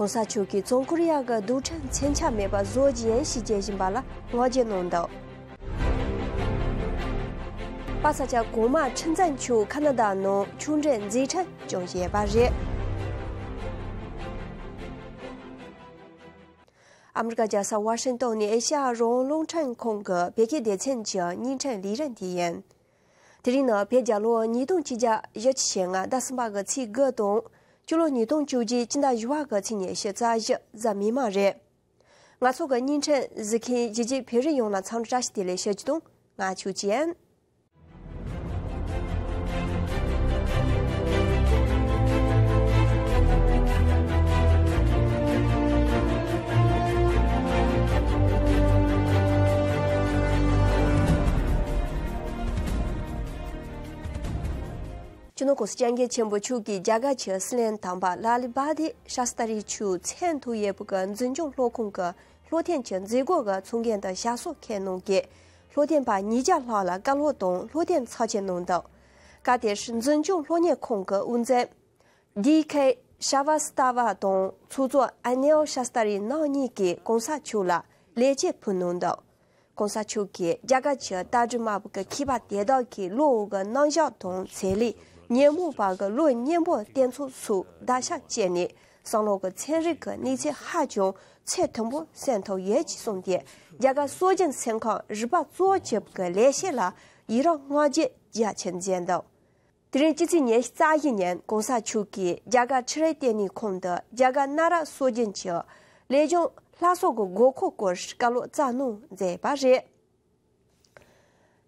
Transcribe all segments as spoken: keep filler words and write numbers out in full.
༸གོང་ས་མཆོག་གིས་བཙོན་ཁོར་ཡུག་གི་རྡུལ་ཕྲན་མཚོན་ཆ་མེད་པ་བཟོ་རྒྱུ་ཡིན་ཞེས་བརྗོད་བཞིན་པ་ལ་ངོ་རྒོལ་གནང་འདུག་པ་ས་ཆ་གོང་མ་ཁྲི་འཛིན་མཆོག་ཁ་ན་ཌ་ནང་ཆོས་འབྲེལ་མཛད་འཕྲིན་བསྐྱངས་བཞིན་པ་རེད། ཨ་མི་རི་ཀ་རྒྱལ་ས་ཝ་ཤིང་ཏོན་ནས་ཨེ་ཤ་ཡ་རང་དབང་རླུང་འཕྲིན་ཁང་གི་བོད་སྐད་སྡེ་ཚན་གྱི་བརྙན་འཕྲིན་ལས་རིམ་དེ་ཡིན། དེ་རིང་ནི་བོད་རྒྱལ་ལོ་ཉིས་སྟོང་ཆིག་བརྒྱ་བཞི་བཅུ་ཞེ་ལྔ་ཟླ་གསུམ་པ་གི་ཚེས་དགུ་དང་། སྤྱི་ལོ་ཉིས་སྟོང་བཅོ་བརྒྱད་སྤྱི་ཟླ་བཞི་པ་གི་ཚེས་ཉི་ཤུ་རྩ་བཞི་གཟའ་མིག་དམར་རེད། ང་ཚོ་གི་བརྙན་འཕྲིན་གཟིགས་མཁན་གཞིས་བྱེས་བོད་རིགས་ཡོངས་ལ་འཚམས་འདྲི་བཀྲ་ཤིས་བདེ་ལེགས་ཞུ་རྒྱུ་དང་། ང་ཆོས་ཅན། སྤྱི་ནོར་༸གོང་ས་༸སྐྱབས་མགོན་ཆེན་པོ་མཆོག་གིས་རྒྱ་གར་གྱི་སྲིད་བློན་དམ་པ་ལ་ལི་བྷ་དི་ཤ་སྟ་རི་མཆོག་མཚན་ཐོགས་ཡོད་པའི་འཛིན་སྐྱོང་སློབ་ཁང་གི་བློ་མཐུན་གྱི་མཛད་སྒོ་གི་ཚོགས་འགན་དུ་ཞབས་སོར་འཁོད་གནང་གི། བློ་མཐུན་པ་ཉིས་བརྒྱ་ལྷག་ལ་བཀའ་སློབ་དང་བློ་མཐུན་ཚོགས་ཆེན་གནང་འདུག་སྐབས་དེར་འཛིན་སྐྱོང་སློབ་གཉེར་ཁང་གི་དབུ་འཛིན་ཌི་ཁེ་ཤྲ་ཝ་སྟ་བ་དང་ཚོགས་གཙོ་ཨ་ནིལ་ཤ་སྟ་རི་རྣམ་གཉིས་ཀྱིས་༸གོང་ས་མཆོག་ལ་ལེགས་སྐྱེས་ཕུལ་གནང་འདུག༸གོང་ས་མཆོག་གིས་རྒྱ་གར་གྱི་ལྟ་གྲུབ་དམར་པོ་གི་མཁས་པ་དེ་དག་གི་བློ་འོག་གི་རྣམ་གཞག་དང་ཚེ་ལས་ཉོན་མོངས་པ་གི་བློ་གཉན་པོ་བསྟེན་ཚུལ་སོགས་བརྡར་ཤ་བཅད་ནས་བསམ་བློ་གི་ཚན་རིག་གི་གནས་ཚད་ཧ་ཅང་ཚད་མཐོན་པོ་སོན་ཐུབ་ཡོད་ཅེས་གསུངས་ཏེ། རྒྱ་གར་སྲོལ་རྒྱུན་སེམས་ཁམས་རིག་པ་གཙོ་བོ་གཅིག་པུ་གི་ལས་བྱེད་ལ་ཡི་རང་བསྔགས་བརྗོད་རྒྱ་ཆེར་མཛད་འདུག་དེ་རིང་སྤྱི་ཚེས་ཉི་ཤུ་རྩ་བཞི་ཉིན་༸གོང་ས་མཆོག་གིས་རྒྱ་གར་འཕྲུལ་རིག་ལྟེ་གནས་ཁང་དུ་རྒྱ་གར་གནའ་རབས་སྲོལ་རྒྱུན་གྱི་ལས་སྦྱོང་སླར་གསོ་གི་དགོས་མཁོ་སྐོར་བཀའ་སློབ་སྩལ་གནང་མཛད་པ་རེད།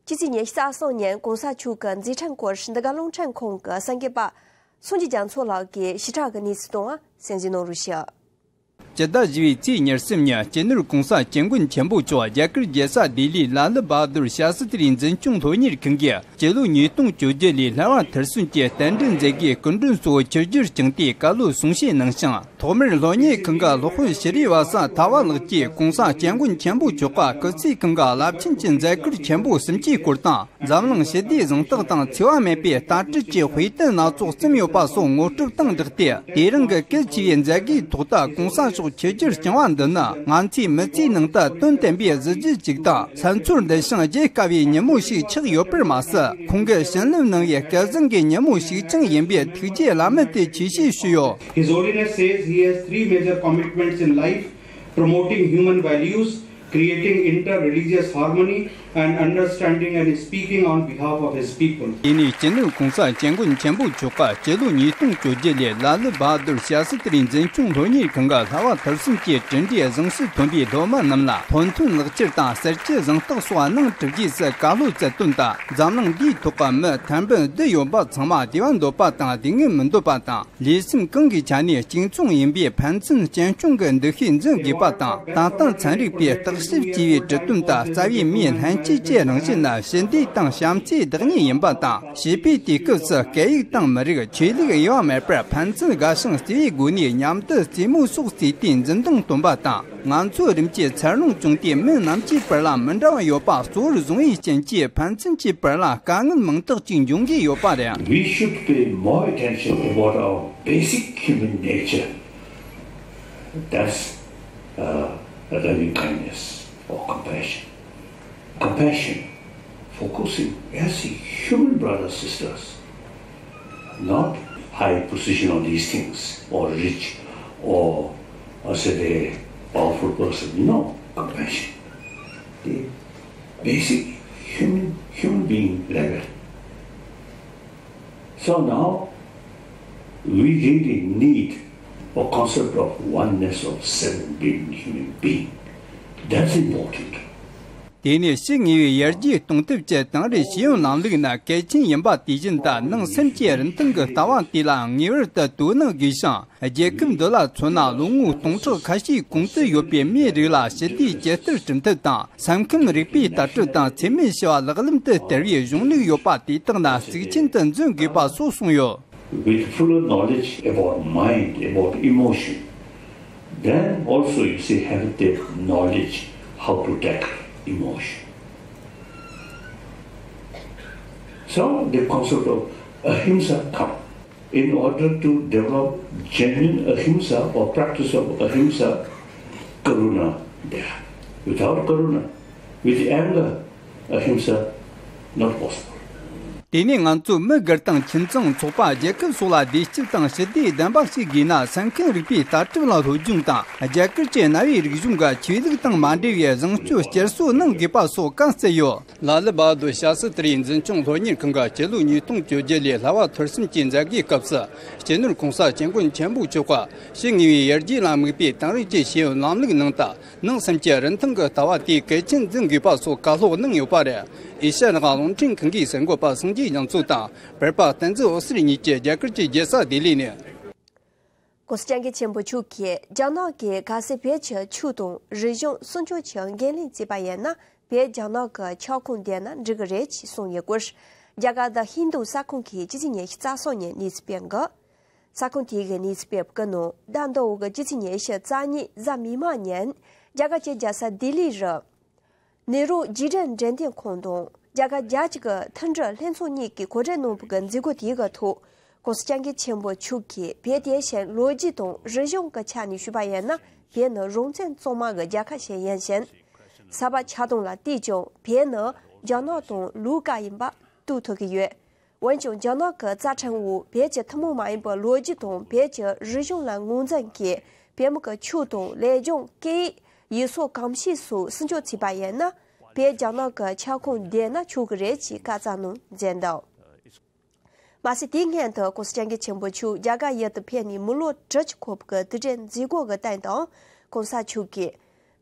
སྤྱི་ཚེས་ཉི་ཤུ་རྩ་གསུམ་ཉིན་༸གོང་ས་མཆོག་གི་མཛད་འཕྲིན་སྐོར་འདི་ག་རླུང་འཕྲིན་ཁང་གི་གསར་འགོད་པ་སངས་རྒྱས་རྒྱ་མཚོ་ལགས་ཀྱིས་ཞིབ་ཕྲ་གི་གནས་ཚུལ་དང་གསན་གཟིགས་གནང་རོགས་ཞུ། སྤྱི་ཟླ་བཞི་པའི་ཚེས་ཉེར་གསུམ་ཉིན་སྤྱི་ནོར་༸གོང་ས་༸སྐྱབས་མགོན་ཆེན་པོ་མཆོག་རྒྱ་གར་རྒྱལ་ས་ལྡི་ལིའི་ལ་ལི་བྷ་དུར་ཤ་སི་ཏྲིའི་འཛིན་སྐྱོང་སློབ་གཉེར་ཁང་གི་སྤྱི་ལོ་ཉིས་སྟོང་བཅོ་བརྒྱད་ལོའི་ལྷ་བ་མཐར་སོན་གྱི་རྟེན་འབྲེལ་མཛད་སྒོའི་སྐུ་མགྲོན་གཙོ་བོ་ཆིབས་བསྒྱུར་བསྐྱངས་ཏེ་བཀའ་སློབ་གསུང་བཤད་གནང་ཞིང་། ཐོག་མར་སློབ་གཉེར་ཁང་གི་སློབ་དཔོན་ཤྲི་ཝ་ས་ཐ་བ་ལགས་ཀྱིས་༸གོང་ས་༸སྐྱབས་མགོན་ཆེན་པོ་མཆོག་གི་སྐུ་ཚེ་ཁང་གི་རླབས་ཆེན་གྱི་མཛད་སྒོ་ཆེན་པོ་གསུམ་གྱི་སྐོར་དང་། འཛམ་གླིང་ཞི་བདེའི་གཟེངས་རྟགས་དང་འཚེ་བ་མེད་པའི་ལྟ་གྲུབ་ཀྱི་དཔེ་སྟོན་སྣ་ཚོགས་བརྩམས་ཡོད་པ་སོགས་ངོ་སྤྲོད་དང་སྦྲགས་ཏེ། དེ་རིང་གི་གལ་ཆེ་བའི་མཛད་སྒོའི་ཐོག་ཏུ་༸གོང་ས་མཆོག་ཆིབས་བསྒྱུར་བསྐྱངས་པ་འདི་ནི་ང་ཚོའི་མི་ཚེའི་ནང་དུ་དོན་དམ་པའི་གཟི་བརྗིད་ཅིག་དང་། ཕྱག་འཚལ་འདི་ཞིང་བརྗེད་དཀའ་བའི་ཉིན་མོ་ཞིག་ཆགས་ཡོད་པར་མ་ཟད། ཁོང་གི་བྱིན་རླབས་གནང་བའི་སྐལ་བཟང་གི་ཉིན་མོ་ཞིག་ཀྱང་ཡིན་པའི་ཐུགས་རྗེ་བླ་མེད་དུ་ཆེ་ཞེས་ཞུས་ཡོད། His Holiness says he has three major commitments in life: promoting human values, creating inter-religious harmony, and understanding, and is speaking on behalf of his people. དེ་ནས་སྤྱི་ནོར་༸གོང་ས་༸སྐྱབས་མགོན་ཆེན་པོ་མཆོག་གིས་སྤྱི་ལོ་ཉིས་སྟོང་བཅོ་བརྒྱད་ལོའི་ལ་ལི་བྷ་དུར་ཤཱ་སི་ཏྲིའི་འཛིན་སྐྱོང་སློབ་གཉེར་ཁང་གི་ལྷ་བ་མཐར་སོན་གྱི་གྲུབ་འབྲས་གཟེངས་སུ་ཐོན་པའི་སློབ་མ་རྣམས་ལ་ཐོན་ཐུན་ལག་ཁྱེར་དང་གསེར་གྱི་གཟེངས་རྟགས་སོགས་གནང་གྲུབ་རྗེས་སུ་བཀའ་སློབ་སྩལ་དོན་དང་། འཛམ་གླིང་འདིའི་ཐོག་གི་མི་ཐེར་འབུམ་བསྡུས་ཡོད་པ་ཚང་མ་བདེ་བ་འདོད་པ་དང་སྡུག་བསྔལ་མི་འདོད་པ་དང་། ལུས་སེམས་གང་གི་ཆ་ནས་གཅིག་མཚུངས་ཡིན་པའི་ཕན་ཚུན་གཅེན་སྐྱོང་གི་འདུ་ཤེས་འཛིན་དགོས་པ་དང་། ད་ལྟ་ཚན་རིག་པས་བརྟག་ཞིབ་བགྱིས་པའི་གྲུབ་དོན་དང་རྩ་བའི་མིའི་ལྷན་སྐྱེས་ཀྱི་རང་བཞིན་ནི་ཞི་བདེ་དང་བྱམས་བརྩེའི་བདག་ཉིད་ཡིན་པ་དང་། བྱིས་པའི་དུས་སྐབས་སུ་སྐད་ཡིག་དང་མི་རིགས་ཆོས་ལུགས་དབྱེ་བ་མེད་པར་ཕན་ཚུན་དགའ་ཞིང་བརྩེ་བའི་སྒོ་ནས་མཉམ་དུ་རྩེད་མོ་སོགས་རྩེས་ཏེ་འཛིན་སྟངས་སྟོན་པ་དང་། ང་ཚོ་རིམ་གྱིས་འཚར་ལོངས་བྱུང་སྟེ་མི་རྣམས་ཀྱི་བར་ལ་མི་འདྲ་བ་ཡོད་པ་གཙོ་བོར་བཟུང་བའི་རྐྱེན་གྱིས་ཕན་ཚུན་གྱི་བར་ལ་དཀའ་ངལ་མང་དག་ཅིག་འབྱུང་གི་ཡོད་པ་རེད། We should pay more attention about our basic human nature. That's uh, loving kindness or compassion. Compassion, focusing as a human brothers, sisters, not high position on these things, or rich, or, or say a powerful person. No, compassion. The basic human, human being level. So now, we really need a concept of oneness of seven billion human being. That's important. དེ་ནས་ཕྱི་དངོས་པོའི་ཡར་རྒྱས་གཏོང་ཐབས་ཀྱི་དེང་རབས་ཤེས་ཡོན་ལམ་ལུགས་ནི་གལ་ཆེན་ཡིན་པ་དེ་བཞིན་དུ། ནང་སེམས་ཀྱི་རིན་ཐང་གི་ལྟ་བ་དེ་ལ་ངེས་པར་དུ་དོ་སྣང་དགོས་ཤིང་། རྒྱལ་ཁབ་འདི་ལ་མཚོན་ན། ལོ་ངོ་སྟོང་ཕྲག་ཁ་ཤས་གོང་དུ་ཡོད་པའི་མིའི་རིགས་ལ་ཞི་བདེའི་ཇི་ལྟར་བསྐྲུན་ཐབས་དང་། སེམས་ཁམས་རིག་པའི་ལྟ་གྲུབ་དང་འཚེ་མེད་ཞི་བ་ལག་ལེན་དུ་བསྟར་བའི་གཞུང་ལུགས་ཡོད་པ་དེ་དག་ལ་གཙིགས་ཆེན་དུ་འཛིན་དགོས་པ་སོགས་གསུངས་ཡོད། With fuller knowledge about mind, about emotion, then also you see have the knowledge how to tackle emotion. So the concept of ahimsa come. In order to develop genuine ahimsa or practice of ahimsa, karuna, there. Without karuna, with anger, ahimsa, not possible. དེ་ནས་ང་ཚོས་མི་སྒེར་དང་ཁྱིམ་ཚང་། ཚོགས་པ། རྒྱལ་ཁབ་སོགས་ལ་བདེ་སྐྱིད་དང་ཞི་བདེ་ལྡན་པ་ཞིག་དགོས་ན། སེམས་ཁམས་རིག་པའི་ལྟ་གྲུབ་ལ་སློབ་སྦྱོང་དང་། རྒྱ་གར་གྱི་རྣ་བའི་རིག་གཞུང་གི་ཆོས་ལུགས་དང་མ་འབྲེལ་བའི་བཟང་སྤྱོད་བསྐྱར་གསོ་གནང་དགོས་པ་སོགས་བཀའ་སྩལ་ཡོད། ལ་ལུ་བྷ་དུར་ཤཱ་སི་ཏྲིའི་འཛིན་སྐྱོང་སློབ་གཉེར་ཁང་གི་སྤྱི་ལོ་ཉིས་སྟོང་བཅོ་བརྒྱད་ལོའི་བསླབ་པ་ཐོར་གསུམ་གྱི་མཛད་སྒོའི་སྐབས་སུ། སྤྱི་ནོར་༸གོང་ས་༸སྐྱབས་མགོན་ཆེན་པོ་མཆོག་གིས་ཕྱི་དངོས་པོའི་ཡར་རྒྱས་ལ་དམིགས་པའི་དེང་རབས་ཀྱི་ཤེས་ཡོན་ལམ་ལུགས་ནང་དུ། ནང་སེམས་ཀྱི་རིན་ཐང་གི་ལྟ་བ་དེ་གལ་ཆེན་འཛིན་དགོས་པ་སོགས་བཀའ་སློབ་གནང་ཡོད་པ་རེད། ཨེ་ཤ་ཡ་རང་དབང་རླུང་འཕྲིན་ཁང་གི་གསར་འགོད་པ་སངས་རྒྱས་རྒྱ་མཚོ་དང་། བོད་པ་བསྟན་འཛིན་འོད་ཟེར་གཉིས་ཀྱིས་རྒྱ་གར་གྱི་རྒྱལ་ས་ལྡི་ལི་ནས། ༸གོང་ས་༸སྐྱབས་མགོན་ཆེན་པོ་མཆོག་གིས་རྒྱ་ནག་གིས་གལ་སྲིད་བོད་ཀྱི་ཆོས་དང་རིག་གཞུང་སྲུང་སྐྱོབ་ཀྱི་འགན་ལེན་བྱས་པ་ཡིན་ན། བོད་རྒྱ་ནག་གི་ཁྱབ་ཁོངས་བསྡད་ན་འགྲིག་གི་རེད་ཅེས་གསུངས་ཡོད་སྐོར། རྒྱ་གར་དི་ཧིན་དུ་གསར་ཁང་གིས་སྤྱི་ཚེས་ཉི་ཤུ་རྩ་གསུམ་ཉིན་གནས་ཚུལ་སྤེལ་འདུག་གསར་ཁང་དེ་གི་གནས་ཚུལ་སྤེལ་བའི་ནང་། ཟླ་འདི་འོག་གི་སྤྱི་ཚེས་ཉི་ཤུ་རྩ་གཉིས་གཟའ་མིག་དམར་ཉིན། རྒྱ་གར་གྱི་རྒྱལ་ས་ལྡི་ལི་རུ་ནེ་རུ་རྗེས་དྲན་འགྲེམས་སྟོན་ཁང་དང་། རྒྱ་གར་རྒྱལ་སྤྱི་གི་མཐུན་སྒྲིལ་ལྷན་ཚོགས་གཉིས་ཀྱིས་གོ་སྒྲིག་གནང་བའི་མཛད་སྒོ་དེ་གི་ཐོག ༸གོང་ས་༸སྐྱབས་མགོན་ཆེན་པོ་མཆོག་གིས། བོད་དེ་བཞིན་ལོ་རྒྱུས་དང་རིག་གཞུང་གི་ཆ་ནས་ཞུས་པ་ཡིན་ན། བོད་ནི་རང་བཙན་གཙང་མ་གི་རྒྱལ་ཁབ་ཞིག་ཡིན་ཞིང་། ས་བབ་ཆ་ཚང་ལ་བལྟས་ཀྱང་བོད་ནི་རྒྱ་ནག་དང་ལུས་ཀ་ཡིན་པ་རྟོགས་ཐུབ་ཀྱི་ཡོད། འོན་ཀྱང་རྒྱ་ནག་གི་རྩ་ཁྲིམས་འོག་བོད་ཀྱི་ཐུན་མོང་མ་ཡིན་པའི་ལོ་རྒྱུས་དང་བོད་ཀྱི་རིག་གཞུང་ལ་ངོས་འཛིན་གྱིས། བོད་མི་གི་ཆོས་དང་ལས་སྦྱོང་། སྐད་ཡིག། ཡུལ་སྲོལ་གོམས་གཤིས་སོགས་སྲུང་སྐྱོབ་བྱས་པ་ཡིན་ན། བོད་རྒྱ་ནག་གི་ཁྱབ་ཁོངས་བསྡད་ན་ཆོག་གི་རེད་ཅེས་བཀའ་སྩལ་གནང་མཛད་འདུག་མ་ཟད་དེའི་སྔོན་དུ་༸གོང་ས་༸སྐྱབས་མགོན་ཆེན་པོ་མཆོག་རྒྱ་གར་ཡུལ་དུ་ཕེབས་ནས་མི་ལོ་དྲུག་ཅུ་འཁོར་བའི་དུས་དྲན་མཛད་སྒོ་གི་སྟེང་དུ། ༸གོང་ས་མཆོག་གིས།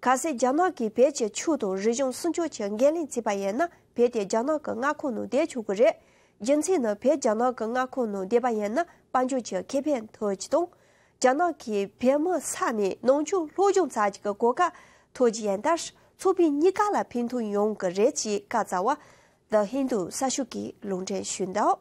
གལ་སྲིད་རྒྱ་ནག་གིས་བོད་ཀྱི་ཆོས་དང་རིག་གཞུང་སྲུང་སྐྱོབ་ཀྱི་འགན་ལེན་བྱས་པ་ཡིན་ན། བོད་དེ་རྒྱ་ནག་གི་མངའ་ཁོངས་ནང་བསྡད་ཆོག་གི་རེད། རྒྱུ་མཚན་ནི། བོད་རྒྱ་ནག་གི་མངའ་ཁོངས་ནང་བསྡད་པ་ཡིན་ན། དཔལ་འབྱོར་གྱི་ཁེ་ཕན་ཐོབ་རྒྱུ་དང་། རྒྱ་ནག་གིས་བོད་མི་ས་ནས་ནང་ཆོས་སློབ་སྦྱོང་བྱ་རྒྱུ་གི་གོ་སྐབས་ཐོབ་རྒྱུ་ཡིན་ལྟར། ཚོགས་པའི་གཉིས་ཀ་ལ་ཕན་ཐོགས་ཡོང་གི་རེད་ཅེས་བཀའ་སྩལ་བ། དི་ཧིན་དུ་གསར་ཤོག་གིས་ལུང་འདྲེན་ཞུས་འདུག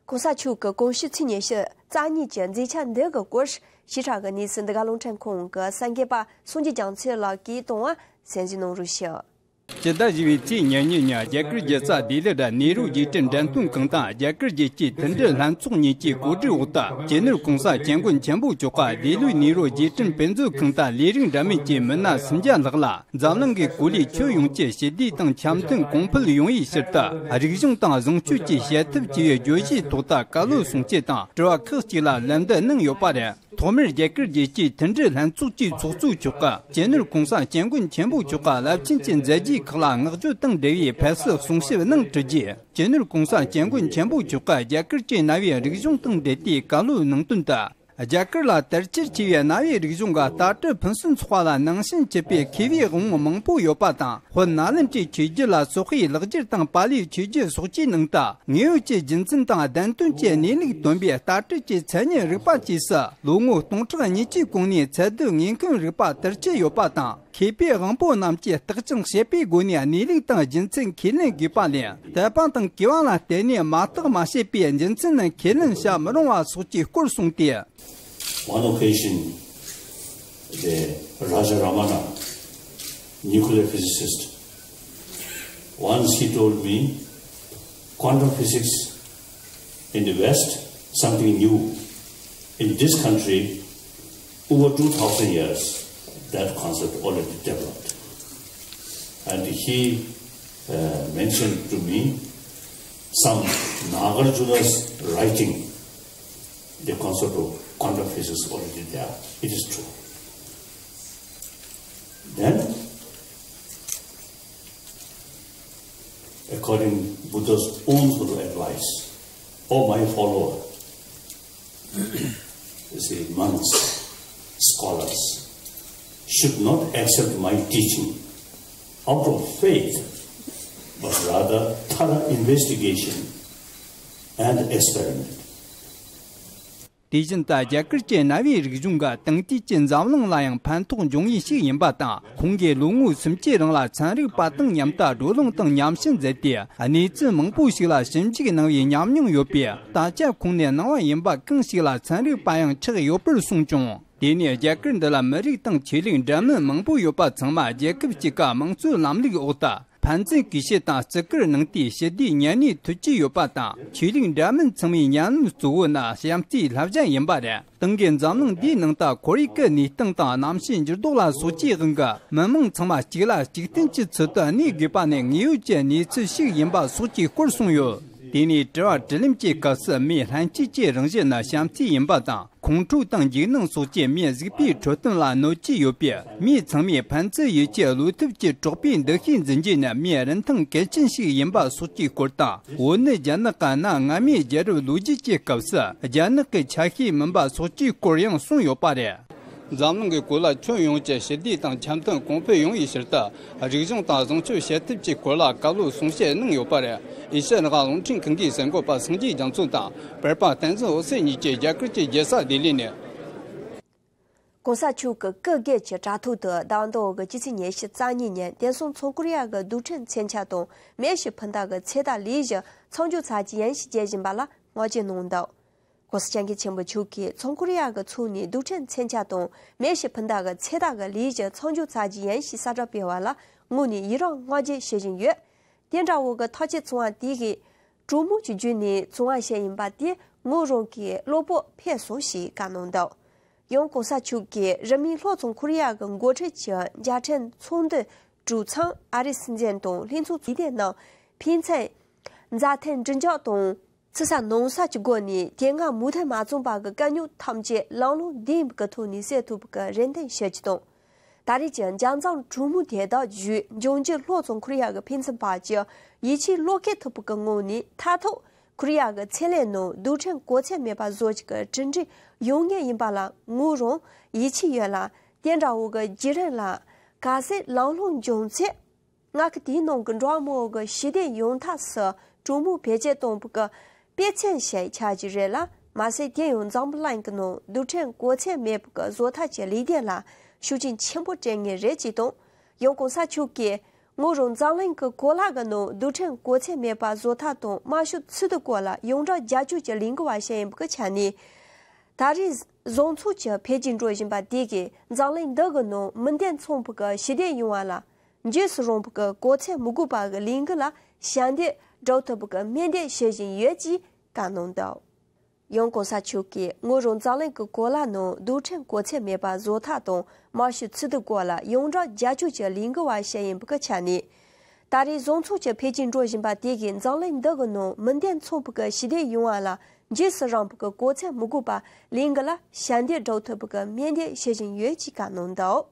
༸གོང་ས་མཆོག་གི་གོང་ཞུས་ཚེས་ཉི་ཤུ་རྩ་གཉིས་ཀྱི་མཛད་འཆར་འདི་གི་སྐོར། ཞིབ་ཕྲ་གི་གནས་ཚུལ་འདི་ག་རླུང་འཕྲིན་ཁང་གི་གསར་འགོད་པ་སངས་རྒྱས་རྒྱ་མཚོ་ལགས་ཀྱིས་གཏོང་བ་གསན་གཟིགས་གནང་རོགས་ཞུ། སྤྱི་ཟླ་བཞི་པའི་ཚེས་ཉེར་གཉིས་ཉིན་རྒྱ་གར་རྒྱལ་ས་ལྡི་ལི་རུ་ནེ་རུ་རྗེས་དྲན་འགྲེམས་སྟོན་ཁང་དང་། རྒྱ་གར་རྒྱལ་སྤྱིའི་མཐུན་སྒྲིལ་ལྷན་ཚོགས་གཉིས་ཀྱིས་གོ་སྒྲིག་འོག་ཏུ། སྤྱི་ནོར་༸གོང་ས་༸སྐྱབས་མགོན་ཆེན་པོ་མཆོག་གིས་ལྡི་ལིའི་ནེ་རུ་རྗེས་དྲན་དཔེ་མཛོད་ཁང་དུ་ལས་རིགས་འདྲ་མིན་གྱི་མི་སྣ་སུམ་བརྒྱ་ལྷག་ལ། འཛམ་གླིང་གི་གོ་ལའི་ཁྱོན་ཡོངས་ཀྱི་ཞི་བདེ་དང་འཆམ་མཐུན་གོང་འཕེལ་ཡོང་བའི་ཕྱིར་དུ། རིག་གཞུང་དང་བཟང་སྤྱོད་ཀྱི་བྱེད་ཐབས་བཅས་པའི་བརྗོད་གཞིའི་ཐོག་ཏུ་བཀའ་སློབ་གསུང་ཆོས་དང་དྲི་བ་ཁག་ཅིག་ལ་ལན་འདེབས་གནང་ཡོད་པ་རེད། ཐོག་མར་རྒྱ་གར་རྒྱལ་སྤྱིའི་མཐུན་སྒྲིལ་ལྷན་ཚོགས་ཀྱི་ཚོགས་གཙོ་མཆོག་གིས། སྤྱི་ནོར་༸གོང་ས་༸སྐྱབས་མགོན་ཆེན་པོ་མཆོག་གི་རླབས་ཆེན་གྱི་མཛད་རྗེས་ཁག་ལ་བསྔགས་བརྗོད་དང་འབྲེལ་བའི་ཕེབས་བསུ་གསུང་བཤད་གནང་གྲུབ་རྗེས། སྤྱི་ནོར་༸གོང་ས་༸སྐྱབས་མགོན་ཆེན་པོ་མཆོག་གིས་རྒྱ་གར་གྱི་རྣ་བའི་རིག་གཞུང་དང་འབྲེལ་ཏེ་བཀའ་སློབ་གནང་དོན་དུ། རྒྱ་གར་ལ་དར་ཁྱབ་ཆེ་བའི་རྣ་བའི་རིག་གཞུང་གི་ལྟ་གྲུབ་ཕུན་སུམ་ཚོགས་པ་ལ་ནང་བྱན་ཆུད་པའི་མཁས་པའི་དབང་པོ་མང་པོ་ཡོད་པ་དང་། དཔལ་ནཱ་ལེནྡྲའི་ཆོས་བརྒྱུད་ལ་སོགས་པའི་ལེགས་སྦྱར་དང་པཱ་ལིའི་ཆོས་བརྒྱུད་སོགས་ཀྱི་ནང་དུ། དངོས་ཡོད་ཀྱི་རྒྱུ་མཚན་དང་བདེན་དོན་གྱི་གནས་ལུགས་སྟོན་པའི་ལྟ་གྲུབ་ཀྱི་མཚན་ཉིད་རིག་པ་བཅས་སུ། ལོ་ངོ་སྟོང་ཕྲག་ཉིས་བརྒྱའི་གོང་ནས་ཚད་སྡུད་ངེས་མཁན་རིག་པ་དར་ཁྱབ་ཡོད་པ་དང་། མཁས་པའི་དབང་པོ་རྣམས་ཀྱིས་བརྟག་ཅིང་དཔྱད་པའི་སྒོ་ནས་གནས་ལུགས་དང་རྒྱུ་མཚན་ཁས་ལེན་དགོས་པ་ལས། དད་པ་དང་གུས་པ་ལ་བརྟེན་ནས་མ་བརྟགས་མ་དཔྱད་པའི་རྒྱུ་མཚན་ནི་ཁས་ལེན་བྱ་མི་རུང་བ་སོགས་ཀྱི་སྐོར་གསུངས་ཏེ། One occasion, the Raja Ramana, nuclear physicist, once he told me, quantum physics in the West, something new. In this country, over two thousand years, that concept already developed. And he uh, mentioned to me some Nagarjuna's writing, the concept of quantum physics already there. It is true. Then, according Buddha's own Buddha advice, "Oh my follower, you see, monks, scholars, should not accept my teaching out of faith, but rather thorough investigation and experiment." དེ་བཞིན་དུ་རྒྱ་གར་གྱི་རྣ་བའི་རིག་གཞུང་གི་དེང་དུས་ཀྱི་འཛམ་གླིང་ལ་ཡང་ཕན་ཐོགས་འབྱུང་ངེས་ཤིག་ཡིན་པ་དང་། ཁོང་གིས་ལོ་ངོ་སུམ་ཅུའི་རིང་ལ་ཚན་རིག་པ་དང་མཉམ་དུ་བགྲོ་གླེང་དང་མཉམ་ཞུགས་མཛད་དེ། གནས་ཚུལ་མང་པོ་ཞིག་ལ་ཞིབ་འཇུག་གནང་བའི་ཉམས་མྱོང་ཡོད་པས། ད་ཆ་ཁོང་ནི་ནང་པ་ཡིན་པ་གང་ཞིག་ལ་ཚན་རིག་པ་ཡང་ཆགས་ཡོད་པར་གསུངས་ཀྱང་། དེ་ནས་རྒྱ་གར་འདི་ལ་མི་རིགས་དང་ཆོས་ལུགས་འདྲ་མིན་མང་པོ་ཡོད་པ་ཚང་མ་རྒྱལ་ཁབ་གཅིག་གི་དམངས་གཙོའི་ལམ་ལུགས་འོག་ཏུ་ ཕན་ཚུན་གུས་བཤད་དང་བརྩི་བཀུར་གནང་དུས་ཞི་བདེའི་གཉེན་ཉེ་ཐུགས་བསྐྱེད་ཡོད་པ་དང་། ཆོས་ལུགས་འདྲ་མིན་ཚང་མའི་ཉམས་མྱོང་གཙོ་བོ་ནི་བྱམས་བརྩེའི་བསླབ་བྱ་ཡིན་པ་རེད། ཏང་གིས་འཛམ་གླིང་འདིའི་ནང་དུ་ཁོར་ཡུག་གི་གནས་སྟངས་དང་གནམ་གཤིས་འགྱུར་ལྡོག་ལ་སོགས་ཀྱི་དབང་གིས་མི་མང་ཚང་མ་གཅིག་ལ་གཅིག་བརྟེན་གྱི་ཚུལ་དུ་གནས་དགོས་པ་ནི་དངོས་ཡོད་ཀྱི་གནས་ཚུལ་ཞིག་ཡིན་པ་སོགས་ཀྱི་སྐོར་གསུངས་ཡོད། དེ་ནས་དྲི་བ་དྲིས་ལན་གྱི་སྐབས་སུ་མིའི་ལྷན་སྐྱེས་ཀྱི་རང་བཞིན་ནི་བྱམས་བརྩེ་ཡིན་པ་དང་། ཁོང་ཁྲོ་དང་འཇིགས་སྣང་སོགས་ཀྱིས་མིའི་གཟུགས་པོའི་འཕྲོད་བསྟེན་ལ་གནོད་ཀྱི་ཡོད་པས། མིའི་ཚང་མས་ཕན་ཚུན་ཡིད་ཆེས་བློ་མཐུན་གྱི་གྲོགས་པོའི་འདུ་ཤེས་འཛིན་རྒྱུ་ནི་མིའི་རིན་ཐང་གལ་ཆེན་ཞིག་ཡིན་པ་སོགས་ཀྱི་སྐོར་དང་། བོད་ནི་རྒྱ་ནག་གི་གནའ་སྔ་མོའི་རྒྱལ་རབས་ལོ་རྒྱུས་ཀྱི་སྐབས་སུ་རྒྱ་ནག་གི་ཆ་ཤས་མིན་པ་སོགས་ཀྱི་སྐོར་ཡང་གསུངས་ཡོད་པ་རེད། འཛམ་གླིང་གི་གོ་ལ་ཁྱོན་ཡོངས་ཀྱི་ཞི་བདེ་དང་འཆམ་མཐུན་གོང་འཕེལ་ཡོང་བའི་ཕྱིར་དུ། རིག་གཞུང་དང་བཟང་སྤྱོད་བྱེད་ཐབས་ཀྱི་སྐོར་ལ་བཀའ་སློབ་གསུང་བཤད་གནང་ཡོད་པ་རེད། ཨེ་ཤ་ཡ་རང་དབང་རླུང་འཕྲིན་ཁང་གི་གསར་འགོད་པ་སངས་རྒྱས་རྒྱ་མཚོ་དང་། པར་པ་བསྟན་འཛིན་འོད་ཟེར་གཉིས་ཀྱིས་རྒྱ་གར་གྱི་རྒྱལ་ས་ལྡི་ལི་ནས། གོང་ས་མཆོག་གི་སྐུ་སྒེར་གྱི་དྲ་ཐོག་ཏུ་ཟླ་བ་འདི་འོག་གི་སྤྱི་ཚེས་ཉེར་གཅིག་གཙང་ཉིན་ཉིན་བསྟན་སྲུང་མཚོ་ཁོ་རི་ཡ་གི་རྡུལ་ཕྲན་མཚོན་ཆ་དང་མེ་ཤི་འཕུར་མདའ་གི་ཚོད་ལྟ་ལས་གཞི་མཚམས་འཇོག་ཚར་གྱི་ཡིན་ཞེས་བརྗོད་བཞིན་པ་ལ་ངོས་འཛིན་གནང་འདུག་གོང་ས་སྐྱབས་མགོན་ཆེན་པོ་མཆོག་གིས་མཚོ་ཁོ་རི་ཡ་གི་ཕྱོགས་ནས་རྡུལ་ཕྲན་མཚོན་ཆ་དང་མེ་ཤི་འཕུར་མདའ་གི་ཚོད་ལྟ་གི་ལས་གཞི་མཚམས་འཇོག་ཚར་གྱི་ཡིན་ཞེས་གསལ་བསྒྲགས་སྤེལ་བ་ལ་ངོས་ནས་ཡི་རང་བསྔགས་བརྗོད་བྱེད་བཞིན་ཡོད། དེ་འདྲ་བོ་གི་ཐག་གཅོད་བྱུང་བ་དེ་གིས་གྲོས་མོལ་གྱི་བརྒྱུད་ནས་བྱུང་བ་ཞིག་ཡིན་པ་དེ་ངོས་རང་གི་བློ་སྤོབས་འཕེལ་སོང་ཞེས་བཀའ་གནང་འདུག་ཡང་གོང་ས་མཆོག་གིས་རིང་མིན་ལྷོ་མཚོ་ཁོ་རི་ཡ་གི་འགོ་ཁྲིད་ཀྱི་མཇལ་འཕྲད་ཚོགས་འདུ་གྲོལ་མཚམས་ཨ་རིའི་སྲིད་འཛིན་དང་ལྷན་ཚོགས་ལས་དོན་ནང་ཕན་ཚུན་མཛའ་མཐུན་འགྲིག་འཇགས་དང་། ཕྱི་ས་ནང་ས་ཀྱི་སྒོ་ནས་དེ་སྔ་མུ་མཐུད་མ་བྱུང་བ་གི་དཀའ་རྙོག་ཐམས་ཅད་ལམ་ལྷོང་ལྡན་པའི་ཐོག་ནས་སེལ་ཐུབ་པའི་རེ་འདུན་ཞུ་རྒྱུ་དང་། ད་རེས་ཀྱི་མཇལ་མཚམས་གྲོས་མོལ་དེ་དག་བརྒྱུད་འབྱུང་འགྱུར་ལྷོ་མཚོ་ཁོ་རི་ཡ་གི་ཕན་ཚུན་བར་གྱི་ཡིད་ཆེས་བློས་འཁེལ་ཐུབ་པའི་ངང་ནས་མཐར་ཐུག་ཁོ་རི་ཡ་གི་ཚེ་ལས་ནང་རྡུལ་ཕྲན་གོ་མཚོན་མེད་པ་བཟོ་རྒྱུ་གི་གྲུབ་འབྲས་ཡོང་ངེས་ཡིན་པ་ལ་ངོས་རང་ཡིད་ཆེས་ཡོད་ལ། དེ་འདྲ་བོ་གི་བརྒྱུད་རིམ་ལ་གལ་སྲིད་ལམ་ལྷོང་འབྱུང་ཚེ། ང་གི་དེའི་ནང་གི་འགྲོ་བ་མང་བོ་གི་ཞི་བདེ་ཡོང་ཐབས་སུ་གྲོས་མོལ་བེད་སྤྱོད་གཏོང་བའི་གི་དཔེ་མཚོན་ཞིག་ཆགས་ཀྱི་རེད་ལ། མ་ཟད་དེ་ཡང་འཛམ་བུ་གླིང་གི་ནང་རྡུལ་ཕྲན་གོ་མཚོན་མེད་པའི་གི་བཟོ་ཐབས་ཀྱི་ལས་དོན་ལ་ཤུགས་རྐྱེན་ཆེན་པོ་སྤྲད་ངེས་རེད་ཅེས་དང་། ཡང་གོང་ས་མཆོག་གིས་ངོས་རང་འཛམ་གླིང་གི་གོ་ལ་གི་ནང་རྡུལ་ཕྲན་གོ་མཚོན་མེད་པ་བཟོ་ཐབས་དང་དམར་ཤོག་ཚོགས་འདུའི་སྐོར་ལ་ཡོངས་གྲགས་རྒྱབ་སྐྱོར་གྱི་ལས་འགུལ་བ་ཞིག་ཡིན་པའི་གི་ཆ་ནས། ད་རེས་བཟང་ཕྱོགས་ཀྱི་འཕེལ་རྒྱས་འགྲོ་བཞིན་པ་དེ་གིས་འཛམ་གླིང་འདི་གི་ནང་མི་འདེམས་ཚོང་པའི་གི་ཞི་བདེ་ཡོང་བ་ལ། འཇིགས་སུ་རུང་བའི་གི་གོ་མཚོན་མི་དགོས་པ་གི་ལས་འགུལ་ལ་ཞབས་འདེགས་སྒྲུབ་ཐུབ་པའི་གི་སྨོན་འདུན་ཞུ་བཞིན་ཡོད་ཅེས་བཀའ་གནང་འདུག་ཡང་གོང་ས་མཆོག་གིས་ངོས་རང་འཛམ་གླིང་གི་གོ་ལ་ནང་རྡུལ་ཕྲན་གོ་མཚོན་མེད་པ་བཟོ་ཐབས་དང་དམར་ཤོག་ཚོགས་འདུའི་སྐོར་ལ་ཡོངས་གྲགས་རྒྱབ་སྐྱོར་གྱི་ལས་འགུལ་བ་ཞིག་ཡིན་པའི་གི་ཆ་ནས། ད་རེས་བཟང་ཕྱོགས་ཀྱི་འཕེལ་རྒྱས་འགྲོ་བཞིན་པ་དེ་གིས་འཛམ་གླིང་འདི་གི་ནང་མི་འདེམས་ཚོང་པའི་གི་ཞི་བདེ་ཡོང་བ་ལ་འཇིགས་སུ་རུང་བའི་གི་གོ་མཚོན་མི་དགོས་པ་ལས་འགུལ་ལ་ཞབས་འདེགས་སྒྲུབ་ཐུབ་པའི་གི་སྨོན་འདུན་ཞུ་བཞིན་ཡོད་ཅེས་བཀའ་གནང་འདུག་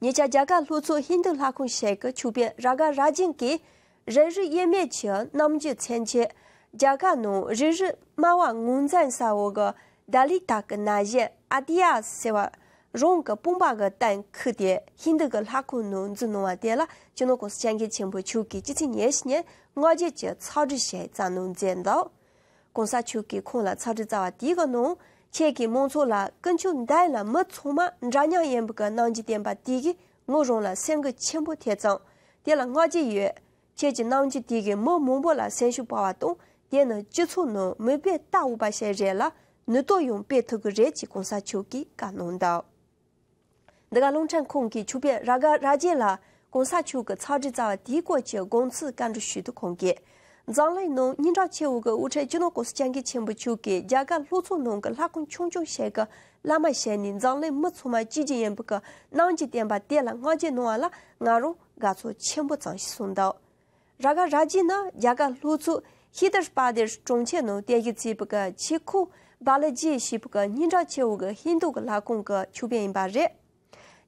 ཉེ་ཆར་རྒྱ་གར་ལྷོ་ཕྱོགས་ཧིན་རྡུ་ལྷ་ཁང་ཞིག་གི་མཆོད་དཔོན་ར་ག་ར་ཇན་གྱིས་རིགས་རུས་དབྱེར་མེད་ཀྱི་རྣམ་འགྱུར་མཚོན་ཆེད། རྒྱ་གར་ནང་རིགས་རུས་སྨྲ་བ་ངོས་འཛིན་ས་འོག་གི་ད་ལི་ད་གི་ན་གཞོན་ཨ་ཏི་ཡ་ཟེར་བ་རང་གི་དཔུང་པ་གི་སྟེང་ཁུར་ཏེ་ཧིན་རྡུ་གི་ལྷ་ཁང་ནང་འཛུལ་གནང་བ་དེ་ལ་སྤྱི་ནོར་གོང་ས་སྐྱབས་མགོན་ཆེན་པོ་མཆོག་གིས་སྤྱི་ཚེས་ཉེར་བཞི་ཉིན་བསྔགས་བརྗོད་ཀྱི་ཚིག་འབྲུ་ཞིག་བརྩམས་གནང་མཛད་འདུག་གོང་ས་མཆོག་གིས་ཁོང་ལ་ཚིག་འབྲུ་བསྩལ་བ་དེའི་ནང་། ཁྱེད་ཀྱིས་མང་ཚོགས་ལ་ཀུན་སྤྱོད་ལྡན་ལ་མི་ཚང་མ་འདྲ་མཉམ་ཡིན་པའི་གི་རྣམ་འགྱུར་བསྟན་པ་དེ་གིས་ངོས་རང་ལ་སེམས་འགུལ་ཆེན་པོ་ཐེབས་ཙང་། དེ་ལ་བསྔགས་བརྗོད་ཡོད། ཁྱེད་ཀྱི་རྣམ་འགྱུར་དེ་གིས་མི་མང་པོ་ལ་སེམས་ཤུགས་སྤར་བ་དང་། དེ་ནི་སྤྱི་ཚོགས་ནང་མིག་དཔེ་ལྟ་འོས་པ་ཞིག་རེད་ལ། ནུས་སྟོབས་ཡང་སྤེལ་ཐུབ་ཀྱི་རེད་ཅེས་གོང་ས་མཆོག་གིས་བཀའ་གནང་འདུག་འདི་ག་རླུང་འཕྲིན་ཁང་གིས་མཆོད་དཔོན་ར་ག་ར་ཇན་ལ་གོང་ས་མཆོག་གི་ཚིག་འབྲུ་བསྩལ་བ་དེའི་སྐོར་གྱི་དགོངས་ཚུལ་བཀའ་འདྲི་ཞུས་དུས་ཁོང་གིས། འཛམ་གླིང་ནང་སྙན་གྲགས་ཆེ་བོ་གི་དབུ་ཁྲིད་སྤྱི་ནོར་༸གོང་ས་༸སྐྱབས་མགོན་ཆེན་པོ་མཆོག་གིས་རྒྱ་གར་ལྷོ་ཕྱོགས་ནང་གི་ལྷ་ཁང་ཆུང་ཆུང་ཞིག་གི་བླ་མ་བྱས་ནས་འཛམ་གླིང་མི་ཚང་མ་གཅིག་གྱུར་ཡིན་པའི་གི་རྣམ་འགྱུར་བསྟན་པ་དེ་ལ་བསྔགས་བརྗོད་གནང་བ་ལ་ང་རང་དགའ་ཚོར་ཆེན་པོ་ཙམ་ཞིག་གསུངས་འདུག་ར་ག་ར་ཇན་ནི་རྒྱ་གར་ལྷོ་ཕྱོགས་ཧི་དར་པ་དེ་ཤི་གྲོང་ཁྱེར་ནང་རྟེན་གཞི་བྱས་པའི་གི་ཆི་ཁུ་བྷ་ལ་ཇི་ཞེས་པའི་གི་སྙན་གྲགས་ཆེ་བོ་གི་ཧིན་རྡུ་གི་ལྷ་ཁང་གི་མཆོད་དཔོན་ཡིན་པ་རེད།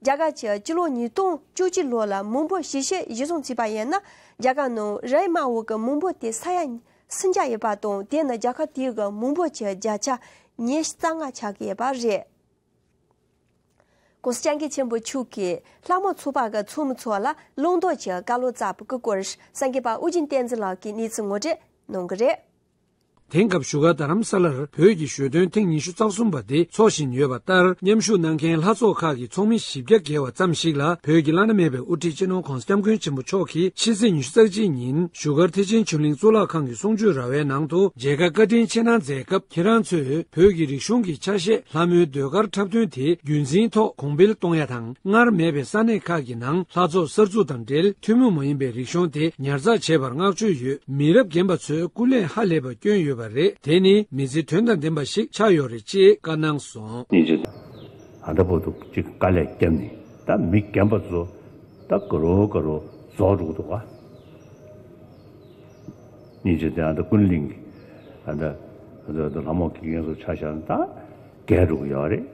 རྒྱ་གར་གྱི་སྤྱི་ལོ་ཉིས་སྟོང་བཅུ་གཅིག་ལོ་ལ་མི་འབོར་ཞིབ་དཔྱད་གཞིར་བཟུང་བྱས་པ་ཡིན་ན། རྒྱ་གར་ནང་རིགས་དམར་བོ་གི་མི་འབོར་དེ་ས་ཡ་སུམ་བརྒྱ་ཡོད་པ་དང་། དེ་ནི་རྒྱལ་ཁབ་དེའི་གི་མི་འབོར་གྱི་བརྒྱ་ཆ་ཉི་ཤུ་རྩ་ལྔ་ཆགས་ཀྱི་ཡོད་པ་རེད། ༸གོང་ས་༸སྐྱབས་མགོན་ཆེན་པོ་མཆོག་གིས་ལྷ་མོ་ཚོགས་པ་གི་ཚོགས་མི་ཚོ་ལ་བླང་དོར་གྱི་བཀའ་སློབ་སྩལ་བའི་སྐོར་གསར་འགོད་པ་ཨོ་རྒྱན་བསྟན་འཛིན་ལགས་ཀྱིས་གནས་ཚུལ་ངོ་སྤྲོད་གནང་གི་རེད། དེང་སྐབས་བཞུགས་སྒར་རྡ་རམ་ས་ལར་བོད་ཀྱི་ཞོ་སྟོན་ཐེངས་ཉི་ཤུ་རྩ་གསུམ་པ་དེ་འཚོགས་བཞིན་ཡོད་པ་ལྟར། མཉམ་ཞུགས་གནང་མཁན་ལྷ་ཚོགས་ཁག་གི་ཚོགས་མི་བཞི་བརྒྱ་བརྒལ་བ་ཙམ་ཞིག་ལ་བོད་ཀྱི་བླ་ན་མེད་པའི་དབུ་ཁྲིད་སྤྱི་ནོར་༸གོང་ས་༸སྐྱབས་མགོན་ཆེན་པོ་མཆོག་གིས་ཕྱི་ཚེས་ཉི་ཤུ་རྩ་གཅིག་ཉིན་བཞུགས་སྒར་ཐེག་ཆེན་ཆོས་གླིང་གཙུག་ལག་ཁང་གི་གསུང་ཆོས་ར་བའི་ནང་དུ་མཇལ་ཁ་བཀའ་དྲིན་ཆེ་གནང་མཛད་སྐབས། ཁྱེད་རང་ཚོས་བོད་ཀྱི་རིག་གཞུང་གི་ཆ་ཤས་ལྷ་མོའི་ཟློས་གར་འཁྲབ་སྟོན་དེ་རྒྱུན་འཛིན་ཐོག་གོང་འཕེལ་གཏོང་ཡ་དང་། སྔར་མེད་པའི་ས་གནས་ཁག་གི་ནང་ལྷ་ཚོགས་གསར་འཛུགས་དང་འབྲེལ། ཐུན་མོང་མ་ཡིན་པའི་རིག་གཞུང་དེ་ཉར་ཚགས་བྱས་པར་བསྔགས་བརྗོད་ཡོད། མི་རབས་རྒན་པ་ཚོས་སྐུ་ལས་ཧ་ལས་པ་བསྐྱོན་ཡོད་པ་རེད། དེ་ནི་མི་ཚེ་དོན་དང་ལྡན་པ་ཞིག་ཆགས་ཡོད་རེད་ཅེས་བཀའ་གནང་སོང་། སྙིང་རྗེ། ཨ་ད་བར་དུ་ཅིག་དཀའ་ལས་བརྒྱབ་ནས། ད་མི་རྒན་པ་ཚོ་ད་དགའ་རོ་དགའ་རོ་རྫོགས་འགྲོ་གི་འདུག་ག། སྙིང་རྗེ། དེ་ཨ་ད་ཀུན་གླིང་གི་ཨ་ད་ཨ་ད་ལྷ་མོ་དགེ་རྒན་ཚོ་ཆ་བཞག་ན་ད་རྒས་འགྲོ་གི་ཡོད་རེད།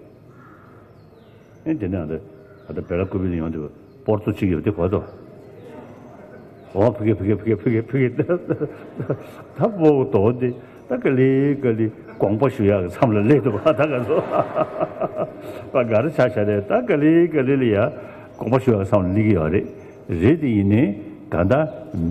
ཨེ་དེ་ནས་ཨ་ད་ཨ་ད་བེ་ལ་ཀུ་པི་ནས་ཡོང་དུས་པོར་ཏོ་གཅིག་ཡོད་དེ་གོ་ཐོ། འོ་ཕི་གེ་ཕི་གེ་ཕི་གེ་ཕི་གེ་ཕི་གེ། ད་པོ་དོ་དེ་ད་ག་ལེ་ག་ལེ་དགོངས་པ་ཞུ་ཡག་གི་མཚམས་ལ་སླེབས་འདུག་པ། ད་ག་ཚོ་པ་ག་རེ་ཆ་བཞག་རེད། ད་ག་ལེ་ག་ལེ་ལ་ཡ་དགོངས་པ་ཞུ་ཡག་གི་མཚམས་ལ་སླེབས་ཀྱི་ཡོད་རེད། རེད་དེ་ཡིན་ནའི་གང་ལྟར་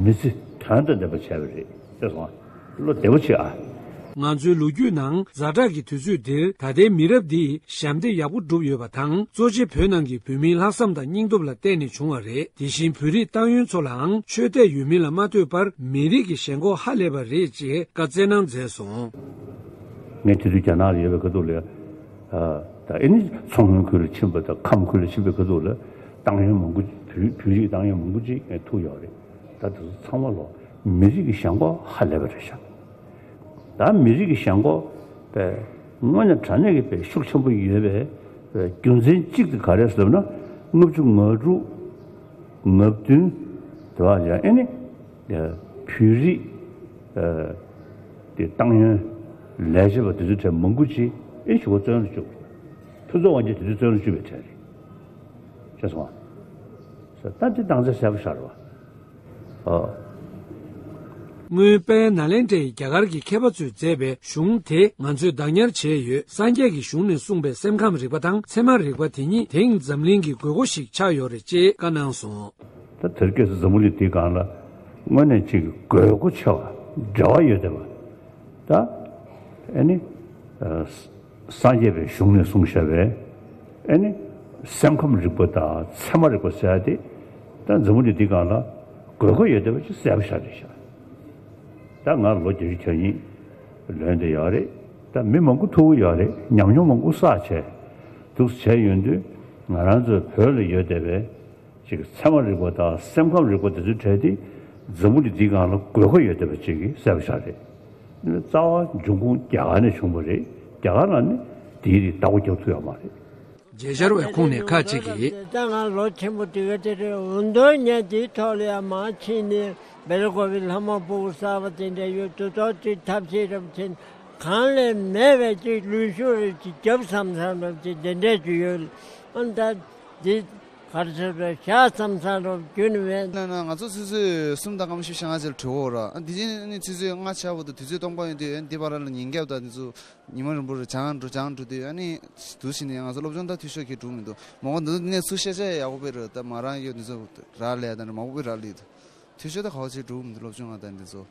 མི་ཚེ་དོན་དང་ལྡན་པ་བྱས་པ་རེད། ཤེས་སོང་ཨ། བློ་བདེ་པོ་བྱེད་ཨ། ང་ཚོའི་ལོ་རྒྱུས་ནང་ཛ་དྲག་གི་དུས་ཚོད་འདིར་ད་ལྟའི་མི་རབས་འདིས་ཞབས་འདེགས་ཡག་པོ་བསྒྲུབས་ཡོད་པ་དང་། གཙོ་ཆེ་བོད་ནང་གི་བོད་མིའི་ལྷག་བསམ་དང་སྙིང་སྟོབས་ལ་བརྟེན་ནས་བྱུང་བ་རེད། དེ་བཞིན་བོད་རིགས་ཏང་ཡོན་ཚོ་ལའང་ཆོས་དད་ཡོད་མིན་ལ་མ་ལྟོས་པར་མི་རིགས་ཀྱི་ཞེན་ཁོག་ཧ་ལས་པ་རེད་ཅེས་བཀའ་སྩལ་གནང་མཛད་སོང་། ངས་དེ་དུས་རྒྱ་ནག་ལ་ཡོད་པའི་ཁ་ཐུག་ལ་ད་ཨེ་ནི་མཚོ་སྔོན་ཁུལ་ལ་ཕྱིན་པ་དང་ཁམས་ཁུལ་ལ་ཕྱིན་པའི་ཁ་ཐུག་ལ་ཏང་ཡོན་མང་པོ་བོད་བོད་རིགས་ཏང་ཡོན་མང་པོ་ཅིག་ཐུག་ཡོད་རེད། ད་དེ་ཚོ་ཚང་མ་ལོ་མི་རིགས་ཀྱི་ཞེན་ཁོག་ཧ་ལས་པ་རེད་ཤག། ད་མི་རིགས་ཀྱི་ཞེན་ཁོག་པས་དངོས་གནས་དྲང་གནས་ཀྱི་པའི་ཤུགས་ཆེན་པོ་ཡོད་པའི་རྒྱུ་མཚན་གཅིག་དེ་ག་རེ་ཟེར་ན། ལྔ་བཅུ་ང་དྲུག་ང་བདུན་དེ་བ་ཡང་ཨེ་ནི་བོད་རིགས་དེ་ཏང་ཡོན་ལས་བྱེད་པ་དེ་ཚོའི་གྲས་མང་པོ་ཅིག་ཨེ་ཞུ་བ་བཙོན་ལ་བཅུག། ཕུན་ཚོགས་དབང་རྒྱལ་དེ་དུས་བཙོན་ལ་བཅུག་པའི་གྲས་རེད། ཤེས་སོང་ཨ། ད་དེ་སྟངས་འཛིན་གསལ་པོ་ཤར་བ། ཨ། སྔོན་དཔལ་ནཱ་ལེནྡྲའི་རྒྱ་གར་གྱི་མཁས་པ་ཚོས་མཛད་པའི་གཞུང་དེ་ང་ཚོས་བདག་ཉར་བྱས་ཡོད། སངས་རྒྱས་ཀྱི་གཞུང་ནས་གསུངས་པའི་སེམས་ཁམས་རིག་པ་དང་ཚད་མ་རིག་པ་དེ་གཉིས་དེང་འཛམ་གླིང་གི་དགོས་མཁོ་ཞིག་ཆགས་ཡོད་རེད་ཅེས་བཀའ་གནང་སོང་། ད་དེར་སྐྱེས་སུ་འཛམ་བུ་གླིང་འདིའི་སྒང་ལ་དངོས་གནས་ཅིག་དགོས་མཁོ་ཆེ་བ་འབྲེལ་བ་ཡོད་བསྡད་པ། ད་ཨེ་ནི། ཨ། སངས་རྒྱས་པའི་གཞུང་ནས་གསུངས་བཞག་པའི་ཨེ་ནི་སེམས་ཁམས་རིག་པ་དང་ཚད་མ་རིག་པ་ཟེར་ཡ་དེ་ད་འཛམ་བུ་གླིང་འདི་སྒང་ལ་དགོས་མཁོ་ཡོད་བསྡད་པ་ཅིག་གསལ་པོ་ཤར་རེད་ཤག། ད་ང་ལོ་བརྒྱད་ཅུ་གྱ་གཉིས་ལོན་བསྡད་ཡོད་རེད། ད་མི་མང་པོ་ཐུག་གི་ཡོད་རེད། ཉམས་མྱོང་མང་པོ་བསགས་བྱས་འདུག་བྱས་ཡོང་དུས་ང་རང་ཚོའི་བོད་ལ་ཡོད་བསྡད་པའི་ཅིག་ཚད་མ་རིག་པ་དང་སེམས་ཁམས་རིག་པ་དེ་ཚོའི་གྲས་དེ་འཛམ་བུ་གླིང་འདིའི་སྒང་ལ་དགོས་མཁོ་ཡོད་བསྡད་པ་ཅིག་གི་གསལ་པོ་ཤར་རེད། རྩ་བ་འབྱུང་ཁུངས་རྒྱ་གར་ནས་བྱུང་བ་རེད། རྒྱ་གར་ལ་ནི་དེའི་རིགས་བདག་པོ་རྒྱབ་ཐུབ་ཡོད་མ་རེད། མཇལ་བཅར་བའི་ཁོངས་ནས་ཁག་ཅིག་གིས། ད་ང་ལོ་ཆེན་པོ་དེ་ག་དེ་རེད། འོ་འདོད་ཉལ་དེའི་ཐོག་ལ་ཡང་མ་ཕྱིན་ནས་སྦེལ་ཀོབ་པའི་ལྷ་མོ་ཕྲུ་གུ་གསར་པ་དེ་འདྲ་ཡོད་དུས་ཐོག་ཅིག་ཐབས་ཤེས་རབ་ཆེན་གང་ལས་མེད་པའི་ཅིག་ལུས་ཤུགས་རེ་ཅིག་རྒྱབ་བསམ་བསམ་རབ་ཅིག་དེ་འདྲས་ཅིག་ཡོད། ཨ་ད་འདི་གར་ཆེར་བས་ཤ་ཙམ་ཚ་རོགས་རྒྱུན་མེད། ན་ན་ང་ཚོ་ཆུ་ཚོད་གསུམ་དང་སྐར་མ་བཞི་བཅུ་ཞེ་ལྔ་ཙམ་གྲོལ་འོ་ར། ཨ་འདི་ཕྱིན་ནི་ཆུ་ཚོད་ལྔ་ཆགས་པ་དང་དུས་ཚོད་སྟོང་པ་ཡོད་དུས་ཨ་འདི་བར་ལ་ཉིན་རྒྱབ་དང་འདི་ཚོ་ཉི་མ་རིང་པོ་རེ་བྱང་འགྲོ་བྱང་འགྲོ་དུས་ཨ་ནི་དུས་ཕྱིན་ནི་ང་ཚོ་སློབ་སྦྱོང་ད་འཐུས་ཤོར་གྱི་འགྲོ་མི་འདུག་མོ་ག་འདི་ཚོ་གནས་ཚུལ་བཤད་བྱ་ཡག་པོ་དཔེ་རེད། ད་མ་རང་ཡོད་འདི་ཚོ་རག་ལས་དང་མང་པོ་དཔེ་རག་ལས་འདུག་འཐུས་ཤོར་ད་ག་བ་ཅིག་འགྲོ་མི་འདུག་སློབ་སྦྱོང་ང་ད་འདི་ཚོ།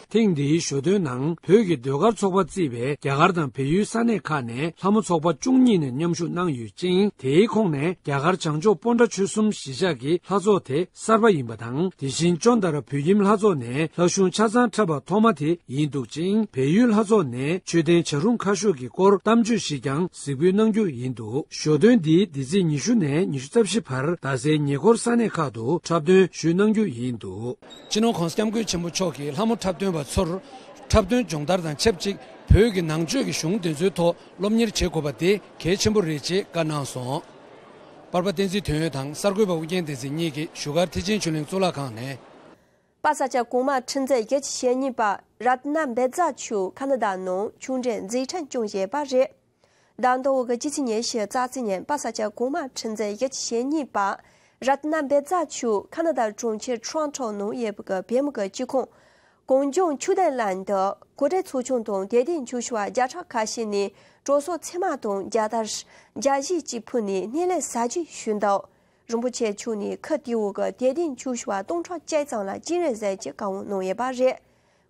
ཐེངས་འདིའི་ཞོ་སྟོན་ནང་བོད་ཀྱི་ཟློས་གར་ཚོགས་པ་གཙོས་པའི་རྒྱ་གར་དང་བལ་ཡུལ་ས་གནས་ཁག་ནས་ལྷ་མོ་ཚོགས་པ་བཅུ་གཉིས་ནས་མཉམ་ཞུགས་གནང་ཡོད་ཅིང་། དེའི་ཁོངས་ནས་རྒྱ་གར་བྱང་ཕྱོགས་སྤོན་ཊ་ཆོལ་གསུམ་གཞིས་ཆགས་ཀྱི་ལྷ་ཚོགས་དེ་གསར་པ་ཡིན་པ་དང་། དེ་བཞིན་ཅོན་ཏ་ར་བོད་ཁྱིམ་ལྷ་ཚོགས་ནས་ལྷ་གཞུང་ཆ་ཚང་འཁྲབ་པ་ཐོག་མ་དེ་ཡིན་འདུག་ཅིང་། བལ་ཡུལ་ལྷ་ཚོགས་ནས་མཆོད་རྟེན་བྱ་རུང་ཁ་ཤོར་གྱི་སྐོར་གཏམ་བརྗོད་ཞིག་ཀྱང་གཟིགས་འབུལ་གནང་རྒྱུ་ཡིན་འདུག་ཞོ་སྟོན་འདི་འདི་ཚེས་ཉི་ཤུ་ནས་ཉི་ཤུ་རྩ་བཞི་བར་རྡ་སའི་ཉེ་འཁོར་ས་གནས་ཁག་ཏུ་འཁྲབ་སྟོན་ཞུས་གནང་རྒྱུ་ཡིན་འདུག་སྤྱི་ནོར་༸གོང་ས་༸སྐྱབས་མགོན་ཆེན་པོ་མཆོག་གིས་ལྷ་མོ་འཁྲབ་སྟོན་པ་ཚོར་འཁྲབ་སྟོན་སྦྱོང་བརྡར་དང་ཆབས་ཅིག་བོད་ཀྱི་ནང་ཆོས་ཀྱི་གཞུང་དེ་ཚོའི་ཐོག་སློབ་གཉེར་བྱེད་དགོས་པ་དེ་གལ་ཆེན་པོ་རེད་ཅེས་བཀའ་གནང་སོང་། པར་པ་བསྟན་འཛིན་དོན་ཡོད་དང་གསར་འགོད་པ་ཨུ་རྒྱན་བསྟན་འཛིན་གཉིས་ཀྱིས་བཞུགས་སྒར་ཐེག་ཆེན་ཆོས་གླིང་གཙུག་ལག་ཁང་ནས། པ་ས་ཆ་གོང་མ་ཁྲི་འཛིན་བརྒྱད་ཅུ་ཞེ་གཉིས་པ་རཏྣ་འབེ་ཛ་མཆོག་ཁ་ན་ཌ་ནང་ཆུང་འདྲེན་མཛད་འཕྲིན་སྐྱོང་བཞིན་པ་རེད། ཟླ་མདོ་བོད་ཀྱི་སྤྱི་ཚེས་ཉེར་བཞི་རྩ་ཚེས་ཉིན་པ་ས་ཆ་གོང་མ་ཁྲི་འཛིན་བརྒྱད་ཅུ་ཞེ་གཉིས་པ་རཏྣ་འབེ་ཛ་མཆོག་ཁ་ན་ཌ་གྲོང་ཁྱེར་ཊོ་རོན་ཊོ་ནང་ཡོད་པའི་བོད་མི་གི་སྤྱི་ཁང་གངས་ལྗོངས་ཆོས་ལྡན་གླིང་དུ་གོ་སྒྲིག་ཚོགས་ཆུང་དང་དད་ལྡན་ཆོས་ཞུ་བ་བརྒྱ་ཕྲག་ཁ་ཤས་ནས་གྲོས་ཚོགས་ཚད་མ་དང་རྒྱལ་དར་རྒྱ་གཞིས་ཀྱིས་ཕུལ་ནས་སྣེ་ལེན་གཟབ་རྒྱས་ཞུས་འདུག་རིན་པོ་ཆེ་མཆོག་ནས་ཁུལ་དེའི་འོག་གི་དད་ལྡན་ཆོས་ཞུ་བ་སྟོང་ཕྲག་གཅིག་ཙམ་ལ་སྤྱན་རས་གཟིགས་ཀྱི་བཀའ་དབང་གནང་ཡོད་པ་རེད།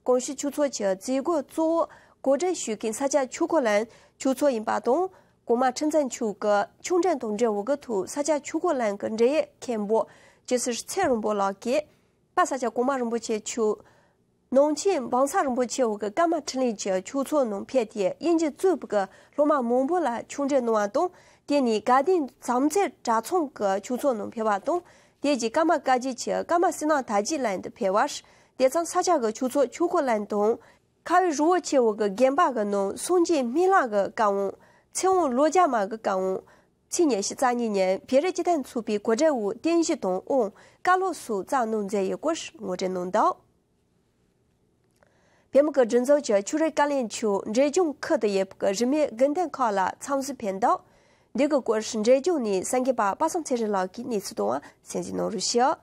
གོང་ཞུས་ཆོས་ཚོགས་ཀྱི་མཛད་སྒོ་གཙོ་བོ་གོ་སྒྲིག་ཞུ་མཁན་ས་སྐྱ་ཆོས་འཁོར་གླིང་ཆོས་ཚོགས་ཡིན་པ་དང་། གོང་མ་ཁྲི་འཛིན་མཆོག་གིས་ཆོས་འབྲེལ་དང་འབྲེལ་བའི་གི་ཐོག་ས་སྐྱ་ཆོས་འཁོར་གླིང་གི་འབྲེལ་ཡོད་མཁན་པོ་ཇི་སྲིད་ཚེ་རིང་པོ་ལགས་ཀྱིས་པ་ས་སྐྱ་གོང་མ་རིན་པོ་ཆེ་མཆོག་ནང་ཆེན་འབངས་ས་རིན་པོ་ཆེ་འོག་གི་ཀརྨ་འཕྲིན་ལས་ཀྱི་ཆོས་ཚོགས་ནང་ཕེབས་ཏེ་དབྱིན་ཇི་གཙོས་པའི་གི་སློབ་མ་མང་པོ་ལ་ཆོས་འབྲེལ་གནང་བ་དང་། དེ་ནས་དགའ་ལྡན་བྱམས་བརྩེ་གྲྭ་ཚང་གི་ཆོས་ཚོགས་ནང་ཕེབས་པ་དང་། དེ་རྗེས་ཀརྨ་བཀའ་བརྒྱུད་ཀྱི་ཀརྨ་བསོད་ནམས་དར་རྒྱས་གླིང་དུ་ཕེབས་པར། དེ་ཙམ་ས་སྐྱ་གི་ཆོས་ཚོགས་ཆོས་འཁོར་གླིང་དང་། ཁ་བའི་རི་བོ་ཆེ་འོག་གི་དགོན་པ་གི་ནང་སངས་རྒྱས་སྨན་བླ་གི་བཀའ་དབང་། ཚེ་དབང་ལོ་བརྒྱ་མ་གི་བཀའ་དབང་། ཚེས་ཉི་ཤུ་རྩ་གཉིས་ཉིན་བོད་རིགས་སྤྱི་མཐུན་ཚོགས་པའི་གོ་སྒྲིག་འོག་རྟེན་གཞི་དང་དབང་བཀའ་སློབ་སོགས་བསྩལ་གནང་མཛད་ཡོད་སྐོར་ངོ་སྤྲོད་གནང་འདུག་བོད་མི་གི་སྒྲིག་འཛུགས་ཀྱི་ཆོས་རིག་བཀའ་བློན་མཆོག་འབྲས་ལྗོངས་ཁུལ་དུ་ཡོད་པའི་རིས་མེད་དགོན་སྡེ་ཁག་ལ་འཚམས་གཟིགས་ཕེབས་འདུག་འདི་གི་སྐོར་འབྲས་ལྗོངས་ནས་གསར་འགོད་པ་པ་སངས་ཚེ་རིང་ལགས་ཀྱིས་གནས་ཚུལ་དང་གསན་གཟིགས་གནང་རོགས་ཞུ།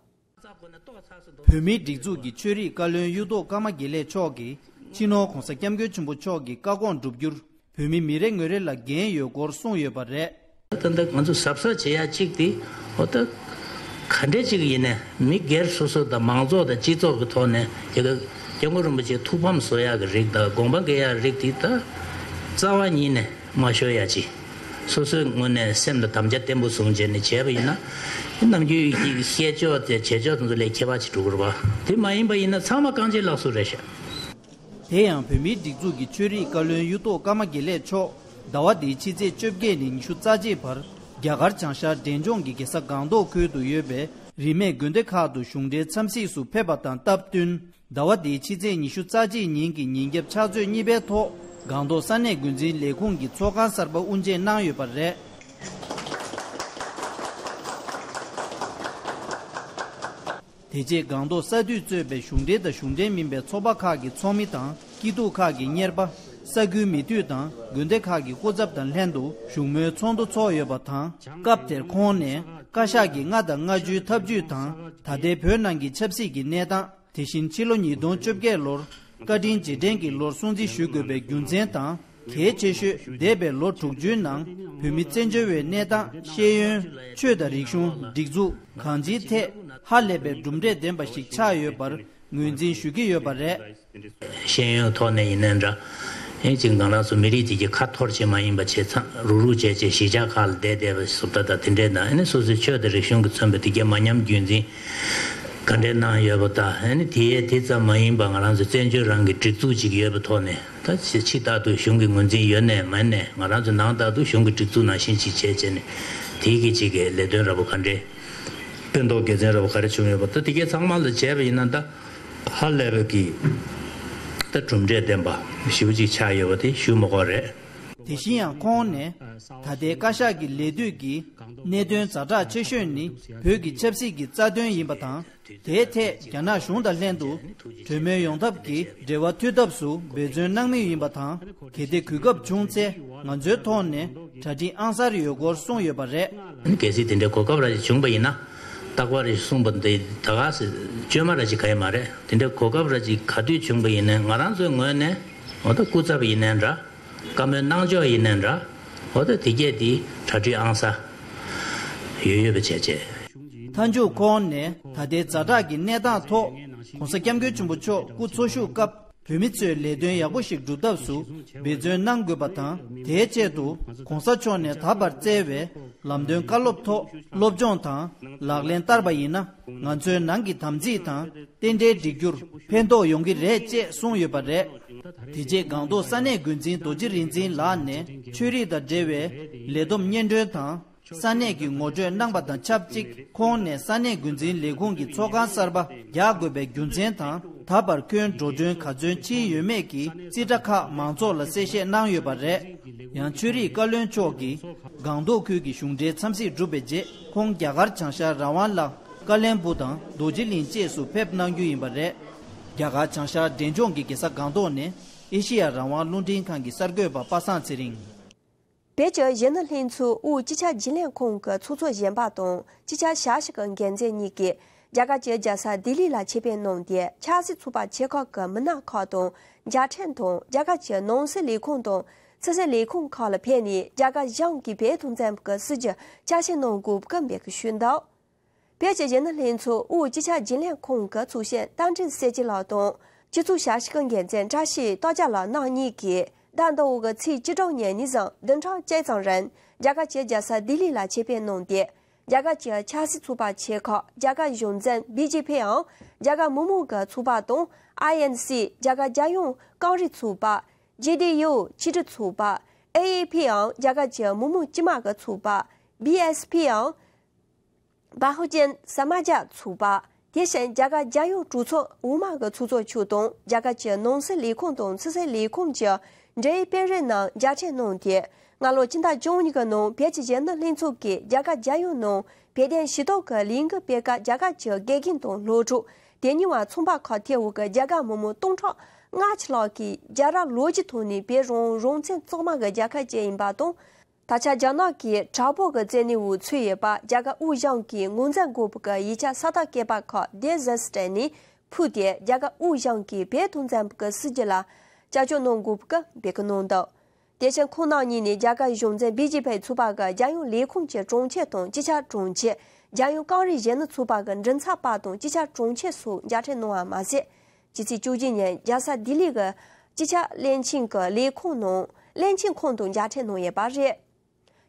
བོད་མིའི་སྒྲིག་འཛུགས་ཀྱི་ཆོས་རིག་བཀའ་བློན་གཡུ་ཐོག་ཀརྨ་དགེ་ལེགས་མཆོག་གིས་སྤྱི་ནོར་༧གོང་ས་༧སྐྱབས་མགོན་ཆེན་པོ་མཆོག་གི་བཀའ་དགོངས་བསྒྲུབ་རྒྱུར་བོད་མི་མི་རེ་ངོ་རེ་ལ་འགན་ཡོད་སྐོར་གསུངས་ཡོད་པ་རེད། ད་ལྟ་ང་ཚོ་གཟབ་གཟབ་བྱེད་ཡ་གཅིག་དེ་འོ་ད་ག་འདྲས་ཅིག་ཡིན་ནའི་མི་སྒེར་སོ་སོ་དང་མང་ཚོགས་དང་སྤྱི་ཚོགས་ཀྱི་ཐོག་ནས་ཡ་གི་སྐྱབས་མགོན་རིན་པོ་ཆེའི་ཐུགས་ཕམ་བཟོ་ཡག་གི་རིགས་དང་དགོངས་པ་འགལ་ཡག་རིགས་དེ་ད་རྩ་བ་ཉིད་ནས་མ་ཤོར་ཡ་ཅིག་སོ་སོའི་ངོས་ནས་སེམས་ལ་དམ་བཅའ་བརྟན་པོ་བཟུང་བྱས་ནས་བྱས་པ་ཡིན་ན། ནམ་རྒྱུན་ཡིག་བཤད་ཕྱོགས་དེ་བྱེད་ཕྱོགས་དེ་ཚོ་ལས་ཁྱད་པར་ཅིག་འགྲོ་གི་རེད་པ། དེ་མ་ཡིན་པ་ཡིན་ན་ཚང་མ་རྐང་རྗེས་ལག་སོ་རེད་ཤག་དེ་ཡང་བོད་མིའི་སྒྲིག་འཛུགས་ཀྱི་ཆོས་རིག་བཀའ་བློན་གཡུ་ཐོག་ཀརྨ་དགེ་ལེགས་མཆོག་ཟླ་བ་འདིའི་ཕྱི་ཚེས་བཅོ་བརྒྱད་ནས་ཉི་ཤུ་རྩ་གཅིག་བར་རྒྱ་གར་བྱང་ཤར་འབྲས་ལྗོངས་ཀྱི་རྒྱལ་ས་སྒང་ཏོག་ཁུལ་དུ་ཡོད་པའི་རིས་མེད་དགོན་སྡེ་ཁག་ཏུ་གཞུང་འབྲེལ་འཚམས་གཟིགས་སུ་ཕེབས་པ་དང་སྟབས་བསྟུན། ཟླ་བ་འདིའི་ཕྱི་ཚེས་ཉི་ཤུ་རྩ་གཅིག་ཉིན་གྱི་ཉིན་རྒྱབ་ཕྱག་ཚོད་གཉིས་པའི་ཐོག་སྒང་ཏོག་ས་གནས་འགོ་འཛིན་ལས་ཁུངས་ཀྱི་ཚོགས་ཁང་གསར་པ་དབུ་འབྱེད་གནང་ཡོད་པ་རེད། དེ་རྗེས་སྒང་ཏོག་ས་འཐུས་གཙོས་པའི་གཞུང་འབྲེལ་དང་གཞུང་འབྲེལ་མིན་པའི་ཚོགས་པ་ཁག་གི་ཚོགས་མི་དང་སྐྱིད་སྡུག་ཁག་གི་གཉེར་པ། ས་ཁུལ་མི་འཐུས་དང་དགོན་སྡེ་ཁག་གི་སྐུ་ཚབ་དང་ལྷན་དུ་བཞུགས་མོལ་ཚོགས་འདུ་ཚོགས་ཡོད་པ་དང་། སྐབས་དེར་ཁོང་ནས་བཀའ་ཤག་གི་ལྔ་དང་ལྔ་བཅུའི་ཐབས་ཇུས་དང་ད་ལྟའི་བོད་ནང་གི་ཆབ་སྲིད་ཀྱི་གནས་སྟངས། དེ་བཞིན་ཕྱི་ལོ་ཉིས་སྟོང་བཅོ་བརྒྱད་ལོར་བཀའ་དྲིན་རྗེས་དྲན་གྱི་ལོར་སྲུང་བརྩི་ཞུ་དགོས་པའི་རྒྱུ་མཚན་དང་། གལ་ཆེ་ཤོས་འདས་པའི་ལོ་དྲུག་ཅུའི་ནང་བོད་མི་བཙན་བྱོལ་བའི་གནས་སྟངས། ཤེས་ཡོན། ཆོས་དང་རིག་གཞུང་། སྒྲིག་འཛུགས། གང་ཅིའི་ཐད་ཧ་ལས་པའི་གྲུབ་འབྲས་ལྡན་པ་ཞིག་ཆགས་ཡོད་པར་ངོས་འཛིན་ཞུ་གི་ཡོད་པ་རེད། ཤེས་ཡོན་ཐོག་ནས་ཡིན་ནའི་འདྲ། ཨེ་ཅིག་ང་རང་ཚོ་མི་རིགས་ཅིག་གི་ཁ་འཐོར་ཅིག་མ་ཡིན་པ་བྱས་ཙང་རུག་རུག་བྱས་བྱས་གཞིས་ཆགས་ཁག་ལ་བསྡད་བསྡད་པ་བཟོ་ལྟ་དང་དེ་འདྲས་དང་ཨ་ནི་སོ་སོའི་ཆོས་དང་རིག་གཞུང་གི་མཚོན་པའི་དེ་གའི་མ་ཉམས་རྒྱུན་འཛིན་ག་འདྲས་གནང་ཡོད་པ་དང་ཨ་ནི་དེ་ཡས་དེ་ཙམ་མ་ཡིན་པ་ང་རང་ཚོ་བཙན་བྱོལ་རང་གི་སྒྲིག་འཛུགས་ཅིག་ཡོད་པའི་ཐོག་ནས་ད་ཕྱི་ཕྱི་ལྟར་དུ་གཞུང་གི་ངོས་འཛིན་ཡོད་ནའི་མེད་ནའི་ང་རང་ཚོ་ནང་ལྟར་དུ་གཞུང་གི་སྒྲིག་འཛུགས་ནང་བཞིན་ཅིག་བྱས་བྱས་ནས་དེའི་གི་ཅིག་གི་ལས་དོན་འདྲ་པོ་ག་འདྲས་སྤུན་ཐོག་དགེ་མཚན་འདྲ་པོ་ག་རེ་བྱུང་ཡོད་པ་ད་དེ་གའི་ཚང་མ་ལ་བྱས་པ་ཡིན་ན་ད། ཧ་ལས་པའི་གི་ད་གྲུབ་འབྲས་ལྡན་པ་ཞེ་པོ་ཅིག་ཆགས་ཡོད་པ་དེ་ཞུ་མི་དགོས་རེད། དེ་བཞིན་ཡང་ཁོང་ནས་ད་ལྟའི་བཀའ་ཤག་གི་ལས་དུས་ཀྱི་གནད་དོན་ཛ་དྲག་ཆེ་ཤོས་ནི་བོད་ཀྱི་ཆབ་སྲིད་ཀྱི་རྩ་དོན་ཡིན་པ་དང་། དེའི་ཐད་རྒྱ་ནག་གཞུང་དང་ལྷན་དུ་གྲོས་མོལ་ཡོང་ཐབས་ཀྱི་འབྲེལ་བ་མཐུད་ཐབས་སུ་འབད་བརྩོན་གནང་མུས་ཡིན་པ་དང་། གལ་ཏེ་གོ་སྐབས་བྱུང་ཚེ་ང་ཚོའི་ཐོག་ནས་གྲ་སྒྲིག་ཨང་གསར་ཡོད་སྐོར་གསུངས་ཡོད་པ་རེད། གལ་སྲིད་དེ་འདྲའི་གོ་སྐབས་ར་ཞིག་བྱུང་པ་ཡིན་ན། རྟག་པར་གསུངས་པ་འདི་ད་ག་སེ་བཅོས་མ་ར་ཅིག་ག་ཡི་མ་རེད། དེ་འདྲའི་གོ་སྐབས་ར་ཅིག་ག་དུས་བྱུང་པ་ཡིན་ནའི་ང་རང་ཚོའི་ངོས་ནས་འོ་ད་སྐུ་ཚབ་ཡིན་ནའི་འདྲ། བཀའ་མོལ་གནང་ཕྱོགས་ཡིན་ནའི་འདྲ། འོ་ད་དེ་གས་དེ་གྲ་སྒྲིག་ཨང་ས་ཡོད་ཡོད་པ་བྱས་བྱས། མཐའ་མཇུག་ཁོང་ནས་ད་ལྟའི་ཛ་དྲག་གི་གནས་སྟངས་ཐོག་༧གོང་ས་༧སྐྱབས་མགོན་ཆེན་པོ་མཆོག་སྐུ་འཚོ་བཞུགས་སྐབས། བོད་མི་ཚོས་ལས་དོན་ཡག་པོ་ཞིག་སྒྲུབ་ཐབས་སུ་འབད་བརྩོན་གནང་དགོས་པ་དང་། དེའི་ཆེད་དུ་༧གོང་ས་མཆོག་ནས་ད་བར་བསྩལ་བའི་ལམ་སྟོན་བཀའ་སློབ་ཐོག་སློབ་སྦྱོང་དང་ལག་ལེན་བསྟར་བ་ཡིན་ན། ང་ཚོའི་ནང་གི་དམ་ཚིག་དང་རྟེན་འབྲེལ་སྒྲིག་རྒྱུར་ཕན་ཐོགས་ཡོང་གི་རེད་ཅེས་གསུངས་ཡོད་པ་རེད། དེ་རྗེས་སྒང་ཏོག་ས་གནས་འགོ་འཛིན་རྡོ་རྗེ་རིག་འཛིན་ལགས་ནས་ཆོས་རིག་དང་འབྲེལ་བའི་ལས་བསྡོམས་སྙན་སྒྲོན་དང་། ས་གནས་ཀྱི་ངོ་སྤྲོད་གནང་པ་དང་ཆབས་ཅིག་ཁོང་ནས་ས་གནས་འགོ་འཛིན་ལས་ཁུངས་ཀྱི་ཚོགས་ཁང་གསར་པ་རྒྱག་དགོས་པའི་རྒྱུ་མཚན་དང་། ད་བར་ཁྱོན་འགྲོ་གྲོན་ག་ཚོད་ཕྱིན་ཡོད་མེད་ཀྱི་རྩིས་ཁྲ་ཁག་མང་ཚོགས་ལ་གསལ་བཤད་གནང་ཡོད་པ་རེད། ཡང་ཆོས་རིག་བཀའ་བློན་མཆོག་གིས་སྒང་ཏོག་ཁུལ་གྱི་གཞུང་འབྲེལ་འཚམས་གཟིགས་གྲུབ་པའི་རྗེས་ཁོང་རྒྱ་གར་བྱང་ཤར་རང་དབང་ལ་ཀ་ལོན་སྦུག་དང་རྡོ་རྗེ་གླིང་བཅས་སུ་ཕེབས་གནང་རྒྱུ་ཡིན་པ་རེད། རྒྱ་གར་བྱང་ཤར་འབྲས་ལྗོངས་ཀྱི་རྒྱལ་ས་སྒང་ཏོག་ནས་ཨེ་ཤེ་ཡ་རང་དབང་རླུང་འཕྲིན་ཁང་གི་གསར་འགོད་པ་པ་སངས་ཚེ་རིང་། བོད་ཀྱི་གཞོན་ནུ་ལྷན་ཚོགས་དབུས་སྤྱི་ཁྱབ་རྒྱུན་ལས་ཁང་གི་ཚོགས་གཙོ་གཞོན་པ་དང་སྤྱི་ཁྱབ་ཞབས་ཞུ་གི་འགན་འཛིན་གཉིས་ཀྱིས་རྒྱ་གར་གྱི་རྒྱལ་ས་ལྡི་ལི་ལ་ཆེད་ཕེབས་གནང་སྟེ། ཆབ་སྲིད་ཚོགས་པ་ཆེ་ཁག་གི་མི་སྣ་ཁག་དང་མཇལ་འཕྲད་དང་། རྒྱ་གར་གྱི་ནང་སྲིད་ལས་ཁུངས་དང་ཕྱི་སྲིད་ལས་ཁུངས་ཁག་ལ་ཕེབས་ནས་རྒྱ་གར་གཞུང་གིས་བོད་དོན་ཚན་པ་གི་སྲིད་བྱུས་བསྐྱར་ཞིབ་གནང་དགོས་པ་འབོད་སྐུལ་ཞུས་འདུག་བོད་ཀྱི་གཞོན་ནུ་ལྷན་ཚོགས་དབུས་སྤྱི་ཁྱབ་རྒྱུན་ལས་ཁང་གི་ཚོགས་གཞོན་རྟ་མགྲིན་གསལ་རྒྱལ་ལགས་དང་ སྤྱི་ཚོགས་བྱ་བཞག་གི་འགན་འཛིན་བཀྲ་ཤིས་རྟོགས་རྒྱལ་ལགས་རྣམ་གཉིས་ཀྱིས་ཟླ་འདི་འོག་གི་ཚེས་བཅུ་དྲུག་ཉིན་ཉིན་གུང་བདུན་ཕྲག་གཅིག་ཙམ་རིང་རྒྱ་གར་གྱི་རྒྱལ་ས་ལྡི་ལི་ལ་ཆེད་ཕེབས་གནང་སྟེ། རྒྱ་གར་གྱི་ཆབ་སྲིད་ཚོགས་པ་ཆེ་ཁག་རྒྱ་གར་གཞུང་འཛིན་བི་ཇེ་པི་འམ་རྒྱ་གར་མི་མང་གི་ཚོགས་པ་དང་ཨའི་ཨེན་སི་རྒྱ་གར་རྒྱལ་ཡོངས་གངས་རི་ཚོགས་པ། ཇེ་ཌི་ཡུ་ཆེས་མཐོའི་ཚོགས་པ། ཨེ་ཨེ་པི་འམ་རྒྱ་གར་གྱི་མི་མང་སྤྱི་དམངས་ཀྱི་ཚོགས་པ། བི་ཨེས་པི་འམ་བྷ་ཧུ་ཇན་ས་མཱ་ཇ་ཚོགས་པ། དེ་བཞིན་རྒྱ་གར་རྒྱལ་ཡོངས་གྲོས་ཚོགས་འོག་མ་གི་ཚོགས་གཙོ་མཆོག་དང་རྒྱ་གར་གྱི་ནང་སྲིད་ལས་ཁུངས་དང་ཕྱི་སྲིད་ལས་ཁུངས་ཀྱི་འབྲེལ་ཡོད་དཔོན་རིགས་རྣམས་མཇལ་འཕྲད་གནང་སྟེ། སྔ་ལོ་ཕྱི་ཟླ་བཅུ་གཉིས་ཀྱི་ནང་བོད་ཀྱི་གཞོན་ནུ་ལྷན་ཚོགས་ཀྱིས་རྒྱ་གར་རྒྱལ་ཡོངས་ནང་བོད་དོན་ཞུ་གཏུག་གི་ལས་འགུལ་སྤེལ་སྐབས། རྒྱ་གར་གྱི་དགེ་རྒན་དང་སློབ་ཕྲུག་དེ་ཉིད་བ་ཚོང་པ་ཁག་ཐེ་བོ་གི་རྒྱ་གར་མི་མང་སྟོང་ཕྲག་ལྔ་བཅུ་ལྷག་གིས་རྒྱལ་རབས་ལོ་རྒྱུས་ཐོག་ནས་བོད་རང་རང་བཙན་གཙང་མ་གི་རྒྱལ་ཁབ་ཅིག་ཡིན་པ་དང་། ད་ཆ་རྒྱ་ནག་གིས་དྲག་པོ་གི་བཙན་གནོན་འོག་ཚུད་ཡོད་པ། རྒྱ་གར་དབུས་གཞུང་གིས་ངོས་འཛིན་དགོས་པ་གི་ཡིག་ཆ་ས་ཐག་བཀོད་པ་ཁག་དེ་ཟིན་སྤྲད་ནས་ཕུད་དེ། རྒྱ་གར་དབུས་གཞུང་གིས་བོད་དོན་ཚན་པ་གི་སྲིད་ཇུས་ལ་བསྐྱར་བཅོས་གནང་དགོས་པ་གི་འབོད་སྐུལ་གནང་འདུག་དེ་བཞིན་ཁོང་རྣམ་གཉིས་ནས་རྒྱ་གར་གཞུང་འཛིན་བི་ཇེ་པི་ཚོགས་པ་གི་རྒྱལ་ཡོངས་ལས་ཁུངས་ཀྱི་དྲུང་ཆེ་དང་སྤྱི་ཁྱབ་དྲུང་ཆེ། རྒྱལ་ཡོངས་གངས་རི་གཞོན་ནུ་ཚོགས་པ་གི་མགྲིན་ཚབ་པ་དང་སྤྱི་ཁྱབ་དྲུང་ཆེ་སོགས་མཇལ་འཕྲད་གནང་བ་མ་ཟད། ཕྱི་ཚེས་བཅུ་གཅིག་ཉིན་རྒྱལ་ས་ལྡི་ལི་གི་སྤྱི་ཁྱབ་བློན་ཆེན་གྱི་ལས་ཁུངས་ནང་བློན་ཆེན་ཁོང་དང་མཇལ་འཕྲད་གནང་ཡོད་པ་རེད།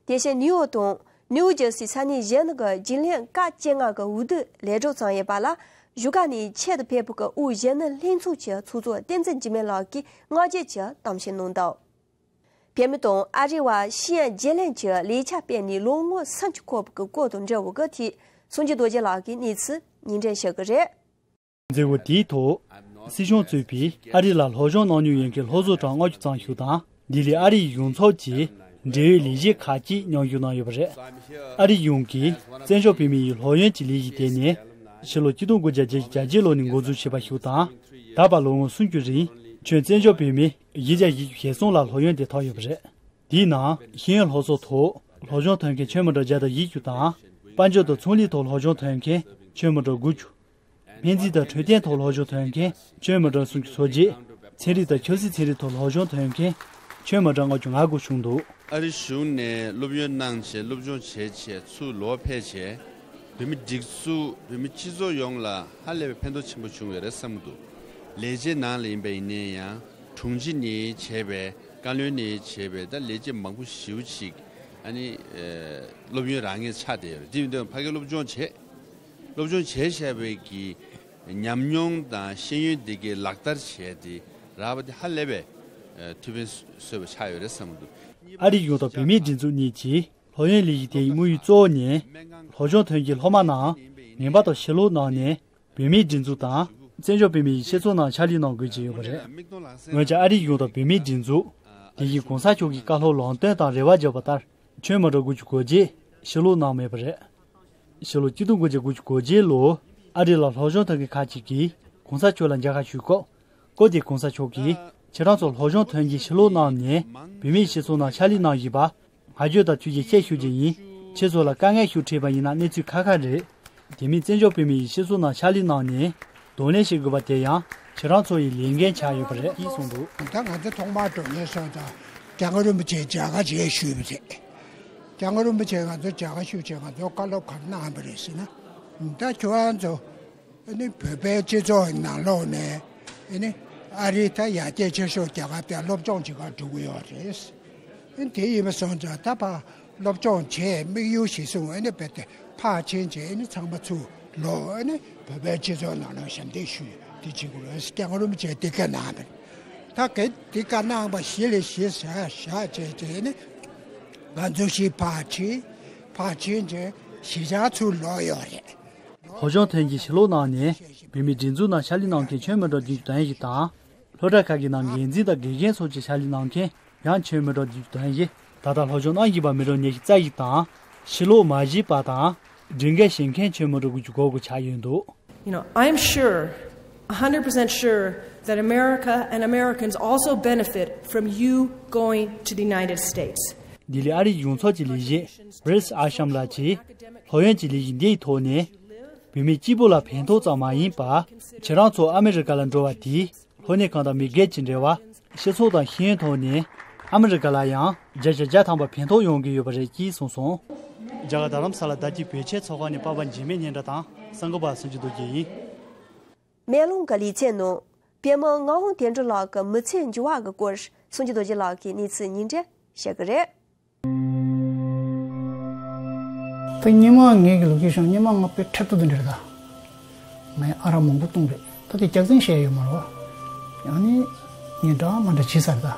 དེ་བཞིན་ནིའུ་ཡོག་དང་ནིའུ་ཇར་སི་ས་གནས་གཞོན་ནུ་གི་རྒྱུན་ལས་སྐབས་བཅོ་ལྔ་གི་འོས་བསྡུ་ལས་གྲོགས་བརྩམས་ཡོད་པ་ལ། བཞུགས་སྒར་ནས་ཆེད་དུ་ཕེབས་པའི་དབུས་གཞོན་ནུ་ལྷན་ཚོགས་ཀྱི་ཚོགས་གཙོ་བསྟན་འཛིན་འཇིགས་མེད་ལགས་ཀྱིས་བསྔགས་བརྗོད་ཀྱི་གཏམ་བཤད་གནང་འདུག་བོད་མི་དང་ཨ་རི་བར་ཤེས་ཡོན་བརྗེ་ལེན་གྱི་ལས་འཆར་སྤེལ་ནས་ལོ་ངོ་སུམ་ཅུ་འཁོར་བའི་སྐོར་དང་འབྲེལ་བའི་ཐད་སངས་རྒྱས་རྡོ་རྗེ་ལགས་ཀྱིས་གནས་ཚུལ་སྙན་སྒྲོན་ཞུ་གི་རེད། མཛད་སྒོ་དེའི་ཐོག་སྲིད་གཞུང་གཙོས་པའི་ཨ་རི་ལ་སློབ་སྦྱོང་གནང་མྱོང་ཡོད་མཁན་སློབ་ཟུར་གྲངས་ལྔ་བཅུ་ཙམ་ཞིག་དང་། ལྡི་ལི་ཨ་རིའི་གཞུང་ཚབ་ཀྱི་འབྲེལ་ཡོད་ལས་བྱེད་ཁག་ཅིག་མཉམ་ཞུགས་གནང་ཡོད་པ་རེད། ཨ་རིའི་གཞུང་གིས་བཙན་བྱོལ་བོད་མི་ཡི་སློབ་ཡོན་གྱི་ལས་གཞི་དེ་ནི་ཕྱི་ལོ་ཆིག་སྟོང་དགུ་བརྒྱ་བརྒྱད་ཅུ་གྱ་བརྒྱད་ལོ་ནས་འགོ་འཛུགས་བྱས་པ་ཞིག་དང་། ད་བར་ལོ་ངོ་སུམ་ཅུ་རིང་ཁྱོན་བཙན་བྱོལ་བོད་མི་བཞི་བརྒྱ་བཞི་བཅུ་ཞེ་གསུམ་ལ་སློབ་ཡོན་དེ་ཐོབ་ཡོད་པ་རེད། དེའི་ནང་ཤེས་ཡོན་སློབ་གསོ་ཐོག་སློབ་སྦྱོང་ཐོན་མཁན་ཁྱོན་མི་གྲངས་བརྒྱ་དང་བཞི་བཅུ་དང་། དཔལ་འབྱོར་དང་ཚོང་ལས་ཐོག་སློབ་སྦྱོང་ཐོན་མཁན་ཁྱོན་མི་གྲངས་དགུ་བཅུ། སྨན་རྩིས་དང་འཕྲོད་བསྟེན་ཐོག་སློབ་སྦྱོང་ཐོན་མཁན་ཁྱོན་མི་གྲངས་སུམ་ཅུ་སོ་བརྒྱད། ཚན་རིག་དང་ཆབ་སྲིད་ཚན་རིག་ཐོག་སློབ་སྦྱོང་ཐོན་མཁན་ཁྱོན་མི་གྲངས་ལྔ་བཅུ་ང་དགུ་བྱུང་འདུག་ཨ་རི་གཞུང་ནས་སློབ་ཡོན་གནང་བྱས་སློབ་སྦྱོང་བྱས་བྱས་ཚུར་ལོག་ཕེབས་བྱས། བོད་མི་སྒྲིག་འཛུགས་བོད་མི་སྤྱི་ཚོགས་ཡོངས་ལ་ཧ་ལས་པའི་ཕན་ཐོགས་ཆེན་པོ་བྱུང་ཡོད་རེད་བསམ་གྱི་འདུག་ལས་བྱེད་ནང་ལ་ཡིན་པ་ཡིན་ན་ཡང་དྲུང་ཆེ་ནས་བྱས་པའི་བཀའ་བློན་ནས་བྱས་པའི་ད་ལས་བྱེད་མང་པོ་ཞེ་པོ་ཅིག་ཨ་ནི་སློབ་ཡོན་རག་མཁན་ཆགས་བསྡད་ཡོད་རེད། དེ་ཡིན་དུས་ཕ་གིར་སློབ་སྦྱོང་བྱས། སློབ་སྦྱོང་བྱས་བཞག་པའི་གི་ཉམས་མྱོང་དང་ཤེས་ཡོན་འདི་གའི་ལག་བསྟར་བྱས་ཏེ་རག་པ་དེ་ཧ་ལས་པའི་ཨ་ཐུགས་ཕན་གསོས་པ་ཆགས་ཡོད་རེད་བསམ་གྱི་འདུག་ཨ་རིའི་གཞུང་དང་བོད་མིའི་སྒྲིག་འཛུགས་གཉིས་ཀྱིས་སློབ་ཡོན་ལས་གཞི་དེའི་དམིགས་ཡུལ་གཙོ་བོ་ནི། སློབ་སྦྱོང་ཐོན་རྒྱུའི་སློབ་མ་རྣམས་ངེས་པར་དུ་ཕྱི་ལོགས་གནང་ནས་བོད་མིའི་སྒྲིག་འཛུགས་དང་བཙན་བྱོལ་བོད་མིའི་སྤྱི་ཚོགས་ནང་ཕྱག་ལས་གནང་དགོས་ཀྱི་ཡོད་པ་རེད། འོན་ཀྱང་ཨ་རིའི་གཞུང་དང་བོད་མིའི་སྒྲིག་འཛུགས་དེ་བཞིན་གོང་ས་མཆོག་གི་བཀའ་སློབ་ལམ་སྟོན་དང་རེ་བ་བརྗོད་པ་ལྟར་ཁྱོན་མི་གྲངས་དགུ་བཅུ་གོ་བརྒྱད་ཕྱི་ལོགས་གནང་མེད་པ་རེད། ཕྱི་ལོ་ཆིག་སྟོང་དགུ་བརྒྱ་དགུ་བཅུ་གོ་བརྒྱད་ལོར་ཨ་རི་ལ་སློབ་སྦྱོང་ཐོན་མཁན་ཁག་ཅིག་གིས་གོང་ས་མཆོག་ལ་མཇལ་ཁ་ཞུས་སྐབས། སྐབས་དེར་གོང་ས་མཆོག་གིས་ཁྱེད་རང་ཚོ་སློབ་སྦྱོང་ཐོན་རྒྱུའི་ཕྱི་ལོགས་གནང་ནས་བོད་མིའི་སྤྱི་ཚོགས་ནང་ཕྱག་ལས་གནང་བཞིན་པ། བསྔགས་བརྗོད་དང་ཐུགས་རྗེ་ཆེ་ཞུ་རྒྱུ་ཡིན། ཁྱེད་ཚོ་ལ་དཀའ་ངལ་ཤུགས་འཕྲད་པ་ཡིན་ན་གནས་ཚུལ་ཁག་ཁག་རེད། དེ་མིན་བཙན་བྱོལ་བོད་མིའི་སྤྱི་ཚོགས་ནང་ཕྱག་ལས་གནང་ནས་གདོང་ལེན་བྱེད་དགོས་པ་དེ་ཡང་ཁྱེད་རང་ཚོ་ཡི་ལས་འགན་ཆགས་ཡོད་པ་རེད་ཅེས་གསུངས་འདུག་ད་ང་ཚོ་ཐོག་མར་འགྲོ་ཉེན་སོང་ཙང་སྐྱབས་མགོན་རིན་པོ་ཆེ་མཇལ་ཁ་བྱེད་ཞུས་པ་རེད། སྐྱབས་མགོན་རིན་པོ་ཆེ་ང་ཚོ་མཇལ་ཁ་ཞུ་བྱས་ང་ཚོ་བཀའ་སློབ་ག་རེ་གནང་བ་རེད་ཟེར་ན། ད་ཁྱོད་རང་ཚོ་ཨ་ནི་བོད་པའི་སྤྱི་ཚོགས་ནང་ལོགས་ནས་ཨ་ནི་ཨ་རི་ད་ཡར་རྒྱས་ཆེ་ཤོས་རྒྱལ་ཁབ་དེ་སློབ་སྦྱོང་བྱེད་གར་འགྲོ་གི་ཡོད་རེད། ཨ་ནི་དེ་ཡིན་པ་སོང་ཙང་ད་ཕར་སློབ་སྦྱོང་བྱས་དམིགས་ཡུལ་གཞིར་བཟུང་ཨ་ནི་རྦད་དེ་ཕར་ཕྱིན་བྱས་ཨ་ནི་ཚང་མ་ཚུར་ལོག་ཨ་ནི་བོད་པའི་སྤྱི་ཚོགས་ནང་ལོགས་ཞབས་འདེགས་ཞུ་ཡ་དེ་བྱེད་དགོས་རེད། སྐྱབས་མགོན་རིན་པོ་ཆེས་འདི་བཀའ་གནང་བ་རེད། ད་གལ་ཏེ་བཀའ་གནང་བ་གཞི་ལ་གཞི་བཞག་བཞག་བྱས་བྱས་ནས་ང་ཚོ་གཞིས་ཕར་ཕྱིན་ཕར་ཕྱིན་བྱས་གཞིས་ཆགས་ཚུར་ལོག་ཡོད་རེད། སློབ་སྦྱོང་ཐོན་རྒྱུའི་ཕྱི་ལོགས་གནང་ནས་བོད་མིའི་སྒྲིག་འཛུགས་ནང་ཕྱག་ལས་གནང་མཁན་ཁྱོན་མི་གྲངས་བདུན་ཅུ་དོན་བཞི་དང་། སློབ་གྲྭ་ཁག་གི་ནང་འགན་འཛིན་དང་དགེ་རྒན་སོགས་ཀྱི་ཕྱག་ལས་གནང་མཁན་ཡང་ཁྱོན་མི་གྲངས་བདུན་ཅུ་དོན་བཞི། ད་ལྟ་སློབ་སྦྱོང་གནང་བཞིན་པ་མི་གྲངས་ཉི་ཤུ་རྩ་བཞི་དང་། ཕྱི་ལོགས་མ་གཞི་པ་དང་སྒྲིག་འགལ་བྱེད་མཁན་ཁྱོན་མི་གྲངས་དགུ་བཅུ་གོ་དགུ་ཆགས་ཡོད་འདུག You know, I'm sure, one hundred percent sure that America and Americans also benefit from you going to the United States. ལྡི་ལི་ཨ་རིའི་གཞུང་ཚབ་ཀྱི་ལས་བྱེད་Bruce Asham ལགས་ཀྱིས་སློབ་ཡོན་གྱི་ལས་གཞི་འདིའི་ཐོག་ནས་བོད་མི་གཅིག་པུ་ལ་ཕན་ཐོགས་ཙམ་མ་ཡིན་པར་ཁྱེད་རང་ཚོ་ཨ་མི་རི་ཀ་ལ་འགྲོ་བ་དེས་སློབ་གཉེར་ཁང་དང་མི་སྒེར་གྱི་འབྲེལ་བ། སྤྱི་ཚོགས་དང་ཤེས་ཡོན་ཐོག་ནས་ཨ་མི་རི་ཀ་ལ་ཡང་བརྒྱ་ཆ་བརྒྱ་ཐམ་པ་ཕན་ཐོགས་ཡོང་གི་ཡོད་པ་རེད་ཅེས་གསུངས་སོང་། རྒྱ་གར་རྡ་རམ་ས་ལ་ཟླ་སྐྱིད་བོད་ཆས་ཚོགས་ཁང་ནས་པ་ཕ་འཇིགས་མེད་སྙན་གྲགས་དང་གསར་འགོད་པ་སུ་ཇི་རྡོ་རྗེ་ཡིན། མེ་ལོང་གི་ལི་ཚན་ནང་ པདྨ་ངག་དབང་དོན་གྲུབ་ལགས་ཀྱི་མི་ཚེའི་འགྱུར་བ་གི་སྐོར་སངས་རྒྱས་རྡོ་རྗེ་ལགས་ཀྱིས་གནས་ཚུལ་སྙིང་བསྡུས་བཤད་ཀྱི་རེད། ད་སྔོན་མ་ངེད་ཀྱི་ལོ་རྒྱུས་བཞག་སྔོན་མ་ང་དཔེ་འཁྲབ་སྟོན་དེ་འདྲ་རེད་ད། ང་ཡང་ཨ་རག་མང་པོ་བཏུངས་རེད། ད་དེ་སྐྱག་རྫུན་བཤད་ཡོད་མ་རེད་བ། ཡང་ནི་ངས་འདྲ་མ་འདྲ་བྱས་ཚར་ད།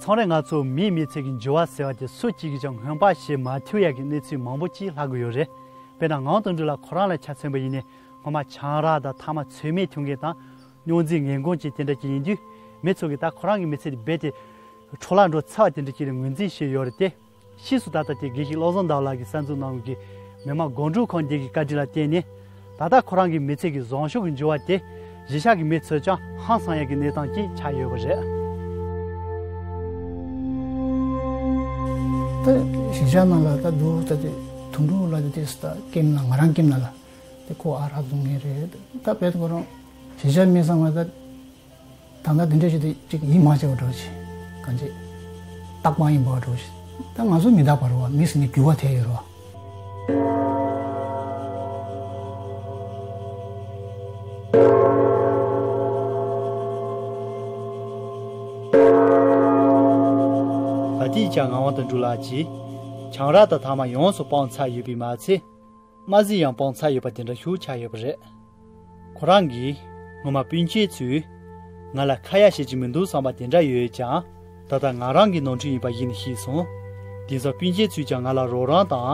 མཚམས་རེ་ང་ཚོ་མིའི་མི་ཚེ་གི་འགྱུར་བ་ཟེར་བ་དེ་སུ་གཅིག་གིས་ཀྱང་སྔོན་དཔག་བྱེད་མ་ཐུབ་ཡག་གི་གནས་ཚུལ་མང་པོ་ཅིག་ལྷག་གི་ཡོད་རེད། དཔེར་ན་ངག་དབང་དོན་གྲུབ་ལགས་ཁོ་རང་ལ་ཆ་མཚོན་པ་ཡིན་ན། སྔོན་མ་ཆང་རག་དང་ཐ་མག་ཚོད་མེད་འཐུང་མཁན་དང་། སྨྱོ་རྫས་ངན་གོང་བཅས་དེ་འདྲ་ཅིག་ཡིན་དུས། མི་ཚོ་གིས་ད་ཁོ་རང་གི་མི་ཚེ་དེ་རྦད་དེ་འཕྲོ་བརླག་འགྲོ་ཚར་བ་དེ་འདྲ་ཅིག་ལ་ངོས་འཛིན་བྱས་ཡོད་རེད་དེ། ཕྱིས་སུ་ད་ལྟ་དེ་དགེ་བཤེས་བློ་བཟང་ཟླ་བ་ལགས་ཀྱིས་གསར་འཛུགས་གནང་བའི་མི་དམངས་སྒོམ་སྒྲུབ་ཁང་འདི་གི་བཀའ་དྲིན་ལ་བརྟེན་ནས། ད་ལྟ་ཁོ་རང་གི་མི་ཚེ་གི་བཟང་ཕྱོགས་ཀྱི་འགྱུར་བ་དེ་གཞིས་ཆགས་ཀྱི་མི་ཚོས་ཀྱང་ཧང་སང་ཡག་གི་གནས་སྟངས་ཅིག་ཆགས་ཡོད་པ་རེད། ད་གཞིས་ཆགས་ནང་ལ་ད་འདུག་ད་དེ་དུང་ཕྲུག་ལ་དེ་དེ་ད་ཀེམ་ནང་ང་རང་ཀེམ་ནང་ལ་དེ་ཁོ་ཨ་རག་བཙོང་མཁན་རེད། ད་བལ་ཁོ་རང་གཞིས་ཆགས་མི་ཚང་མ་ད། ད་ལྟ་འདི་འདྲ་ཞིག་དེ་གཅིག་ཡིད་མ་ཆེས་པ་འདྲ་བོ་ཞིག་གང་ཅི་རྟག་པ་ཡིན་པ་འདྲ་བོ་ཞིག་ད་ང་ཚོ་མི་རྟག་པ་རེད་བ། མི་ཟེར་ནས་འགྱུར་བ་ཐེབས་ཡོད་རེད་བ། ད་ལྟའི་ཆར་ངག་དབང་དོན་གྲུབ་ལགས་ཀྱིས་ཆང་རག་དང་ཐ་མག་ཡོངས་སུ་སྤངས་ཚར་ཡོད་པས་མ་ཚད། དམར་ཟས་ཡང་སྤངས་ཚར་ཡོད་པ་དེ་འདྲ་ཞིག་ཆགས་ཡོད་པ་རེད། ཁོ་རང་གིས་སྔོན་མ་སྤུན་མཆེད་ཚོས་ང་ལ་ཁ་ཡ་བྱེད་ཀྱི་མི་འདུག་བསམ་པ་དེ་འདྲ་ཡོད་ཀྱང་། ད་ལྟ་ང་རང་གི་ནོར་འཁྲུལ་ཡིན་པ་གཞི་ནས་ཤེས་སོང་། དེང་སང་སྤུན་མཆེད་ཚོས་ཀྱང་ང་ལ་རོགས་རམ་དང་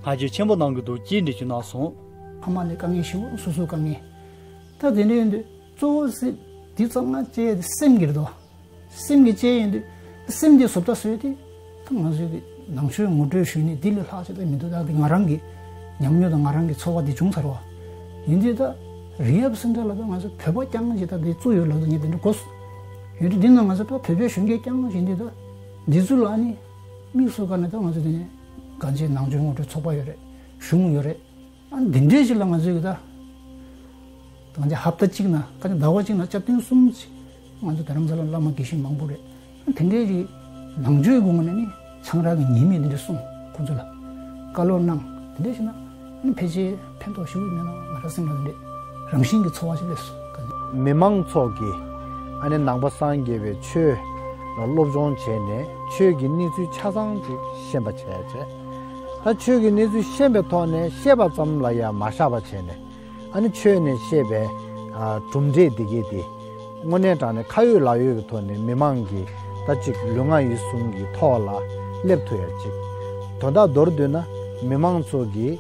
བསྔགས་བརྗོད་ཆེན་པོ་གནང་གི་འདུག་ཅེས་འགྲེལ་བརྗོད་གནང་སོང་། ཕ་མ་ལ་དཀའ་ངལ་ཞེ་པོ་སོ་སོའི་དཀའ་ངལ། ད་དེ་འདྲ་ཡིན་དུས་གཙོ་བོ་སེམས་འདི་ཙམ་ང་བཅས་སེམས་ཀྱི་རེད་དོ། སེམས་ཀྱི་བཅས་ཡིན་དུས། སེམས་ཀྱི་བཟོ་ལྟ་བཟོས་ཏེ། ད་ང་ཚོའི་གི་ནང་ཆོས་ངོ་སྤྲོད་ཞུས་ནས་འདི་ལས་ལྷག་ཅིག་ད་མི་འདུག་ད་འདི་ང་རང་གི་ཉམས་མྱོང་དང་ང་རང་གི་ཚོར་བ་འདི་བྱུང་ཚར་བ། ཡིན་དུས་ད་རི་ཡབ་སེན་ཊར་ལ་ད་ང་ཚོ་བོད་པ་རྐྱང་ཅིག་ད་འདི་བཙུགས་ཡོད་ལབ་ད་ངས་དེ་འདྲ་གོ་སོང་། ཡིན་དུས་འདི་ན་ང་ཚོ་ད་བོད་པའི་གཞོན་སྐྱེས་རྐྱང་ཡིན་དུས་ད་འདི་ཚོ་ལ་ཨ་ནི་དམིགས་སུ་བཀར་ནས་ད་ང་ཚོ་དེ་ནས་གང་ཅི་ནང་ཆོས་ངོ་སྤྲོད་ཚོགས་པ་ཡོད་རེད། གཞུང་ཡོད་རེད། ཨ་འདི་འདྲའི་ཞིག་ལ་ང་ཚོས་ཀྱི་ད། ད་ང་ཚོ་ཧབ་ཏ་གཅིག་ན་ཁ་ཅིག་ཟླ་བ་གཅིག་ན་སྐྱབས་སྟོན་གསུམ་ཞིག་ང་ཚོ་རྡ་རམ་ས་ལ་བླ་མ་དགེ་བཤེས་མང་པོ་རེད། ཨ་དེ་འདྲའི་ཞིག་ནང་ཆོས་སྒོ་ནས་ནི་ཆང་རག་གི་ཉེས་དམིགས་འདི་འདྲ་གསུངས་ཁོང་ཚོ་ལ་བཀའ་སློབ་གནང་། དེ་འདྲ་ཞིག་ན་ཨ་ཕལ་ཆེར་ཕན་ཐོགས་ཞེ་པོ་མེད་ན་ང་རང་སེམས་ལ་འདི་འདྲའི་རང་བཞིན་གྱི་ཚོར་བ་ཞིག་སླེབས་སོང་། མི་མང་ཚོགས་ཀྱིས་ཨ་ནི་ནང་པ་སངས་རྒྱས་པའི་ཆོས་ལ་སློབ་སྦྱོང་བྱས་ནས་ཆོས་ཀྱི་གནས་ཚུལ་ཆ་ཚང་ཅིག་ཤེས་པ་བྱས་བྱས། ད་ཆོས་ཀྱི་གནས་ཚུལ་ཤེས་པའི་ཐོག་ནས་ཤེས་པ་ཙམ་ལ་ཡང་མ་བཞག་པ་བྱས་ནས། ཨ་ནི་ཆོས་ནས་བཤད་པའི་ཨ་གྲུབ་འབྲས་འདི་གས་དེ་དངོས་གནས་དྲང་གནས་ཁ་ཡོད་ལག་ཡོད་ཀྱི་ཐོག་ནས་མི་མང་གིས་ད་ཅིག་ལུས་ངག་ཡིད་གསུམ་གྱི་ཐོག་ལ་སླེབས་ཐུབ་ཡ་ཅིག་དོན་དག་མདོར་བསྡུས་ན་མི་མང་ཚོ་གིས་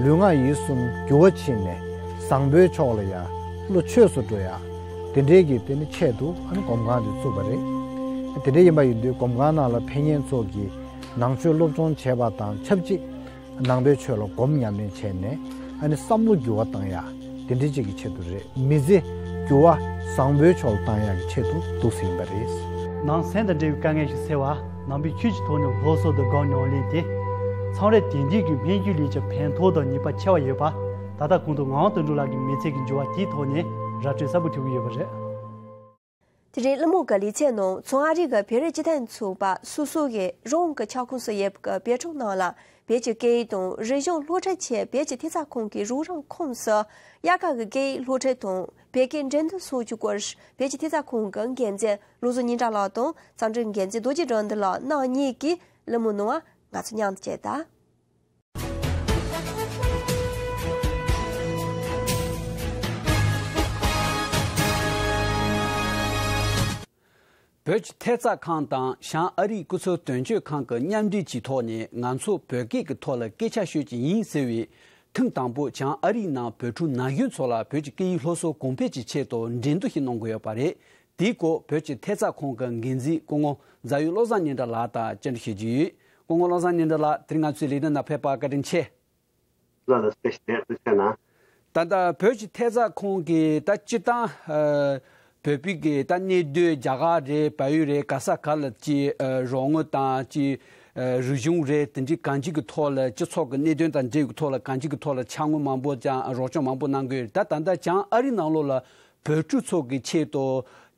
ལུས་ངག་ཡིད་གསུམ་འགྱུར་བ་ཕྱིན་ནས་བཟང་པོའི་ཕྱོགས་ལ་ཡ་བློ་ཆོས་སུ་འགྲོ་ཡ། དེ་འདྲའི་གི་དེ་ནི་ཆེད་དུ་ཨ་ནི་སྒོམ་ཁང་དེ་བཙུགས་པ་རེད། དེ་འདྲ་ཡིན་པ་ཡིན་དུས་སྒོམ་ཁང་ནང་ལ་ཕེབས་མཁན་ཚོ་གིས་ནང་ཆོས་སློབ་སྦྱོང་བྱས་པ་དང་ཆབས་ཅིག་ནང་པའི་ཆོས་ལ་སྒོམ་ཉམས་ལེན་བྱས་ནས་ཨ་ནི་བསམ་བློ་འགྱུར་བ་བཏང་ཡ་དེ་འདྲའི་ཅིག་གི་ཆེད་དུ་རེད། མི་ཚེ་འགྱུར་བ་བཟང་པོའི་ཕྱོགས་ལ་བཏང་ཡག་གི་ཆེད་དུ་འདུག་ཟིན་པ་རེད། ནང་སེམས་དང་འབྲེལ་བའི་དཀའ་ངལ་ཞིག་སེལ་བ། ནང་པའི་ཆོས་ཀྱི་ཐོག་ནས་སློབ་གསོ་དང་སྒོམ་ཉམས་ལེན་དེ། མཚམས་རེ་དེང་དུས་ཀྱི་སྨན་བཅོས་ལས་ཀྱང་ཕན་ཐོགས་དང་ནུས་པ་ཆེ་བ་ཡོད་པ། ད་ལྟ་གོང་དུ་ངག་དབང་དོན་གྲུབ་ལགས་ཀྱི་མི་ཚེ་གི་འགྱུར་བ་དེའི་ཐོག་ནས་ར་སྤྲོད་གསལ་པོ་ཐུབ་ཀྱི་ཡོད་པ་རེད། དེ་རིང་གླེང་མོལ་གྱི་ལེ་ཚན་ནང་བཙན་ཨ་རི་གི་བོད་རིགས་སྤྱི་མཐུན་ཚོགས་པ་སོ་སོ་གིས་རང་གི་ཁྱབ་ཁོངས་སུ་ཡོད་པའི་བོད་ཁྲོམ་ནང་ལ་བོད་ཀྱི་སྐད་ཡིག་དང་རིག་གཞུང་སློབ་ཁྲིད་ཆེད་བོད་ཀྱི་ཐད་རྩ་ཁང་གི་རོགས་རམ་ཁོངས་སུ་དབྱར་ཁ་གི་སྐད་ཡིག་སློབ་ཁྲིད་དང་བོད་སྐད་འགྲན་བསྡུར་སོགས་ཀྱི་སྐོར་བོད་ཀྱི་ཐད་རྩ་ཁང་གི་འགན་འཛིན་བློ་བཟང་སྙན་གྲགས་ལགས་དང་རྩ་འགྲན་འགན་འཛིན་རྡོ་རྗེ་དགྲ་འདུལ་ལགས་རྣམ་གཉིས་ཀྱིས་གླེང་མོལ་གནང་བ་ང་ཚོ་མཉམ་དུ་གསན་དང་། བོད་ཀྱི་ཐད་རྩ་ཁང་དང་བྱང་ཨ་རིའི་སྐུ་ཚབ་དོན་གཅོད་ཁང་གི་མཉམ་འབྲེལ་གྱི་ཐོག་ནས་ང་ཚོ་བོད་སྐད་ཀྱི་ཐོག་ལ་སྐད་ཆ་ཤོད་ཀྱི་ཡིན་ཟེར་བའི་ཐེངས་དང་པོ་བྱང་ཨ་རིའི་ནང་བོད་ཕྲུག་ན་གཞོན་ཚོ་ལ་བོད་ཀྱི་སྐད་ཡིག་སློབ་གསོ་གོང་འཕེལ་གྱི་ཆེད་དུ་འགྲན་བསྡུར་ཞིག་གནང་གི་ཡོད་པ་རེད། དེའི་སྐོར་བོད་ཀྱི་ཐད་རྩ་ཁང་གི་འགན་འཛིན་སྐུ་ངོ་རྫ་ཡུལ་བློ་བཟང་སྙན་གྲགས་ལགས་དང་བཅར་འདྲི་ཞུ་རྒྱུ་ཡོད། སྐུ་ངོ་བློ་བཟང་སྙན་གྲགས་ལགས། དེ་རིང་ང་ཚོའི་ལས་དོན་ནང་ཕེབས་པར་བཀའ་དྲིན་ཆེ། ལ་ལ་སྐད་ཆ་དེ་ཐུགས་རྗེ་གནང་། ད་ལྟ་བོད་ཀྱི་ཐད་རྩ་ཁང་གིས་ད་སྤྱིར་བཏང་ཨ་བོད་པའི་གི་ད་གནས་སྡོད་རྒྱ་གར་རེད། བལ་ཡུལ་རེད། ག་ས་ག་ལ་ཅིག་ཨ་རོགས་དངུལ་དང་ཅིག་ཨ་རིག་གཞུང་རེད། དེ་འདྲའི་གང་ཅིའི་གི་ཐོག་ལ་སྤྱི་ཚོགས་ཀྱི་གནད་དོན་དང་འབྲེལ་བའི་ཐོག་ལ་གང་ཅིའི་གི་ཐོག་ལ་ཕྱག་དངུལ་མང་པོ་ཀྱང་རོགས་སྐྱོར་མང་པོ་གནང་གི་ཡོད་རེད། ད་ད་ལྟ་བྱང་ཨ་རི་ནང་ལོགས་ལ་བོད་ཕྲུག་ཚོ་གི་ཆེད་དུ་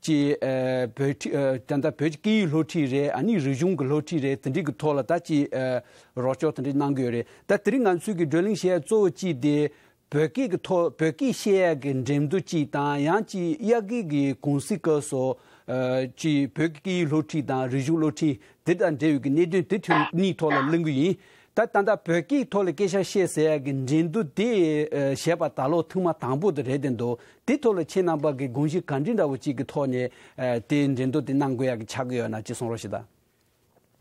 ཅིག་ཨ་བོད་ཁྲིད་ཨ་ད་ལྟ་བོད་ཀྱི་སྐད་ཡིག་སློབ་ཁྲིད་རེད། ཨ་ནི་རིག་གཞུང་གི་སློབ་ཁྲིད་རེད། དེ་འདྲའི་གི་ཐོག་ལ་ད་ཅིག་ཨ་རོགས་སྐྱོར་དེ་འདྲ་གནང་གི་ཡོད་རེད། ད་དེ་རིང་ང་ཚོའི་གི་བགྲོ་གླེང་བྱེད་ཡ་གཙོ་བོ་གཅིག་དེ་ བོད་སྐད་ཀྱི་ཐོག་བོད་སྐད་བཤད་ཡག་གི་འགྲན་བསྡུར་གཅིག་དང་། ཡང་གཅིག་དབྱར་ཁའི་གི་གུང་སེང་སྐབས་སུ་ཨ་ཅིག་བོད་ཀྱི་སློབ་ཁྲིད་དང་རིག་གཞུང་སློབ་ཁྲིད་དེ་དང་འབྲེལ་བའི་གི་གནད་དོན་དེ་ཐོག་གཉིས་ཐོག་ལ་གླེང་གི་ཡིན། ད་ད་ལྟ་བོད་སྐད་ཐོག་ལ་སྐད་ཆ་བཤད་ཟེར་ཡག་གི་འགྲན་བསྡུར་དེ་ཨ་བྱས་པ་ད་ལོ་ཐེངས་མ་དང་པོ་དེ་རེད་བསྡད་འདུག་དེ་ཐོག་ལ་ཁྱེད་རྣམ་པ་གི་དགོངས་གཞི་ག་འདྲ་འདྲ་བོ་ཅིག་གི་ཐོག་ནས་ཨ་དེ་འགྲན་བསྡུར་དེ་གནང་དགོས་ཡག་གི་ཆགས་ཀྱི་ཡོད་ན་ཅིག་གསུང་རོགས་ཞུ་དང་།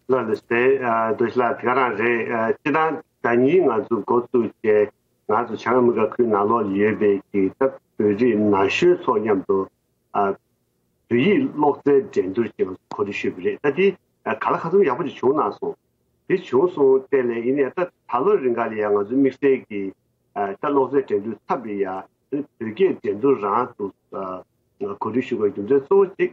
ལགས་ལགས་དེ་ཨ་རྡོ་རྗེ་ལགས་དེ་ག་རང་རེད། ཨ་སྤྱིར་བཏང་ཟླ་ཉིན་ང་ཚོ་འགོ་བཙུགས་རྗེས་ང་ཚོ་བྱང་ཨ་མི་རི་ཀ་ཁུལ་ནང་ལོགས་ལ་ཡོད་པའི་གི་ད་བོད་རིགས་ན་གཞོན་ཚོ་མཉམ་དུ་ཨ་བོད་ཡིག་ཀློག་རྩལ་འགྲན་བསྡུར་ཅིག་གོ་སྒྲིག་ཞུས་པ་རེད། ད་དེ་ཨ་ག་ལ་གང་འཚམ་ཡག་པོ་ཅིག་བྱུང་གནང་སོང་། དེ་བྱུང་སོང་དེ་ལས་ཡིན་ནའི་ད་ད་ལོ་རིང་ག་ལ་ཡང་ང་ཚོ་དམིགས་བསལ་གྱི་ཨ་ད་ཀློག་རྩལ་འགྲན་བསྡུར་ཚབ་པའི་ཡ་བོད་སྐད་འགྲན་བསྡུར་རང་དུ་ཨ་གོ་སྒྲིག་ཞུ་དགོས་རྒྱུ་མཚན་གཙོ་བོ་གཅིག་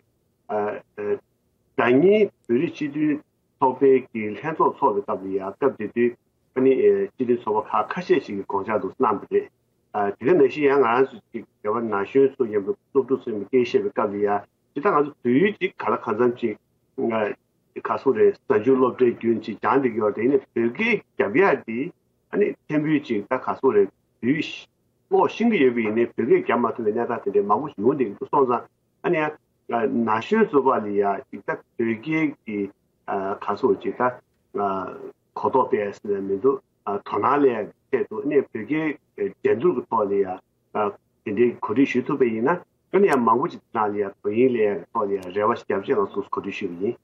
ཨ་ཨ་ཟླ་ཉིན་བོད་རིགས་སྤྱི་མཐུན་ཚོགས་པའི་གི་ལྷན་ཚོགས་ཚོགས་པའི་སྐབས་ལ་ཡ་སྐབས་དེ་དུས་ཨ་ནི་ཨ་སྤྱི་མཐུན་ཚོགས་པ་ཁག་ཁ་ཤས་ཤིག་གིས་དགོངས་འཆར་དུ་གནང་བ་རེད། ཨ་དེ་ག་ནང་བཞིན་ཡང་ང་རང་ཚོ་ཅིག་རྒྱལ་བ་ན་གཞོན་ཚོ་མཉམ་དུ་སློབ་ཕྲུག་ཚོའི་སྐད་བཤད་པའི་སྐབས་ལ་ཡ་ཇི་ལྟར་ང་ཚོ་བོད་ཡིག་ཅིག་ག་ལ་གང་འཚམ་ཅིག་ང་ག་སོ་རེད། གཟའ་མཇུག་སློབ་གྲྭའི་རྒྱུན་ཅིག་སྦྱངས་བསྡད་ཀྱི་ཡོད་རེད། ཡིན་ནའི་བོད་སྐད་རྒྱབ་ཡག་འདི་ཨ་ནི་ཕྲན་བུ་ཅིག་ད་ག་སོ་རེད། བོད་ཡིག་ཀློག་ཤེས་ཀྱི་ཡོད་པ་ཡིན་ནའི་བོད་སྐད་རྒྱབ་མ་ཐུབ་པའི་གནས་སྟངས་དེ་འདྲའི་མང་པོ་ཞིག་ཡོང་བསྡད་ཀྱི་འདུག་སོང་ཙང་ཨ་ནི་ཡང་ན་གཞོན་ཚོ་པ་ལ་ཡ་ཅིག་ད་བོད་སྐད་ཀྱི་ག་སོ་ཅིག་ད་གོ་རྟོགས་སྤེལ་ཟེར་ན་མི་འདུག་དོ་སྣང་སླེབས་ཡག་ཆེད་དུ་ཨ་ནི་བོད་སྐད་འགྲན་བསྡུར་གྱི་ཐོག་ལ་ཡ་དེ་འདྲའི་གོ་སྒྲིག་ཞུ་ཐུབ་པ་ཡིན་ན་ཨ་ནི་ཡང་མང་པོ་ཅིག་དེ་ནང་ལ་ཡ་དོ་དབྱིངས་སླེབས་ཡག་ཐོག་ལ་ཡ་རེ་བ་ཞིག་བརྒྱབ་བྱས་ང་ཚོས་གོ་སྒྲིག་ཞུས་པ་ཡིན།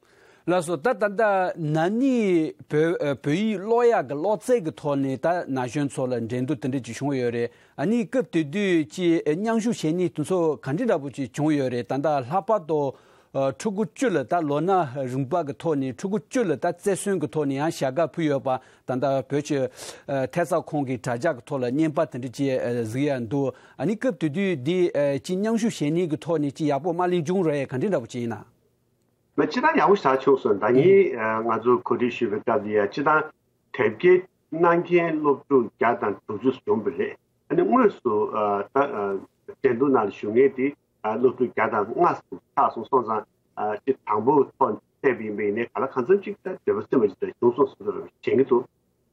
ལགས་སོ། ད་ད་ལྟ་ན་ནིང་བོད་ཨ་བོད་ཡིག་ཀློག་ཡག་གི་ཀློག་རྩལ་གྱི་ཐོག་ནས་ད་ན་གཞོན་ཚོ་ལ་འགྲན་བསྡུར་དེ་འདྲ་ཅིག་བྱུང་ཡོད་རེད། ཨ་ནི་སྐབས་དེ་དུས་ཀྱི་མཉམ་ཞུགས་བྱེད་མཁན་དེ་ཚོ་ག་འདྲ་འདྲ་པོ་ཅིག་བྱུང་ཡོད་རེད། ད་ལྟ་ལྷག་པར་དུ་ཨ་ཕྲུ་གུ་བཅུ་ལ་ད་ལོ་ན་རིམ་པ་གི་ཐོག་ནས་ཕྲུ་གུ་བཅུ་ལ་ད་རྩེར་སོན་གྱི་ཐོག་ནས་ཡང་བྱ་དགའ་ཕུལ་ཡོད་པ། ད་ལྟ་བོད་ཀྱི་ཨ་ཐད་གསར་ཁང་གི་དྲ་རྒྱ་གི་ཐོག་ལ་བརྙན་པར་དེ་འདྲ་ཅིག་ཨ་གཟིགས་ཡག་འདུག་ཨ་ནི་སྐབས་དེ་དུས་འདི་ཨ་ཅིག་མཉམ་ཞུགས་བྱེད་མཁན་གྱི་ཐོག་ནས་ཅིག་ཡག་པོ་མ་ལེན་བྱུང་རེད། ག་འདྲ་འདྲ་པོ་ཅིག་ཡིན་ན། ང་སྤྱིར་བཏང་ཡག་པོ་ཞེ་དྲག་བྱུང་སོང་། ཟླ་ཉིན་ཨ་ང་ཚོ་གོ་སྒྲིག་ཞུས་པའི་སྐབས་ལ་ཡ་སྤྱིར་བཏང་དེབ་སྐྱེལ་གནང་མཁན་སློབ་ཕྲུག་བརྒྱ་དང་དྲུག་ཅུ་བྱུང་བ་རེད། ཨ་ནི་དངོས་སུ་ཨ་ད་ཨ་འགྲན་བསྡུར་ནང་ལ་ཞུགས་མཁན་དེ་ཨ་སློབ་ཕྲུག་བརྒྱ་དང་ལྔ་སུ་ཆགས་སོང་། སོང་ཙང་ཨ་སྤྱི་དང་པོ་ཐོག་བལྟས་པ་ཡིན་པ་ཡིན་ནའི་ག་ལ་གང་འཚམ་ཅིག་ད་འདོད་པ་སེམས་པ་ཅིག་ད་བྱུང་སོང་ཟེར་བ་དྲན་གྱི་འདུག་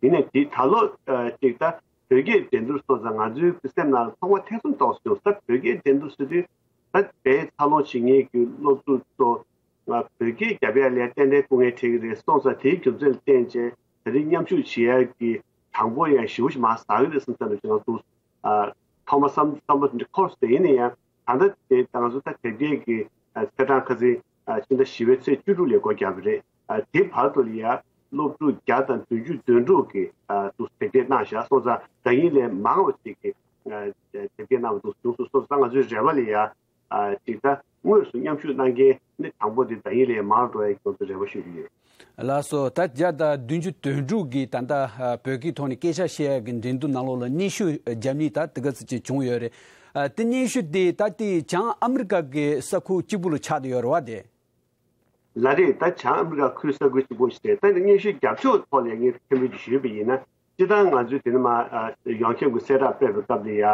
ཡིན་ནའི་དེ་ད་ལོ་ཨ་ཅིག་ད་བོད་སྐད་འགྲན་བསྡུར་སོང་ཙང་ང་ཚོའི་སེམས་ནང་ལ་ཐོག་མ་ཐེ་ཚོམ་ཏོག་ཙམ་བྱུང་། ད་བོད་སྐད་འགྲན་བསྡུར་ཟེར་དུས་ད་དཔེ་འཚར་ལོངས་བྱེད་མཁན་གྱི་སློབ་ཕྲུག་ཚོ་ང་བོད་སྐད་རྒྱབ་ཡག་ལ་ཏན་ཏན་སྐུ་ངལ་འཕྲད་ཀྱི་རེད། སོང་ཙང་དེའི་རྒྱུ་མཚན་ལ་བརྟེན་བྱས་ད་རེས་མཉམ་ཞུགས་བྱེད་ཡག་གི་གྲངས་འབོར་ཡང་ཞེ་པོ་ཅིག་མར་ཟག་གི་རེད་བསམ་བསམ་བློ་ཅིག་ང་ཚོ་ཨ་ཐོག་མ་བསམ་བསམ་བློ་དེ་འདྲ་འཁོར་སོང་། དེ་ཡིན་ན་ཡང་ད་ལྟ་དེ་ད་ང་ཚོ་ད་དེབ་སྐྱེལ་གྱི་ཨ་ཚེས་གྲངས་ཁ་སང་ཨ་ཕྱི་ཟླ་བཞི་པའི་ཚེས་བཅུ་དྲུག་ལ་འགོ་བརྒྱབ་པ་རེད། ཨ་དེ་བར་དུ་ལ་ཡ་སློབ་ཕྲུག་བརྒྱ་དང་བདུན་ཅུ་དོན་དྲུག་གིས་ཨ་དུ་དེབ་སྐྱེལ་གནང་བཞག་སོང་ཙང་ཟླ་ཉིན་ལས་མང་བ་ཞིག་གིས་ཨ་དེབ་སྐྱེལ་གནང་བ་འདུག་བྱུང་སོང་། སོང་ཙང་ང་ཚོའི་རེ་བ་ལ་ཡ་ཨ་ཅིག་ད་དངོས་སུ་མཉམ་ཞུགས་གནང་མཁན་ནི་དང་པོ་དེ་ཟླ་ཉིན་ལས་མང་འགྲོ་ཡ་སྐྱོང་དུ་རེ་བ་ཞུ་གི་ཡོད། ལགས་སོ། ད་བརྒྱ་དང་བདུན་ཅུ་དོན་དྲུག་གིས་ད་ལྟ་ཨ་བོད་སྐད་ཐོག་ནས་སྐད་ཆ་བཤད་ཡ་གི་འགྲན་བསྡུར་ནང་ལོགས་ལ་སྙན་ཞུ་བརྒྱབ་ནས་ད་དེ་ག་ཚོད་ཅིག་བྱུང་ཡོད་རེད། ཨ་དེ་སྙན་ཞུ་དེ་ད་ལྟའི་བྱང་ཨ་མི་རི་ཀ་གི་ས་ཁུལ་གཅིག་པུ་ལ་ཆགས་བསྡད་ཡོད་རེད་བ་དེ། ལགས་རེད། ད་བྱང་ཨ་མི་རི་ཀ་ཁུལ་ས་ཁུལ་གཅིག་པུ་ཞིག་རེད། ད་ནི་སྙན་ཞུ་རྒྱབ་ཕྱོགས་ཐོག་ལ་ངས་མཐུན་པའི་ཞུས་པ་ཡིན་ན། སྤྱིར་བཏང་ང་ཚོས་དེ་ནི་མ་ཡོངས་ཁྱབ་ཀྱི་གསལ་བསྒྲགས་སྤེལ་བའི་སྐབས་ལ་ཡ།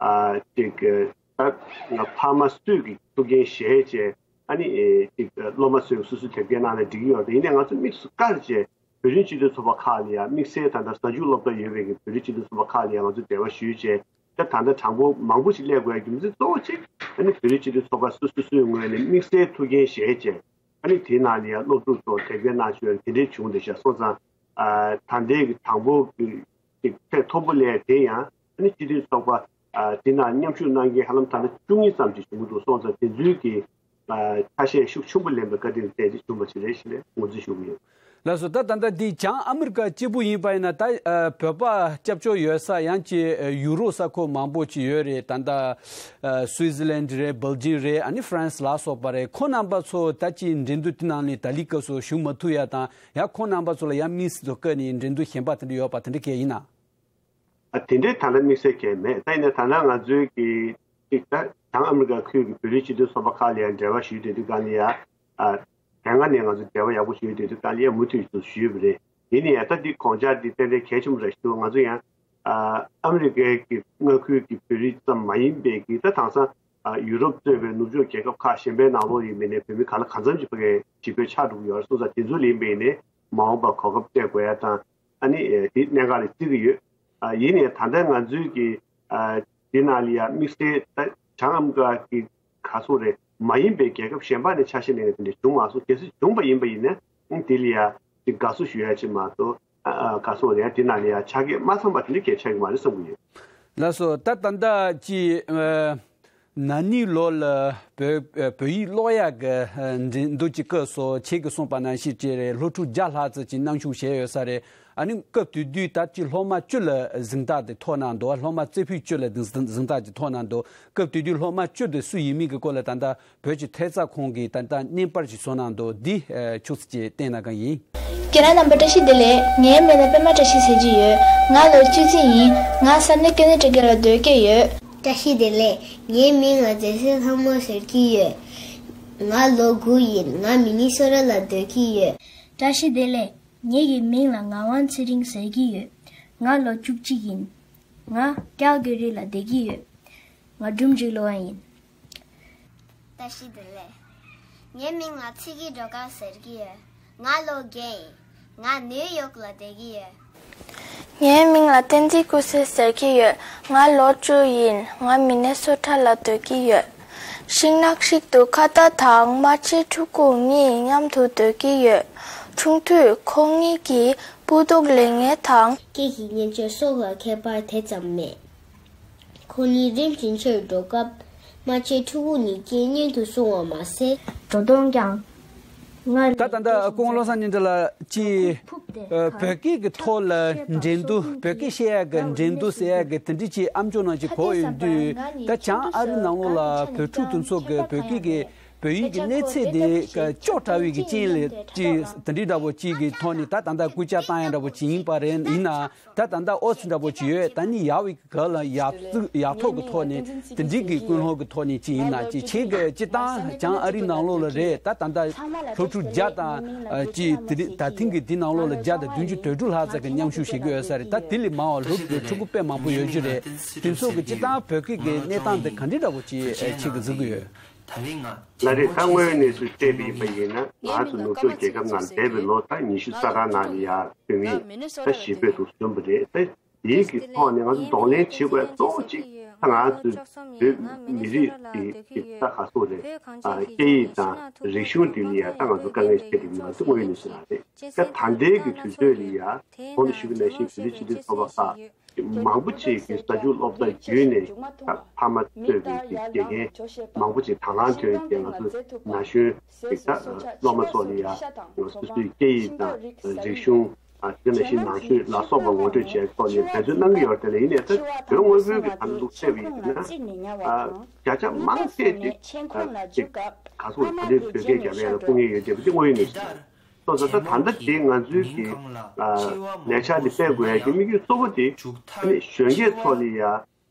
ཨ་ཅིག་ད་ཕ་མ་སུས་ཀྱི་ཐུགས་འགན་བཞེས་བྱས་ཨ་ནི་ཅིག་སློབ་མ་ཚོས་སོ་སོའི་དེབ་སྐྱེལ་གནང་ན་འགྲིག་གི་ཡོད་རེད། ཡིན་ནའི་ང་ཚོ་དམིགས་སུ་བཀར་བྱས་བོད་རིགས་སྤྱི་མཐུན་ཚོགས་པ་ཁག་ལ་ཡང་དམིགས་བསལ་ད་ལྟ་གཟའ་མཇུག་སློབ་གྲྭ་ཡོད་པའི་གི་བོད་རིགས་སྤྱི་མཐུན་ཚོགས་པ་ཁག་ལ་ཡང་ང་ཚོས་འབྲེལ་བ་ཞུས་བྱས་ད་ད་ལྟ་གྲངས་འབོར་མང་པོ་ཞིག་སླེབས་དགོས་ཡ་རྒྱུ་མཚན་གཙོ་བོ་གཅིག་ཨ་ནི་བོད་རིགས་སྤྱི་མཐུན་ཚོགས་པ་སོ་སོ་སོའི་ངོས་ནས་དམིགས་བསལ་ཐུགས་འགན་བཞེས་བྱས། ཨ་ནི་དེའི་ནང་ལ་ཡང་སློབ་ཕྲུག་ཚོ་དེབ་སྐྱེལ་གནང་ཤོག་དེ་འདྲས་བྱུང་བསྡད་ཤག་སོང་ཙང་། ཨ་ད་ལྟའི་གི་དང་པོ་གི་ཅིག་ཚད་མཐོ་པོ་ལས་དེ་ཡང་ཨ་ནི་སྤྱི་མཐུན་ཚོགས་པ་ཨ་དེ་ནང་མཉམ་ཞུགས་གནང་མཁན་ཧ་ལམ་ད་ལྟ་བཅུ་གཉིས་ཙམ་ཞིག་བྱུང་གི་འདུག་སོང་ཙང་དེ་ཚོའི་གི་ཨ་ཆ་ཤས་ཤུགས་ཆེན་པོ་ལེན་པའི་བཀའ་དྲིན་དེ་ཅིག་བྱུང་བ་ཞིག་རེད་ཞེས་ངོས་འཛིན་ཞུ་གི་ཡོད། ལགས་སོ། ད་ད་ལྟ་འདི་བྱང་ཨ་མི་རི་ཀ་གཅིག་པུ་ཡིན་པ་ཡིན་ན་ད་ཨ་བོད་པ་སྐྱབས་བཅོལ་ཡོད་ས་ཡང་ཅིག་ཨ་ཡུ་རོབ་ས་ཁུལ་མང་པོ་ཅིག་ཡོད་རེད། ད་ལྟ་ཨ་སུའི་ཛི་ལན་རེད། སྦེལ་ཇིམ་རེད། ཨ་ནི་ཧྥ་རན་སི་ལ་སོགས་པ་རེད། ཁོང་རྣམ་པ་ཚོ་ད་ཅིག་འགྲན་བསྡུར་དེ་ནང་ནས་ད་ལྟའི་སྐབས་སུ་ཞུགས་མ་ཐུབ་ཡ་དང་ཡང་ཁོང་རྣམ་པ་ཚོ་ལ་ཡང་དམིགས་བསལ་དུ་བཀོད་ནས་འགྲན་བསྡུར་གཞན་པ་དེ་འདྲ་ཡོད་པ་དེ་འདྲ་གང་ཡིན་ན། ཨ་དེ་འདྲའི་ད་ལྟ་དམིགས་བསལ་གང་ཡང་མེད། ད་ཡིན་ན་ད་ལྟ་ང་ཚོའི་གི་ཅིག་ད་བྱང་ཨ་མི་རི་ཀ་ཁུལ་གྱི་བོད་རིགས་སྤྱི་མཐུན་ཚོགས་པ་ཁག་ལ་ཡང་འབྲེལ་བ་ཞུས་བསྡད་དུས་གང་ལ་ཡ། ཨ་དེ་སྔ་ནས་ང་ཚོ་འབྲེལ་བ་ཡག་པོ་ཞུས་བསྡད་དུས་གང་ལ་ཡ་མུ་མཐུད་དུ་ཞུས་པ་རེད། ཡིན་ནའི་ད་འདི་དགོངས་འཆར་འདི་ཏན་ཏན་གལ་ཆེན་པོ་རེད་ཞུ། ང་ཚོ་ཡང་ཨ་ཨ་མི་རི་ཀའི་གི་མངའ་ཁུལ་གྱི་བོད་རིགས་ཙམ་མ་ཡིན་པའི་གི་ད་དེང་སང་ཨ་ཡུ་རོབ་གཙོས་པའི་ནུབ་ཕྱོགས་རྒྱལ་ཁབ་ཁག་གཞན་པའི་ནང་ལོགས་ཡིན་པའི་ནས་བོད་མི་གང་ལ་གང་འཚམ་ཞིག་ཕ་གིའི་ཞི་རྒོལ་ཆགས་འགྲོ་གི་ཡོད་རེད། སོང་ཙང་དེ་ཚོ་ལ་ཡིན་པའི་ནས་མ་འོངས་པར་གོ་སྐབས་སྤྲད་དགོས་ཡ་དང་། ཨ་ནི་ཨེ་དེ་གནད་འགག་རེད་བརྩི་གི་ཡོད། ཨ་ཡིན་ནའི་ད་ལྟ་ང་ཚོའི་གི་ ཨ་དེ་ནང་ལ་ཡ་དམིགས་བསལ་ད་བྱང་ཨ་མི་རི་ཀ་གི་ག་སོག་རེད། མ་ཡིན་པའི་རྒྱལ་ཁབ་གཞན་པ་ནས་ཆ་ཤས་ལེན་མཁན་དེ་འདྲ་བྱུང་མ་སོང་། གལ་སྲིད་བྱུང་པ་ཡིན་པ་ཡིན་ན་ཨང་དེ་ལ་ཡ་ཅིག་དགའ་བསུ་ཞུ་ཡ་ཅིག་མ་གཏོགས། ཨ་ཨ་ག་སོག་རེད། ཡ་དེ་ནང་ལ་ཡ་ཆ་རྐྱེན་མ་ཚང་པ་དེ་འདྲ་གལ་ཆགས་ཀྱི་མ་རེད་བསམ་གྱི་ཡོད། ལགས་སོ། ད་ད་ལྟ་ཅིག་ཨ་ན་ནིང་ལོ་ལ་བོད་ཨ་བོད་ཡིག་ཀློག་ཡག་གི་ཨ་འགྲན་བསྡུར་ཅིག་བསྐོས་སོང་། ཁྱེད་ཀྱིས་གསུངས་པ་ནང་བཞིན་ཅིག་རེད། སློབ་ཕྲུག་བརྒྱ་ལྷག་ཙམ་ཅིག་མཉམ་ཞུགས་བྱས་ཡོད་ས་རེད། ཨ་ནི་སྐབས་དེ་དུས་ད་ཅིག་སློབ་མ་བཅུ་ལ་གཟེངས་རྟགས་དེ་ཐོབ་གནང་འདུག། སློབ་མ་རྩེ་ཕུད་བཅུ་ལ་གཟེངས་རྟགས་དེ་ཐོབ་གནང་འདུག། སྐབས་དེ་དུས་སློབ་མ་བཅུ་དེ་སུ་ཡིན་མིན་གྱི་སྐོར་ལ་ད་ལྟ་བོད་ཀྱི་ཐེབས་རྩ་ཁང་གིས་ད་ལྟ་བརྙན་པར་ཞིག་བཟོ་གནང་འདུག། འདི་ཨ་ཁྱུག་ཙམ་ཅིག་བསྟན་གནང་གི་ཡིན། ཁྱེད་རང་རྣམ་པ་བཀྲ་ཤིས་བདེ་ལེགས། ངའི་མིང་ལ་པད་མ་བཀྲ་ཤིས་ཟེར་གྱི་ཡོད། ང་ལོ་བཅུ་གཅིག་ཡིན། ང་ས་གནས་ཀེ་ན་ཌ་ལ་སྡོད་ཀྱི་ཡོད། བཀྲ་ཤིས་བདེ་ལེགས། ངའི་མིང་ལ་མཛེས་སེ་ལྷ་མོ་ཟེར་གྱི་ཡོད། ང་ལོ་དགུ་ཡིན། ང་མི་ནི་སོ་ཊ་ལ་སྡོད་ཀྱི་ཡོད། བཀྲ་ཤིས་བདེ་ལེགས། ངེད་ཀྱི་མིང་ལ་ངག་དབང་ཚེ་རིང་ཟེར་གྱི་ཡོད། ང་ལོ་བཅུ་གཅིག་ཡིན། ང་ཀལ་གྷ་རི་ལ་བསྡད་ཀྱི་ཡོད། ང་སྒྲུང་འབྲི་སློབ་མ་ཡིན། བཀྲ་ཤིས་བདེ་ལེགས། ངའི་མིང་ལ་ཚེ་སྐྱིད་སྒྲོལ་དཀར་ཟེར་གྱི་ཡོད། ང་ལོ་བརྒྱད་ཡིན། ང་ནིའུ་ཡོག་ལ་བསྡད་ཀྱི་ཡོད། ངའི་མིང་ལ་བསྟན་འཛིན་སྐུ་སྲས་ཟེར་གྱི་ཡོད། ང་ལོ་བཅུ་ཡིན། ང་མི་ནེ་སོ་ཊ་ལ་སྡོད་ཀྱི་ཡོད། ཤིང་ནགས་ཤིག་ཏུ་ཁ་བརྡ་དང་རྨ་ཆེན་ཕྲུ་གུ་གཉིས་མཉམ་དུ་སྡོད་ཀྱི་ཡོད། ཆུང་དུས་ཁོ་གཉིས་ཀྱིས་སྤུ་མདོག་ལེན་མཁན་དང་། སྐད་ཀྱི་སྙན་བརྗོད་སོགས་ལ་ཁྱད་པར་དེ་ཙམ་མེད། ཁོ་གཉིས་རིམ་བཞིན་ཆེ་རུ་འགྲོ་སྐབས་རྨ་ཆེན་ཕྲུ་གུ་གཉིས་སྐད་སྙན་དུ་སོང་བ་མ་ཟད། འགྲོ་སྟངས་ཀྱང་སྔར། ད་ད་ལྟ་སྐུ་ངོ་བློ་བཟང་སྙན་གྲགས་ལགས་ཀྱིས་ཨ་བོད་སྐད་ཀྱི་ཐོག་ལ་འགྲན་བསྡུར། བོད་སྐད་བཤད་ཡག་གི་འགྲན་བསྡུར་ཟེར་ཡག་གི་དེ་འདྲ་ཅིག་ཨ་མཆོག་ནང་ཅིག་གོ་ཡོང་དུས། ད་བྱང་ཨ་རི་ནང་ལོགས་ལ་བོད་ཕྲུག་དེ་ཚོ་གི་བོད་སྐད་ཀྱི་བོད་ཡིག་གི་གནས་ཚད་དེ་ཀྱི་ལྕོགས་གྲ་བའི་གི་རྐྱེན་ལས་ཅིག་དེ་འདྲའི་འདྲ་པོ་ཅིག་གི་ཐོག་ནས་ད་ད་ལྟ་སྐུལ་ལྕག་བཏང་ཡག་འདྲ་པོ་ཅིག་ཡིན་པ་རེད། ཡིན་ན། ད་ད་ལྟ་ཨོ་ཙི་འདྲ་པོ་ཅིག་ཡོད། ད་ནི་ཡག་པའི་ག་ལ་ཡག་ཚུགས་ཡག་ཐོག་གི་ཐོག་ནས་དེ་འདྲའི་གི་ཀུན་སློང་གི་ཐོག་ནས་ཅིག་ཡིན་ན་ཅིག་ཁྱེད་ཀྱི་སྤྱི་བཏང་བྱང་ཨ་རིའི་ནང་ལོགས་ལ་རེད། ད་ད་ལྟ་སློབ་ཕྲུག་བརྒྱ་དང་ཅིག་དེ་རིང་ད་ཐེངས་ཀྱི་འདི་ནང་ལོགས་ལ་བརྒྱ་དང་བདུན་ཅུ་དོན་དྲུག་ལྷག་ཙམ་གྱི་མཉམ་ཞུགས་བྱེད་ཀྱི་ཡོད་ས་རེད། ད་དེ་ལས་མང་བ་སློབ་ཕྲུག་དཔེ་མང་པོ་ཡོད་རྒྱུ་རེད། དེ་ཚོ་གི་སྤྱི་བཏང་བོད་སྐད་ཀྱི་གནས་སྟངས་དེ་ག་འདྲ་འདྲ་པོ་ཅིག་ཁྱེད་ཀྱི་གཟིགས་ཀྱི་ཡོད། ལགས་རེད། ད་དངོས་ཡོད་གནས་ཚུལ་བལྟས་པ་ཡིན་པ་ཡིན་ན། ང་ཚོ་ནུབ་ཕྱོགས་རྒྱལ་ཁབ་ནང་བསྡད་པའི་ལོ་ད་ཉི་ཤུ་རྩ་གྲངས་ནང་ལ་ཡར་བོད་མི་ད་ཞེ་པོ་འདུག་ཟིན་པ་རེད། ད་དེའི་གི་ཐོག་ནས་ང་ཚོ་གདོང་ལེན་བྱེད་དགོས་གཙོ་བོ་གཅིག་ད་ང་ཚོའི་བོད་མི་རིགས་ཀྱི་གི་ད་ག་སོག་རེད། ཨ་སྐད་ཡིག་དང་རིག་གཞུང་དེ་ལ་ཡ་ད་ང་ཚོ་དཀའ་ངལ་འཕྲད་ཀྱི་ཡོད་ན་ད་དངོས་ཡོད་གནས་ཚུལ་རང་རེད། ད་ད་ལྟའི་གི་དུས་ཚོད་ལ་ཡ་གོང་དུ་ཞུས་པ་ནང་བཞིན་བོད་རིགས་སྤྱི་མཐུན་ཚོགས་པ་ཁག་མང་པོ་ཅིག་གིས་གཟའ་མཇུག་སློབ་གྲྭ་བརྒྱུད་ནས་ད་ཕ་མ་གཙོས་པའི་གི་དགེ་རྒན་མང་པོ་ཅིག་དང་བླངས་ཐོན་ཏེ་ང་ཚོ་ན་གཞོན་གྱི་ད་སློབ་མ་ཚོ་ལ་ཡ་སོ་སོའི་སྐད་ཡིག་དང་རིག་གཞུང་དེ་ནང་བཞིན་ནང་ཆོས་ལ་སོགས་པ་ངོ་སྤྲོད་བྱས་ཐོག་ནས་འབད་བརྩོན་གནང་གི་ཡོད་རེད། དེ་ལ་ཡིན་ནའི་ད་བོད་དངོས་པོའི་གི་ད་ལུགས་བལྟས་པ་ཡིན་ན་བརྒྱ་ཆ་མང་ཆེ་ཅིག་ཅིག་ག་ཚོད་ད་ལྟའི་བོད་སྐད་རྒྱབ་ཡ་ལ་སྐུ་ངལ་ཡོད་བསྡད་པ་དེ་དངོས་ཡོད་གནས་ཚུལ་རེད། སོ་སོ་ད་ད་ལྟ་དེ་ང་ཚོའི་གི་ལས་འཆར་འདི་སྤེལ་དགོས་ཡ་གི་དམིགས་ཡུལ་གཙོ་བོ་དེ་ཨ་ནི་གཞོན་སྐྱེས་ཚོ་ལ་ཡ་ག་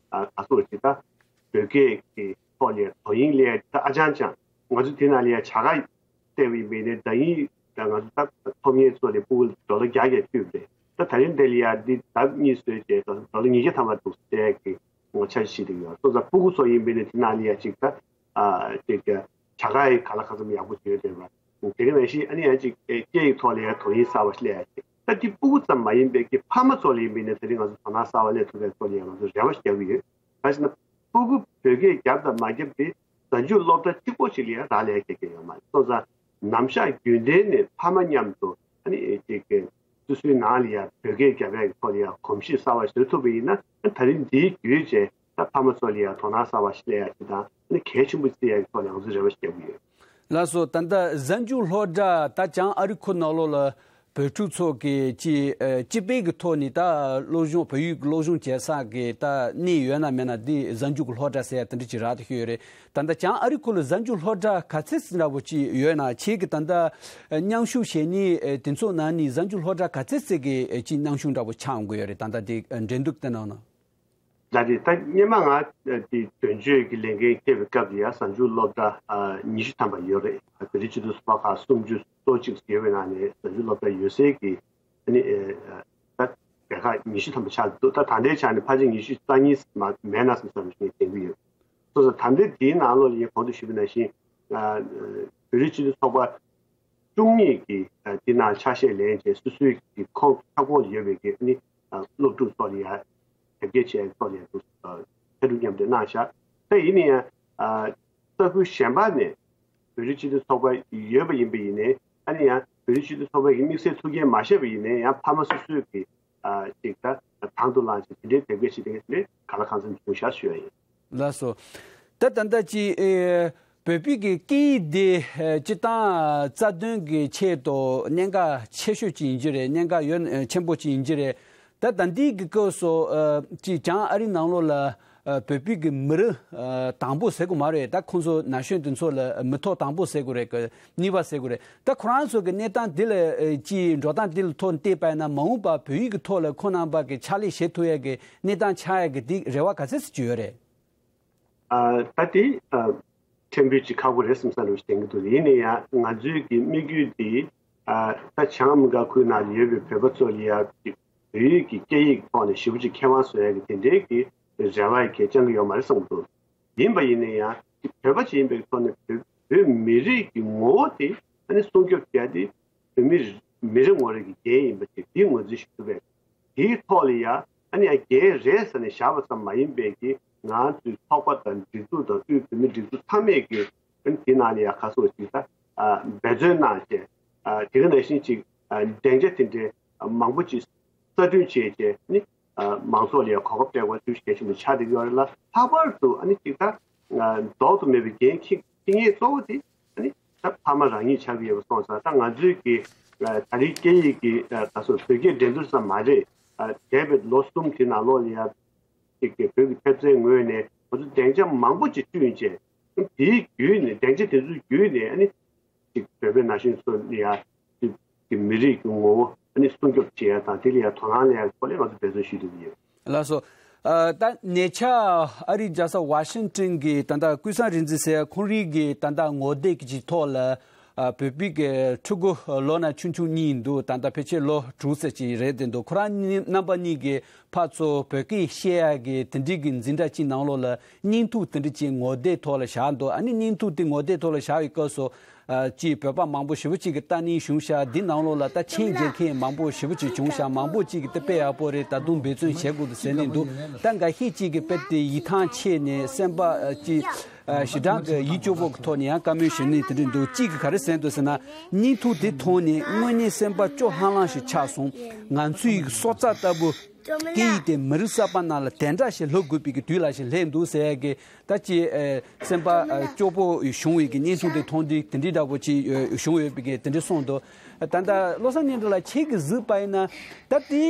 ཚོད་ཅིག་ད་བོད་སྐད་ཀྱི་ཐོག་ལ་དོ་དབྱིངས་སླེབས་ཡ་ད་ཨ་ཅང་ཅང་ང་ཚོ་དེ་ནང་ལ་ཡ་བྱ་དགའ་སྤྲད་པ་ཡིན་པས་ནས་ད་ཡིན་ད་ང་ཚོ་ད་ཐོབ་མཁན་ཚོ་ལ་ཕྲུ་གུ་ཌོ་ལར་བརྒྱ་བརྒྱ་བསྐྱོད་པ་རེད། ད་ད་རིང་འདི་ལ་ཡ་འདི་ལྡབ་གཉིས་བཟོས་བྱས་ད་ཌོ་ལར་ཉིས་བརྒྱ་ཐམ་པ་འདུག་ཟེར་ཡ་གི་ངོ་འཆར་ཞིག་འདུག་ཡོད། སོ་སོ་ཕྲུ་གུ་ཚོ་ཡིན་པས་ནས་དེ་ནང་ལ་ཡ་ཅིག་ད་ཨ་ཅིག་བྱ་དགའ་ཡི་ག་ལ་ག་ཚོད་ཡག་པོ་བྱོས་བསྡད་པ། དེ་ག་ནང་བཞིན་ཨ་ནི་ཡང་ཅིག་སྐད་ཡིག་ཐོག་ལ་ཡང་དོ་དབྱིངས་གསར་བ་ཞིག་སླེབས་ཡ་ཅིག་ད་དེ་སྤུ་གུ་ཙམ་མ་ཡིན་པའི་གི་ཕ་མ་ཚོ་ལ་ཡིན་པའི་ནས་དེ་རིང་ང་ཚོ་དོ་སྣང་གསར་བ་སླེབས་ཐུབ་པའི་ཐོག་ལ་ཡང་ང་ཚོ་རེ་བ་ཞིག་རྒྱག་གི་ཡོད། ག་ཅི་ན་སྤུ་གུ་བོད་སྐད་རྒྱབ་དང་མ་རྒྱབ་དེ་གཟའ་མཇུག་སློབ་གྲྭ་གཅིག་པོ་ཞིག་ལ་ཡང་རག་ལས་ཀྱི་ཡོད་མ་རེད། སོང་ཙང་ནམ་ཞག་རྒྱུན་ལྡན་ནས་ཕ་མ་མཉམ་དུ་ཨ་ནི་ཅིག་གི་སོ་སོའི་ནང་ལ་ཡང་བོད་སྐད་རྒྱབ་ཡ་གི་ཐོག་ལ་ཡང་གོམས་གཤིས་གསར་བ་བཟོ་ཐུབ་པ་ཡིན་ན་ད་རིང་འདིའི་བརྒྱུད་བྱས་ད་ཕ་མ་ཚོ་ལ་ཡང་དོ་སྣང་གསར་བ་ཞིག་སླེབས་ཡ་ཞིག་དང་ཨ་ནི་གལ་ཆེན་པོ་བརྩི་ཡ་གི་ཐོག་ལ་ང་ཚོས་རེ་བ་ཞིག་རྒྱག་གི་ཡོད། ལགས་སོ། ད་ལྟ་གཟའ་མཇུག་སློབ་གྲྭ་ད་བྱང་ཨ་རི་ཁུལ་ནང་ལོགས་ལ་བོད་ཕྲུག་ཚོ་གི་ཅི་ཨ་སྤྱི་པའི་གི་ཐོག་ནས་ད་སློབ་སྦྱོང་བོད་ཡིག་གི་སློབ་སྦྱོང་བྱེད་ས་གི་ད་གནས་ཡོད་ན་མེད་ན་འདི་གཟའ་མཇུག་གི་སློབ་གྲྭ་ཟེར་ཡ་དེ་འདྲ་ཅིག་རག་ཏུ་ཤོད་ཡོད་རེད། ད་ལྟ་བྱང་ཨ་རི་ཁུལ་ལ་གཟའ་མཇུག་སློབ་གྲྭ་ག་ཚད་ཙམ་འདྲ་པོ་ཅིག་ཡོད་ན། ཁྱེད་ཀྱི་ད་ལྟ་མཉམ་ཞུགས་བྱེད་མཁན་དེ་ཚོ་ནང་ནས་གཟའ་མཇུག་སློབ་གྲྭ་ག་ཚད་ཙམ་གི་ཅིག་མཉམ་ཞུགས་འདྲ་པོ་ཆགས་ཡོང་གི་ཡོད་རེད། ད་ལྟ་དེ་འགྲན་བསྡུར་དེ་ནང་ན། ལགས་རེད། ད་སྔོན་མ་ང་དེ་དོན་གཅོད་ཀྱི་ལས་འགན་འཁྱེར་བའི་སྐབས་ལ་ཡ་གཟའ་མཇུག་སློབ་གྲྭ་ཉི་ཤུ་ཐམ་པ་ཡོད་རེད། བོད་རིགས་སྤྱི་མཐུན་ཚོགས་པ་ཁག་སུམ་ཅུ་སོ་གཅིག་ཡོད་པའི་ནང་ནས་གཟའ་མཇུག་སློབ་གྲྭ་ཡོད་སའི་གི་ཨ་ནི་ད་སྡེ་ཁག་ཉི་ཤུ་ཐམ་པ་ཆགས་འདུག་ད་ད་ལྟའི་ཆ་ནས་ཕལ་ཆེར་ཉི་ཤུ་རྩ་གཉིས་མ་མེད་ན་བསམ་བསམ་ཞིག་དྲན་གྱི་ཡོད། སོ་སོ་ད་ལྟའི་དེའི་ནང་ལོགས་ལ་ཡིན་གོང་དུ་ཞུས་པ་ནང་བཞིན་བོད་རིགས་སྤྱི་མཐུན་ཚོགས་པ་བཅུ་གཉིས་ཀྱིས་དེ་ནང་ཆ་ཤས་ལེན་བྱས་སོ་སོའི་གི་ཁོངས་ཁྱབ་ཁོངས་ལ་ཡོད་པའི་གི་ཨ་ནི་སློབ་ཕྲུག་ཚོ་ལ་ཡ་ དེབ་སྐྱེལ་བྱས་ཐོག་ནས་འདུག་ཨ་ཕྱར་གྲུ་མཉམ་འབྲེལ་གནང་བཞག་ད་ཡིན་ན་ཡང་ཨ་ས་ཁུལ་གཞན་པ་ནས་བོད་རིགས་སྤྱི་མཐུན་ཚོགས་པ་ཡོད་པ་ཡིན་པ་ཡིན་ནའི་ཨ་ནི་ཡང་བོད་རིགས་སྤྱི་མཐུན་ཚོགས་པ་གི་དམིགས་བསལ་ཐུགས་འགན་མ་བཞེས་པ་ཡིན་ནའི་ཡང་ཕ་མ་སོ་སོའི་གི་ཨ་ཅིག་ད་དང་དུ་བླངས་བྱས་དེ་འདྲའི་དེབ་སྐྱེལ་བྱེད་མཁན་དེ་ག་ལ་གང་འཚམ་བྱུང་ཤག་ཞུ་ཡ་ཡིན། ལགས་སོ། ད་ད་ལྟ་ཅི་ཨེ་བོད་པའི་གི་སྐད་ཡིག་འདི་ཨེ་སྤྱིར་བཏང་རྩ་དོན་གི་ཆེད་དུ་གནད་འགག་ཆེ་ཤོས་ཅིག་ཡིན་གྱི་རེད། གནད་འགག་ཡོད་ཨེ་ཆེན་པོ་ཅིག་ཡིན་གྱི་རེད། ད་ད་འདི་གི་སྐབས་སུ་ཨེ་ཅི་བྱང་ཨ་རི་ནང་ལོགས་ལ་ཨེ་བོད་པའི་གི་མི་རབས་ཨེ་དང་པོ་ཟེར་དགོས་མ་རེད། ད་ཁོང་ཚོ་ན་གཞོན་དེ་ཚོ་ལ་མི་ཐོག་དང་པོ་ཟེར་དགོས་རེད། གི་གཉིས་པ་ཟེར་དགོས་རེད། ད་ཁོ་རང་ཚོ་གི་གནས་སྟངས་འདི་ལ་ཨེ་ཅི་འགྲོ་སྟངས་འདི་ལ་ཐོག་བལྟས་པ་ཡིན་ན་མ་འོངས་པ་བོད་ཡིག་གི་ཐོག་ལ་ཁོང་རྣམ་པ་གི་ཕྱག་ལས་བྱེད་ཐུབ་ཡ་གི་གནས་སྟངས་ཆགས་ཡ་གི་འདི་རེ་བ་ག་ཚད་ཅིག་ཡོད་རེད། ཨ་ད་དེ་ཨ་ཕྲན་བུ་ཅིག་ཁག་པོ་རེད་བསམ་ས་རུ་བསྟན་གྱི་འདུག་ཡིན་ན་ཡང་ང་ཚོའི་གི་དམིགས་ཡུལ་དེ་ཨ་ད་བྱང་ཨ་མི་རི་ཀ་ཁུལ་ནང་ཡོད་པའི་བོད་པ་ཚོ་ལ་ཡ་བོད་ཡིག་གི་སྐད་ཡིག་ཐོག་ནས་ཞེ་པོ་ཅིག་མཁས་དབང་བཟོ་ཡ་གི་དེ་འདྲའི་གི་རེ་བ་ཡི་གི་བཅང་གི་ཡོད་མ་རེད་བསམ་གྱི་འདུག་ཡིན་པ་ཡིན་ན་ཡང་བོད་པ་ཅིག་ཡིན་པའི་ཐོག་ནས་བོད་བོད་མི་རིགས་ཀྱི་ངོ་བོ་དེ་ཨ་ནི་སྲུང་སྐྱོབ་བྱས་ཏེ་བོད་མི་མི་རེ་ངོ་རེ་གི་རྒྱན་ཡིན་པ་དེ་དེའི་ངོས་འཛིན་ཞུ་ཐུབ་པས། དེའི་ཐོག་ལ་ཡང་ཨ་ནི་ཡང་རྒྱན་རེད་ཟེར་ནས་བཞག་པ་ཙམ་མ་ཡིན་པའི་གི་ང་ཚོའི་ཚོགས་པ་དང་སྒྲིག་འཛུགས་དང་དབུས་བོད་མིའི་སྒྲིག་འཛུགས་ཚང་མས་གི་ཨ་ནི་དེ་ནང་ལ་ཡང་ཁ་སོགས་ཅིག་ད་ཨ་འབད་བརྩོན་གནང་བྱས་ཨ་དེ་ག་ནང་བཞིན་ཅིག་ཨ་སྡིངས་ཆ་དེ་འདྲའི་མང་པོ་ཅིག་གསར་སྐྲུན་བྱས་བྱས་ནི་ཨ་མང་ཚོགས་ལ་ཡང་གོ་སྐབས་སྤྲད་པ་ཚུལ་གལ་ཆེན་པོ་ཆགས་བསྡད་ཀྱི་ཡོད་རེད་ལ། ལྷག་པར་དུ་ཨ་ནི་ཅིག་ད་ཨ་ལྡོག་ཏུ་མེད་པའི་འགན་འཁྱེར་འཁྱེར་མཁན་གཙོ་བོ་དེ་ཨ་ནི་ད་ཕ་མ་རང་ཉིད་ཆགས་ཀྱི་ཡོད་པ་སོང་ཙང་ད་ང་ཚོའི་གི་ཨ་ད་རེས་སྐད་ཡིག་གི་ཨ་ད་སོ་བོད་སྐད་འགྲན་བསྡུར་ཙམ་མ་རེད། ཨ་འདས་པའི་ལོ་གསུམ་དེ་ནང་ལོགས་ལ་ཡང་ཅིག་གི་བོད་ཀྱི་ཐེབས་རྩའི་ངོས་ནས་ང་ཚོ་སྡིངས་ཆ་མང་པོ་ཅིག་བསྐྲུན་བྱས་དེའི་བརྒྱུད་ནས་སྡིངས་ཆ་དེ་ཚོའི་བརྒྱུད་ནས་ཨ་ནི་ཅིག་བོད་པའི་ན་གཞོན་ཚོ་ལ་ཡང་ཅིག་གི་མི་རིགས་ཀྱི་ངོ་བོ་ཨ་ནི་སྲུང་སྐྱོབ་བྱེད་ཡ་དང་དེ་ལ་ཡང་དོ་སྣང་སླེབས་ཡ་སྐོར་ལ་ང་ཚོ་འབད་བརྩོན་ཞུ་བསྡད་ཀྱི་ཡོད། ལགས་སོ། ཨ་ད་ཉེ་ཆར་ཨ་རིའི་རྒྱལ་ས་ཝ་ཤིང་ཊོན་གྱི་ད་ལྟ་ཀུན་བཟང་རིག་འཛིན་ཟེར་ཁོང་རང་གི་ད་ལྟ་ངོ་དེབ་ཀྱི་ཐོག་ལ་ཨ་བོད་པའི་གི་ཕྲུ་གུ་ལོ་ན་ཆུང་ཆུང་གཉིས་འདུག་ད་ལྟ་ཕལ་ཆེར་ལོ་དྲུག་ཙམ་ཅིག་རེད་བསྡད་འདུག་ཁོ་རང་གཉིས་རྣམ་པ་གཉིས་ཀྱིས་ཕར་ཚུར་བོད་སྐད་བཤད་ཡ་གི་དེ་འདྲའི་གི་འཛིན་གྲྭ་གཅིག་ནང་ལོགས་ལ་བརྙན་ཐུང་དེ་འདྲ་ཅིག་ངོ་དེབ་ཐོག་ལ་བཞག་འདུག་ཨ་ནི་བརྙན་ཐུང་དེ་ངོ་དེབ་ཐོག་ལ་བཞག་པའི་སྐབས་སུ། ཨ་ཅིག་བོད་པ་མང་པོ་ཞེ་པོ་ཅིག་གིས་ལྟ་ནི་བྱུང་ཤག་འདི་ནང་ལོགས་ལ་ད་མཆན་རྒྱག་མཁན་མང་པོ་ཞེ་པོ་ཅིག་བྱུང་ཤག་མང་པོ་ཅིག་གིས་དེ་དཔེ་ཡག་པོ་རེད། ད་དུང་འབད་བརྩོན་བྱེད་དགོས་འདུག་ཟེར་ནས་འདུག་ད་འགའ་ཤས་ཅིག་གིས་དཔེ་དེ་ཡིད་ཐང་ཆད་ནས་སེམས་པ་ཨ་ཅིག་ཨ་ཞེ་དྲག་གི་ཡིད་སྐྱོ་པོ་གི་ཐོག་ནས་ཡང་བཀའ་མོལ་ཞུ་ནི་དེ་འདྲ་འདུག་གཅིག་གིས་ག་རེ་ཟེར་འདུག་ཟེར་ན། བརྙན་ཐུང་དེ་མཐོང་ནས་དངོས་གནས་སེམས་པ་སྐྱོ་ལྷང་ལྷང་ཞིག་ཆགས་སོང་། ང་ཚོའི་སྲོག་རྩ་ལྟ་བུ། སྐད་ཡིག་དེ་མི་རིགས་གསར་པ་ནང་ལ་དེ་འདྲ་ཞིག་ལྷོ་དགོས་པའི་གི་དུས་ལ་ཞིག་སླེབས་འདུག་ཟེར་ཡ་གི་ད་ཅི་ཨེ་སེམས་པ་ཨེ་སྐྱོ་པོ་བྱུང་བའི་གི་བརྙན་ཐུང་དེ་མཐོང་དུས་དེ་འདྲའི་འདྲ་པོ་ཅིག་ཨེ་བྱུང་ཡོད་པའི་གི་དེ་འདྲ་གསུངས་འདུག་ད་ལྟ་བློ་བཟང་སྙན་གྲགས་ལགས་ཁྱེད་ཀྱིས་གཟིགས་པ་ཡིན་ན་ད་དེ་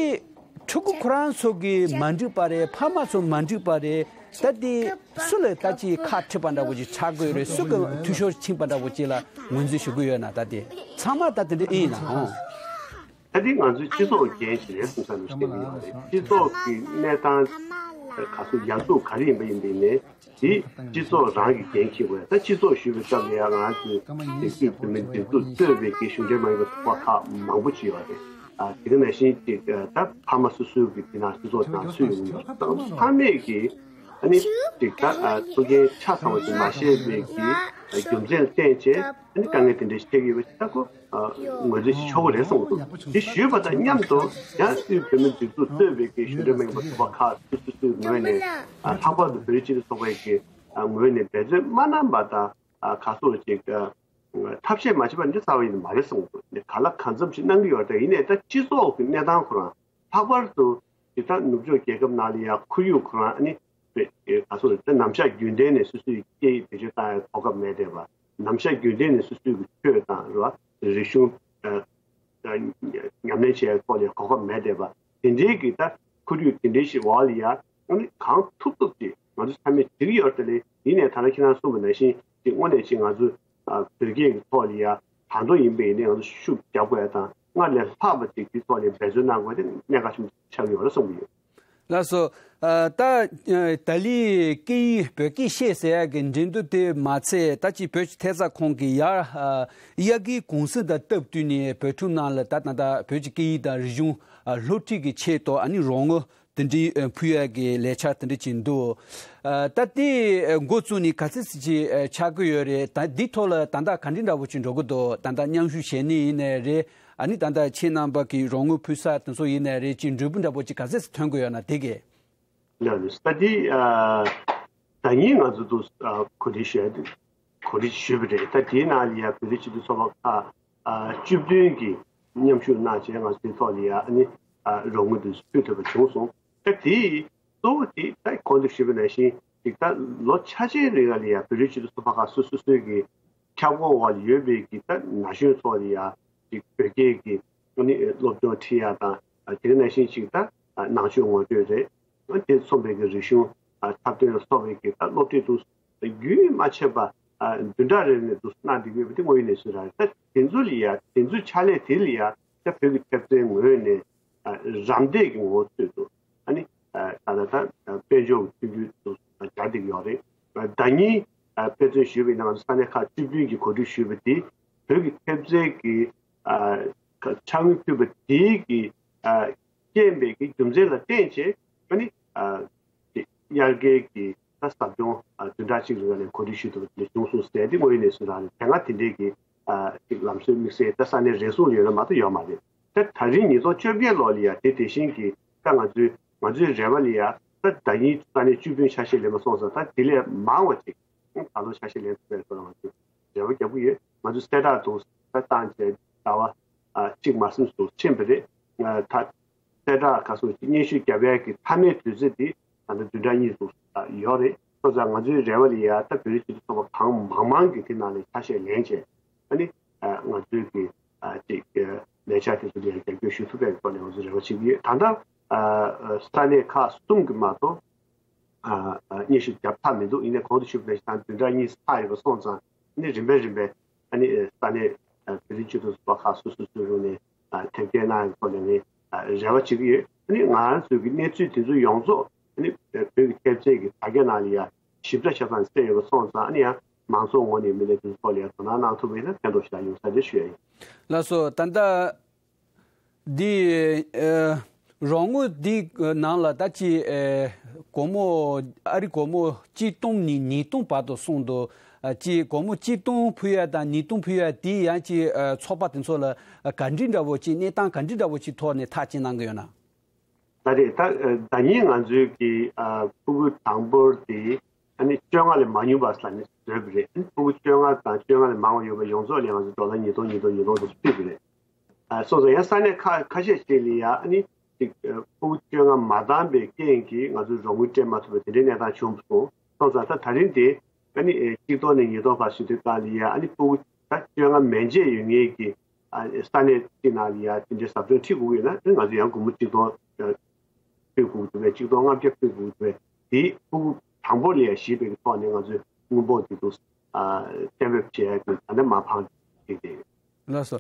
ཕྲུ་གུ་ཁོ་རང་ཚོ་གི་མ་འགྲིག་པ་རེད། ཕ་མ་ཚོ་མ་འགྲིག་པ་རེད། ད་དེ་སུ་ལ་ད་ཅི་ཁག་ཁྲིད་པ་འདྲ་པོ་ཅིག་ཆགས་དགོས་རེད། སུ་གི་འཐུས་ཤོར་ཕྱིན་པ་འདྲ་པོ་ཅིག་ལ་ངོས་འཛིན་ཞུ་གི་ཡོད་ན། ད་དེ་ཚང་མ་ད་དེ་འདྲ་ཨེ་ཡིན་ན་ཨང་། ད་དེ་ང་ཚོའི་སྤྱི་ཚོགས་འགན་ཞིག་རེད་བསམ་ས་ནས་བཤད་ཀྱི་ཡོད་རེད། སྤྱི་ཚོགས་ཀྱི་གནས་སྟངས་ག་ཚོད་ཡག་སྡུག་ག་རེ་ཡིན་པ་ཡིན་པའི་ནས་དེ་སྤྱི་ཚོགས་རང་གི་འགན་འཁྱེར་དགོས་ཡ། ད་སྤྱི་ཚོགས་ཞུས་པའི་སྐབས་ལ་ཡང་ང་ཚོས་དེ་དུས་བོད་མི་སྒྲིག་འཛུགས་གཙོས་པའི་གི་གཞུང་འབྲེལ་མ་ཡིན་པའི་ཚོགས་པ་ཁག་མང་པོ་ཅིག་ཡོད་རེད། ཨ་དེ་ག་ནང་བཞིན་ཅིག་ད་ཕ་མ་སོ་སོའི་གི་དེ་ནང་སྤྱི་ཚོགས་ནང་ཚུད་ཡོང་གི་ཡོད་རེད། ད་ཚང་མས་གི་ཨ་ནི་ཅིག་ད་ཐུགས་འགན་ཆ་ཚང་བ་ཅིག་མ་བཞེས་པའི་གི་རྒྱུ་མཚན་ལ་བརྟེན་བྱས། ཨ་ནི་དཀའ་ངལ་དེ་འདྲ་ཞིག་འཕྲད་ཀྱི་ཡོད་པ་ཞིག་ད་ཁོ་ཨ་ངོས་འཛིན་ཞིག་ཆོག་གི་རེད་བསམ་གྱི་འདུག་དེ་ཞུས་པ་དང་མཉམ་དུ་ཡང་དབུས་བོད་མིའི་སྒྲིག་འཛུགས་གཙོས་པའི་གི་གཞུང་འབྲེལ་མ་ཡིན་པ་ཚོགས་པ་ཁག་སོ་སོ་སོའི་ངོས་ནས་ཨ་ལྷག་པར་དུ་བོད་རིགས་སྤྱི་མཐུན་ཚོགས་པའི་གི་ཨ་ངོས་ནས་འབད་བརྩོན་མ་གནང་པ་དང་ཨ་ག་སོགས་ཅིག་ཨ་ཐབས་ཤེས་མ་བྱས་པ་འདི་རྩ་བ་ཡིན་ནི་མ་རེད་བསམ་གྱི་འདུག་དེ་ག་ལ་གང་འཚམ་ཞིག་གནང་གི་ཡོད་རེད། ཡིན་ནའི་ད་སྤྱི་ཚོགས་ཀྱི་གནས་སྟངས་ཁོ་རང་། ལྷག་པར་དུ་དེ་ལྟར་ནུབ་ཕྱོགས་རྒྱལ་ཁབ་ནང་ལ་ཡང་ཁོར་ཡུག་ཁོ་རང་ཨ་ནི་བེད་ཨེ་ག་ཚོད་རེད། ད་ནམ་ཞག་རྒྱུན་ལྡན་ནས་སོ་སོའི་སྐད་ཡིག་བེད་སྤྱོད་བཏང་ཡ་གོ་སྐབས་མེད་བསྡད་པ། ནམ་ཞག་རྒྱུན་ལྡན་ནས་སོ་སོའི་གི་ཆོས་དང་རེད་བ། རིག་གཞུང་ཨ་ཨ་ཉམས་ལེན་བྱེད་ཡ་ཐོག་ལ་གོ་སྐབས་མེད་བསྡད་པ། དེ་འདྲའི་གི་ད་ཁོར་ཡུག་དེ་འདྲའི་ཞིག་འོག་ལ་ཡ་ཨ་ནི་གང་ཐུབ་ཐུབ་ཀྱིས་ང་ཚོ་ཚང་མས་འགྲིག་ཡོད་རེད་དེ། ཡིན་ནའི་ད་ལྟ་ཁྱེད་རང་གསུངས་པ་ནང་བཞིན་ཅིག་དངོས་གནས་ཅིག་ང་ཚོ་ཨ་བོད་སྐད་ཀྱི་ཐོག་ལ་ཡ་ད་དུང་ཡིན་པ་ཡིན་ནའི་ང་ཚོ་ཤུགས་རྒྱག་དགོས་ཡ་དང་སྔར་ལས་ལྷག་པ་ཅིག་དེའི་ཐོག་ལ་འབད་བརྩོན་གནང་དགོས་དེ་གནད་འགག་ཆེན་པོ་ཆགས་ཡོད་རེད་བསམ་གྱི་ཡོད། ལགས་སོ། ཨ་ད་ཨ་ད་ལི་སྐད་ཡིག་བོད་སྐད་བཤད་ཟེར་ཡ་གི་འགྲན་བསྡུར་དེ་མ་ཚད་ད་ཅི་བོད་ཀྱི་ཐེབས་རྩ་ཁང་གི་ཡར་ཨ་དབྱར་ཁའི་གུང་སེང་དང་སྟབས་བསྟུན་ནས་བོད་ཕྲུག་རྣམས་ལ་ད་ད་ད་བོད་ཀྱི་སྐད་ཡིག་དང་རིག་གཞུང་ཨ་སློབ་ཁྲིད་ཀྱི་ཆེད་དུ་ཨ་ནི་རོགས་དངུལ་དེ་འདྲའི་ཨ་ཕུལ་ཡ་གི་ལས་འཆར་དེ་འདྲ་ཅིག་འདུག་ཨ་ད་དེ་ཨ་འགོ་བཙུགས་ནས་ག་ཚོད་ཙམ་ཅིག་ཨ་ཆགས་ཀྱི་ཡོད་རེད། ད་འདི་ཐོག་ལ་ད་ལྟ་ག་འདྲ་འདྲ་པོ་ཅིག་འགྲོ་གི་འདུག་ད་ལྟ་མཉམ་ཞུགས་བྱས་ནས་ཡིན་ནའི་རེད། ཨ་ནི་ད་ལྟ་ཁྱེད་རྣམ་པ་གི་རོགས་དངུལ་ཕུལ་ས་དེ་ཚོ་ཡིན་ནའི་རེད། ཅིག་འབྲས་བུ་འདྲ་པོ་ཅིག་ག་ཚོད་ཙམ་ཐོན་གྱི་ཡོད་ན་དེ་གས། ལགས་ལགས། ད་དེ་ཨ་ཟླ་ཉིན་ང་ཚོ་དུ་ཨ་གོ་སྒྲིག་ཞུས་གོ་སྒྲིག་ཞུས་པ་རེད། ད་དེའི་ནང་ལ་ཡ་བོད་རིགས་སྤྱི་མཐུན་ཚོགས་པ་ཁག་ཨ་བཅུ་བདུན་གྱི་མཉམ་ཞུགས་གནང་བྱས་ང་ཚོའི་ཐོག་ལ་ཡ་ཨ་ནི་ཨ་རོགས་དངུལ་དུ་ཕུལ་ཐུབ་པ་བྱུང་སོང་། ད་དེ་གཙོ་བོ་དེ་ད་གོང་དུ་ཞུས་པ་ནང་བཞིན་ཅིག་ད་ལོ་ཆ་ཆའི་རིང་ལ་ཡ་བོད་རིགས་སྤྱི་མཐུན་ཚོགས་པ་ཁག་སོ་སོ་སོའི་གི་ཁྱབ་ཁོངས་འོག་ལ་ཡོད་པའི་གི་ད་ན་གཞོན་ཚོ་ལ་ཡ་ཅིག་བོད་སྐད་ཀྱི་ཨ་ནི་སློབ་སྦྱོང་ཁྲིད་ཡ་དང་དེ་ག་ནང་བཞིན་ཅིག་ད་ནང་ཆོས་ངོ་སྤྲོད་རེད། དེ་མཚུངས་པའི་གི་རིག་གཞུང་འཁྲབ་སྟོན་ལ་སོགས་པའི་གི་ད་སློབ་ཁྲིད་དུ་རྒྱུན་མ་ཆད་པ་བདུན་ཕྲག་རེ་ནས་དུ་གནང་བསྡད་ཡོད་པ་དེ་དངོས་ཡོད་གནས་ཚུལ་རང་རེད། ད་དེ་ཚོ་ལ་ཡ་དེ་ཚོའི་ཕྱག་ལས་དེ་ལ་ཡ་ད་བོད་ཀྱི་ཐེབས་རྩའི་ངོས་ནས་རམ་འདེགས་ཀྱི་ངོ་བོ་ཚུལ་དུ་ཨ་ནི་ད་ལྟ་ད་དཔལ་འབྱོར་གྱི་མཐུན་འགྱུར་དུ་སྦྱར་བསྡད་ཀྱི་ཡོད་རེད། ཟླ་ཉིན་ཕེབས་བསུ་ཞུས་པའི་ནང་ས་གནས་ཁག་བཅུ་བདུན་གྱིས་གོ་སྒྲིག་ཞུས་པ་དེ་བོད་ཀྱི་ཐེབས་རྩའི་གི་ཕྱག་དངུལ་ཕུལ་བ་དེའི་གི་རྐྱེན་པའི་གི་རྒྱུ་མཚན་ལ་བརྟེན་བྱས་ཨ་ནི་དབྱར་ཁའི་གི་ད་ཟབ་སྦྱོང་བདུན་ཕྲག་གཅིག་རིང་ལ་གོ་སྒྲིག་ཞུས་ཐུབ་པ་དེ་བྱུང་སོང་ཟེར་དེ་དངོས་ཡོད་གནས་ཚུལ་རང་རེད། དེ་སྔ་དེ་འདྲའི་གི་ཅིག་ལམ་སྲོལ་དམིགས་བསལ་ད་ས་གནས་རེ་ཟུང་ལ་ཡོད་ན་མ་གཏོགས་ཡོད་མ་རེད། ད་ད་རིང་ཉིས་སྟོང་བཅོ་བརྒྱད་ལོ་ལ་ཡ་དེ་དེ་བཞིན་གི་ད་ང་ཚོའི་ང་ཚོའི་རེ་བ་ལ་ཡ་ད་ཟླ་ཉིན་ས་གནས་བཅུ་བདུན་ཆ་ཤས་ལེན་པ་སོང་ཙང་ད་དེ་ལས་མང་བ་ཅིག་ད་ལོ་ཆ་ཤས་ལེན་ཐུབ་པའི་སྐོར་ལ་ང་ཚོས་རེ་བ་རྒྱག་གི་ཡོད། ང་ཚོས་གསལ་བསྒྲགས་དུ་ད་བཏང་བྱས་ཟླ་བ་གཅིག་མ་ཟིན་དུ་ཕྱིན་པ་རེད། ད་གསལ་བསྒྲགས་ག་སོགས་ཀྱི་སྙན་ཞུ་བརྒྱབ་ཡས་ཀྱི་མཐའ་མའི་དུས་ཚོད་འདི་ད་ལྟ་བདུན་ཕྲག་གཉིས་སུ་ཡོད་རེད། སོང་ཙང་ང་ཚོའི་རེ་བ་ལ་ཡ་ད་བོད་རིགས་སྤྱི་མཐུན་ཚོགས་པ་གང་མང་མང་གིས་དེ་ནང་ལ་ཆ་ཤས་ལེན་བྱས་ཨ་ནི་ང་ཚོའི་གི་ཅིག་ལས་འཆར་དེ་ཚོ་ལ་ཡ་རྒྱབ་སྐྱོར་ཞུ་ཐུབ་པའི་ཐོག་ནས་ང་ཚོས་རེ་བ་བྱེད་ཀྱི་ཡོད། ད་ལྟ་ས་གནས་ཁག་གསུམ་གྱི་མ་གཏོགས་སྙན་ཞུ་བརྒྱབ་ཚར་མི་འདུག་ཡིན་ནའི་གོང་དུ་ཞུས་པ་ནང་བཞིན་བདུན་ཕྲག་གཉིས་ཚར་ཡོད་པ་སོང་ཙང་ཨ་ནི་རིམ་པས་རིམ་པས་ཨ་ནི་ས་གནས་བོད་རིགས་སྤྱི་མཐུན་ཚོགས་པ་ཁག་སོ་སོ་སོའི་རུ་ནས་ཨ་ཐེབས་སྐྱེལ་གནང་ཡག་ཐོག་ནས་ངས་ཨ་རེ་བ་བྱེད་ཀྱི་ཡོད། ཨ་ནི་ང་རང་ཚོའི་གི་གནས་ཚུལ་དེ་ཚོ་ཡོངས་རྫོགས་ཨ་ནི་བོད་ཀྱི་ཐེབས་རྩའི་གི་དྲ་རྒྱ་ནང་ལ་ཡ་ཞིབ་ཕྲ་ཆ་ཚང་གསལ་ཡོད་པ་སོང་ཙང་ཨ་ནི་ཡང་མང་ཚོགས་ངོས་ནས་མི་སྣ་དེ་ཚོ་ཐོག་ལ་ཡ་དོ་སྣང་གནང་ཐུབ་པ་ཡིན་ན་ཕན་ཐོགས་ཞེ་དྲག་ཡོང་ས་རེད་ཞུ་ཡ་ཡིན། ལགས་སོ། ད་ལྟ་འདི་ཨ་རོགས་དངུལ་འདི་ནང་ལ་ད་ཅི་ཨ་སྒོར་མོ་ཨ་རི་སྒོར་མོ་གཅིག་སྟོང་ནས་ཉིས་སྟོང་བར་དུ་སོང་འདུག་ཨ་ཅི་སྒོར་མོ་གཅིག་སྟོང་ཕུལ་ཡ་དང་ཉིས་སྟོང་ཕུལ་ཡ་དེ་ཡང་ཅི་ཨ་ཚོགས་པ་དེ་ཚོ་ལ་ག་འདྲི་འདྲ་བོ་ཅི་གནས་སྟངས་ག་འདྲི་འདྲ་བོ་ཅི་ཐོག་ནས་ཐག་གཅོད་གནང་གི་ཡོད་ན། ད་རེས་ད་ཟླ་ཉིན་ང་ཚོའི་གི་ཨ་ཕྲུ་གུ་གྲངས་འབོར་དེ་ཨ་ནི་བཅོ་ལྔ་ལས་མ་ཉུང་བ་ས་ནས་བཟོས་པ་རེད། ཨ་ནི་ཕྲུ་གུ་བཅོ་ལྔ་དང་བཅོ་ལྔ་ལས་མང་བ་ཡོད་པ་ཡོངས་རྫོགས་ལ་ང་ཚོས་ཌོ་ལར་ཉིས་སྟོང་ཉིས་སྟོང་ཉིས་སྟོང་དུ་ཕུལ་བ་རེད། ཨ་སོང་ཙང་ཡང་ས་གནས་ཁ་ཁ་ཤས་ཤིག་ལ་ཡ་ཨ་ནི་ཅིག་ཕྲུ་གུ་བཅོ་ལྔ་མ་འདང་པའི་རྐྱེན་གྱིས་ང་ཚོས་རོགས་དངུལ་སྤྲད་མ་ཐུབ་པ་དེ་འདྲའི་གནས་སྟངས་བྱུང་སོང་། སོང་ཙང་ད་ད་རིང་དེ་ཨ་ནི་གཅིག་སྟོང་ནས་ཉིས་སྟོང་བར་ཞུ་དུས་སྒང་ལ་ཡ་ཨ་ནི་ཕྲུ་གུ་ད་བཅོ་ལྔ་མན་ཆད་ཡོད་མཁན་གྱི་ས་གནས་གཅིག་ནང་ལ་ཡ་དེ་འདྲའི་ཟབ་སྦྱོང་ཁྲིད་དགོས་ཀྱི་ཡོད་ན་ཨ་ནི་ང་ཚོས་ཡང་སྒོར་མོ་གཅིག་སྟོང་ཕུལ་དགོས་ཀྱི་འདུག་པས་གཅིག་སྟོང་ལྔ་བརྒྱ་ཕུལ་དགོས་ཀྱི་འདུག་པས་དེ་ཕྲུ་གུ་གྲངས་འབོར་ལ་ཡ་གཞིགས་པའི་ཐོག་ནས་ང་ཚོས་དངུལ་འབོར་དེ་ཚོ་གཏན་འབེབས་བྱས་ཡ་གི་ད་ལྟ་མ་ཕངས་བྱེད་ཀྱི་ཡོད། ལགས་སོ།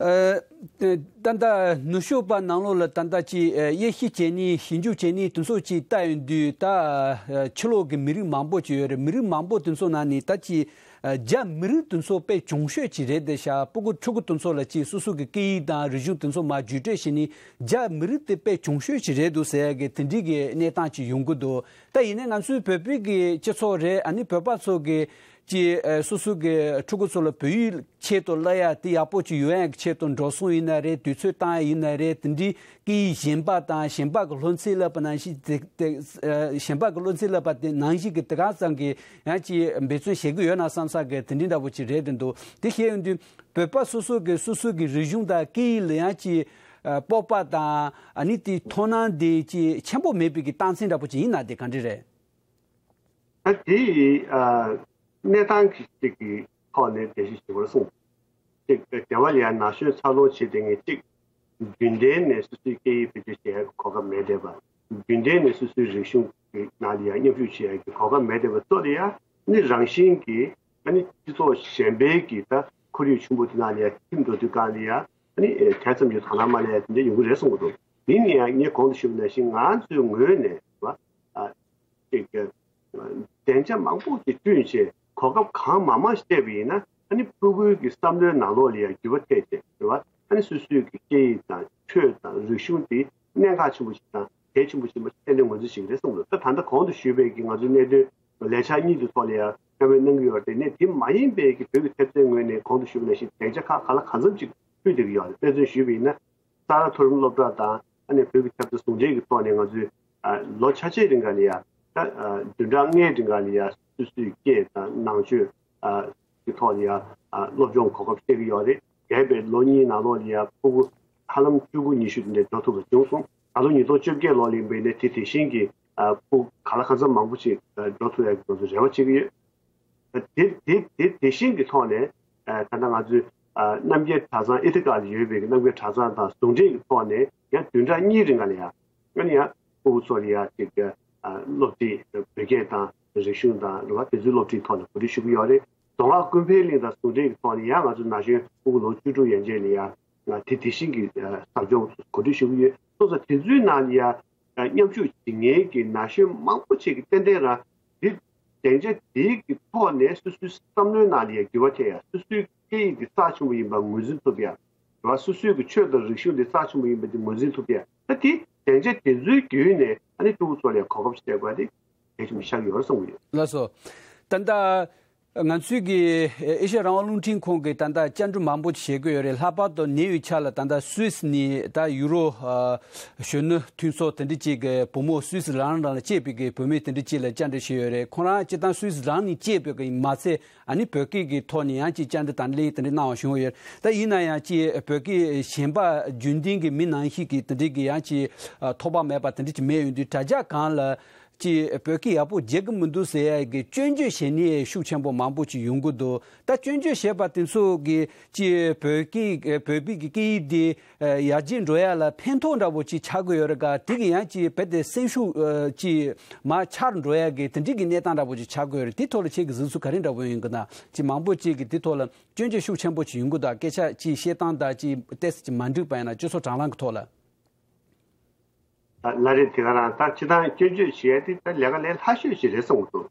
ཨ་ད་ལྟ་ནུབ་ཕྱོགས་པ་ནང་ལོགས་ལ་ད་ལྟ་ཅིག་ཨ་དབྱེ་ཞིབ་བྱས་ནས་ཞིབ་འཇུག་བྱས་ནས་དེ་ཚོ་ཅིག་ལྟ་ཡོང་དུས་ད་ཨ་ཕྱི་ལོགས་ཀྱི་མི་རིགས་མང་པོ་ཅིག་ཡོད་རེད། མི་རིགས་མང་པོ་དེ་ཚོ་ནང་ནས་ད་ཅིག་ཨ་རྒྱ་མི་རིགས་དེ་ཚོ་དཔེ་གྱོང་ཤོས་ཅིག་རེད་དེ་ཤག་ཕྲུ་གུ་ཕྲུ་གུ་དེ་ཚོ་ལ་ཅིག་སོ་སོ་གི་སྐད་ཡིག་དང་རིག་གཞུང་དེ་ཚོ་མར་བརྒྱུད་སྤྲོད་བྱས་ནས་རྒྱ་མི་རིགས་དེ་དཔེ་གྱོང་ཤོས་ཅིག་རེད་འདུག་ཟེར་ཡ་གི་དེ་འདྲའི་གི་གནས་སྟངས་ཅིག་ཡོང་གི་འདུག་ད་ཡིན་ནའི་ང་ཚོའི་བོད་པའི་གི་སྤྱི་ཚོགས་རེད། ཨ་ནི་བོད་པ་ཚོ་གི་ཅིག་ཨ་སོ་སོ་གི་ཕྲུ་གུ་ཚོ་ལ་བོད་ཡིག་ཆེད་དུ་བསླབ་ཡ་དེ་ཡག་པོ་ཅིག་ཡོང་ཡ་གི་ཆེད་དུ་འགྲོ་སོང་ཡིན་ན་རེད། དུས་ཚོད་བཏང་ཡ་ཡིན་ན་རེད། དེ་འདྲའི་སྐད་ཡིག་གཞན་པ་དང་གཞན་པ་གི་སློབ་ཚན་བསླབ་པ་ནང་བཞིན་དེ་དེ་ཨ་གཞན་པ་གི་སློབ་ཚན་བསླབ་པ་དེ་ནང་བཞིན་གི་དེ་ག་ཙམ་གི་ཡང་ཅིག་འབད་བརྩོན་བྱེད་ཀྱི་ཡོད་ན་བསམ་ས་གི་དེ་འདྲའི་འདྲ་པོ་ཅིག་རེད་དེ་འདུག་དེ་བཤད་ཡོང་དུས་བོད་པ་སོ་སོ་གི་སོ་སོ་གི་རིག་གཞུང་དང་སྐད་ཡིག་ལ་ཡང་ཅིག་ཨ་སྤོབས་པ་དང་ཨ་ནི་དེ་དོ་སྣང་དེ་ཅིག་ཆེན་པོ་མེད་པའི་གི་རྟགས་མཚན་འདྲ་པོ་ཅིག་ཡིན་ན་དེ་ག་འདྲ་རེད། ད་དེ་ཡི་ཨ་གནས་སྟངས་ཀྱི་ཅིག་གི་ཐོག་ནས་འགྲེལ་བཤད་ཞུ་བར་གསུངས། ཅིག་སྡེ་བ་ལ་ཡང་ན་གཞོན་འཚར་ལོངས་བྱེད་དེ་ངས་ཅིག་རྒྱུན་ལྡན་ནས་སོ་སོའི་སྐད་ཡིག་བེད་སྤྱོད་བྱེད་ཡག་གི་གོ་སྐབས་མེད་བསྡད་པ། རྒྱུན་ལྡན་ནས་སོ་སོའི་རིག་གཞུང་གི་ནང་ལ་ཡང་མཉམ་ཞུགས་བྱེད་ཡག་གི་གོ་སྐབས་མེད་བསྡད་པ་ཚོ་ལ་ཡང་ནི་རང་བཞིན་གྱིས་ཨ་ནི་སྤྱི་ཚོགས་གཞན་པའི་གི་ད་ཁོར་ཡུག་ཆུང་པོ་དེ་ནང་ལ་ཡང་ཐིམ་འགྲོ་དུས་གང་ལ་ཡང་ཨ་ནི་དེ་ཙམ་གྱི་དོ་སྣང་མ་སླེབས་ཡག་དེ་འདྲ་ཡོང་གི་རེད་གསུང་གི་འདུག་ཡིན་ན་ཡང་ངས་གོང་དུ་ཞུས་པ་ནང་བཞིན་ང་ཚོའི་ངོས་ནས་བ་ཨ། ཅིག་གི་སྡིངས་ཆ་མང་པོ་ཞིག་བསྐྲུན་བྱས་གོ་སྐབས་གང་མང་མང་ཞིག་སྤྲད་པ་ཡིན་ན་ཨ་ནི་ཕྲུ་གུའི་གི་བསམ་བློའི་ནང་ལོགས་ལ་ཡང་འགྱུར་བ་ཐེབས་བྱས་རེད་བ། ཨ་ནི་སོ་སོའི་གི་སྐད་ཡིག་དང་ཆོས་དང་རིག་གཞུང་དེ་གནད་འགག་ཆེན་པོ་ཞིག་དང་གལ་ཆེན་པོ་ཞིག་མ་ཏན་ཏན་ངོས་འཛིན་བྱེད་ཀྱི་རེད་གསུངས་འདུག་ད་ད་ལྟ་གོང་དུ་ཞུས་པའི་གི་ང་ཚོའི་གནད་དོན་ལས་འཆར་གཉིས་ཀྱི་ཐོག་ལ་ཡང་གནས་སྤོས་གནང་གི་ཡོད་རེད། ནས་དེ་མ་ཡིན་པའི་གི་བོད་ཀྱི་ཐེབས་རྩའི་ངོས་ནས་གོང་དུ་ཞུས་པ་ནང་བཞིན་སྡིངས་ཆ་ཁག་ག་ལ་གང་འཚམ་ཅིག་ཕུལ་བསྡད་ཀྱི་ཡོད་རེད། དཔེ་མཚོན་ཞུས་པ་ཡིན་ན། ས་རཱ་མཐོ་རིམ་སློབ་གྲྭ་དང་ཨ་ནེ་བོད་ཀྱི་ཐེབས་རྩ་ཟུང་འབྲེལ་གྱི་ཐོག་ནས་ང་ཚོས་ ལོ་ཆ་ཆའི་རིང་ག་ལ་ཡ་ད་བདུན་ཕྲག་ལྔའི་རིང་ག་ལ་ཡ་སོ་སོའི་སྐད་དང་ནང་ཆོས་ཀྱི་ཐོག་ལ་ཡ་སློབ་སྦྱོང་གོ་སྐབས་སྤྲད་ཀྱི་ཡོད་རེད། འདས་པའི་ལོ་གཉིས་ནང་ལོགས་ལ་ཡ་ཕྲུ་གུ་ཧ་ལམ་བཅུ་དགུ་ཉི་ཤུ་དེ་འདྲ་འགྲོ་ཐུབ་པ་བྱུང་སོང་། ད་ལོ་ཉིས་སྟོང་བཅོ་བརྒྱད་ལོ་ལ་ཡིན་པ་ཡིན་ན་དེ་དེ་བཞིན་གྱི་ཕྲུ་གུ་གང་ལ་གང་འཚམ་མང་པོ་ཞིག་འགྲོ་ཐུབ་ཡ་གི་ང་ཚོ་རེ་བ་བྱེད་ཀྱི་ཡོད། དེ་དེ་དེ་དེ་བཞིན་གྱི་ཐོག་ནས་ད་ལྟ་ང་ཚོའི་རྣམ་རྒྱལ་གྲྭ་ཚང་ཨི་ཐི་ཀ་ལ་ཡོད་པའི་རྣམ་རྒྱལ་གྲྭ་ཚང་དང་ཟུང་འབྲེལ་གྱི་ཐོག་ནས་ཡང་བདུན་ཕྲག་གཉིས་རིང་ག་ལ་ཡང་ཨ་ནི་ཡང་ཕྲུ་གུ་ཚོ་ལ་ཡང་ཅིག་སློབ་ཁྲིད་བོད་སྐད་དང་རིག་གཞུང་དང་རེད་བ། དེ་ཚོའི་སློབ་ཁྲིད་ཐོག་ནས་གོ་སྒྲིག་ཞུ་གི་ཡོད་རེད། རྫོང་ཁག་ཀུན་ཕན་གླིང་དང་ཟུང་འབྲེལ་གྱི་ཐོག་ནས་ཡང་ང་ཚོ་ན་གཞོན་ཕྲུ་གུ་ལོ་བཅུ་དྲུག་ཡན་ཆད་ལ་ཡང་དེ་དེ་བཞིན་གྱི་ཟབ་སྦྱོང་གོ་སྒྲིག་ཞུ་གི་ཡོད། སོང་ཙང་དེ་ཚོའི་ནང་ལ་ཡང་མཉམ་ཞུགས་བྱེད་མཁན་གྱི་ན་གཞོན་མང་པོ་ཅིག་གིས་ཏན་ཏན་རང་འདི་སྡིངས་ཆ་འདིའི་གི་ཐོག་ནས་སོ་སོའི་བསམ་བློའི་ནང་ལ་ཡང་འགྱུར་བ་ཐེབས་ཡ། སོ་སོའི་སྐད་ཡིག་འདི་རྩ་ཆེན་པོ་ཡིན་པ་ངོས་འཛིན་ཐུབ་ཡ། རེད་བ། སོ་སོའི་གི་ཆོས་དང་རིག་གཞུང་འདི་རྩ་ཆེན་པོ་ཡིན་པ་འདི་ངོས་འཛིན་ཐུབ་ཡ། ད་དེ་སྡིངས་ཆ་དེ་ཚོའི་བརྒྱུད་ནས་ཨ་ནི་ཕྲུ་གུ་ཚོ་ལ་ཡང་གོ་སྐབས་སྤྲད་དགོས་ཡ་དེ་གལ་ཆེན་པོ་ཆགས་ཀྱི་ཡོད་རེད་བསམ་གྱི་ཡོད། ལགས་སོ། ད་ལྟ་ང་ཚོའི་གི་ཨེ་ཤ་ཡ་རང་དབང་རླུང་འཕྲིན་ཁང་གི་ད་ལྟ་བཅར་འདྲི་མང་པོ་བྱེད་ཀྱི་ཡོད་རེད། ལྷག་པར་དུ་ནེའུ་ཡོག་ལ་ད་ལྟ་སུད་སི་ནས་ད་ཡུ་རོ་ཨ་གཞོན་ནུ་མཐུན་ཚོགས་དེ་འདྲ་ཅིག་གི་བུ་མོ་སུད་སི་རང་རང་ལ་སྐྱེས་པའི་གི་བུད་མེད་དེ་འདྲ་ཅིག་ལ་བཅར་འདྲི་བྱས་ཡོད་རེད། ཁོ་རང་སྤྱིར་བཏང་སུད་སི་རང་ནས་སྐྱེས་པའི་གི་མ་ཚད་ཨ་ནི་བོད་སྐད་ཀྱི་ཐོག་ནས་ཡང་ཅིག་བཅར་འདྲི་དང་ལེན་དེ་འདྲ་གནང་བ་བྱུང་ཡོད་རེད། ད་ཡིན་ན་ཡང་ཅིག་བོད་སྐད་གཞན་པ་རྒྱུན་ལྡན་གྱི་མི་ནང་བཞིན་གྱི་དེ་འདྲ་གི་ཡང་ཅིག་ཨ་ཐོགས་པ་མེད་པ་དེ་འདྲ་ཅིག་མེད་ཡོང་དུས་དྲ་རྒྱ་སྒང་ལ། ཅིག་བོད་སྐད་ཡག་པོ་རྒྱག་གི་མི་འདུག་ཟེར་ཡ་གི་སྐྱོན་བརྗོད་བྱེད་མཁན་ཤུགས་ཆེན་པོ་མང་པོ་ཅིག་ཡོང་གི་འདུག་ད་སྐྱོན་བརྗོད་བྱས་པ་དེ་ཚོ་གི་ཅིག་བོད་སྐད་བོད་པའི་གི་སྐད་ཡིག་དེ་ཡར་རྒྱས་འགྲོ་ཡ་ལ་ཕན་ཐོགས་འདྲ་པོ་ཅིག་ཆགས་ཀྱི་ཡོད་རེད་ག་དེ་གི་ཡང་ཅིག་རྦད་དེ་སེམས་ཤུགས་ཅིག་མར་ཆག་འགྲོ་ཡ་གི་དེ་འདྲའི་གི་གནས་སྟངས་འདྲ་པོ་ཅིག་ཆགས་ཀྱི་ཡོད་རེད། དེ་ཐོག་ལ་ཁྱེད་ཀྱི་གཟིགས་ཚུལ་ག་རེ་འདྲ་པོ་ཡིན་གི་ན། ཅིག་མང་པོ་ཅིག་གི་དེ་ཐོག་ལ་སྐྱོན་བརྗོད་ཤུགས་ཆེན་པོ་ཅིག་ཡོང་གི་འདུག་སྐད་ཆ་ཅིག་བཤད་སྟངས་དང་ཅིག་ཏོག་ཙམ་ཅིག་མ་འགྲིག་པ་ཡིན་ན་སྤྱི་ཚོགས་དྲ་ལམ་གི་ཐོག་ལ། ལ་རེད། དེ་ག་རང་ད་སྤྱིར་བཏང་སྐྱོན་བརྗོད་བྱེད་ཡ་དེ་ད་ལས་ཀ་ལས་སླ་ཤོས་ཤིག་རེད་བསམ་གྱི་འདུག་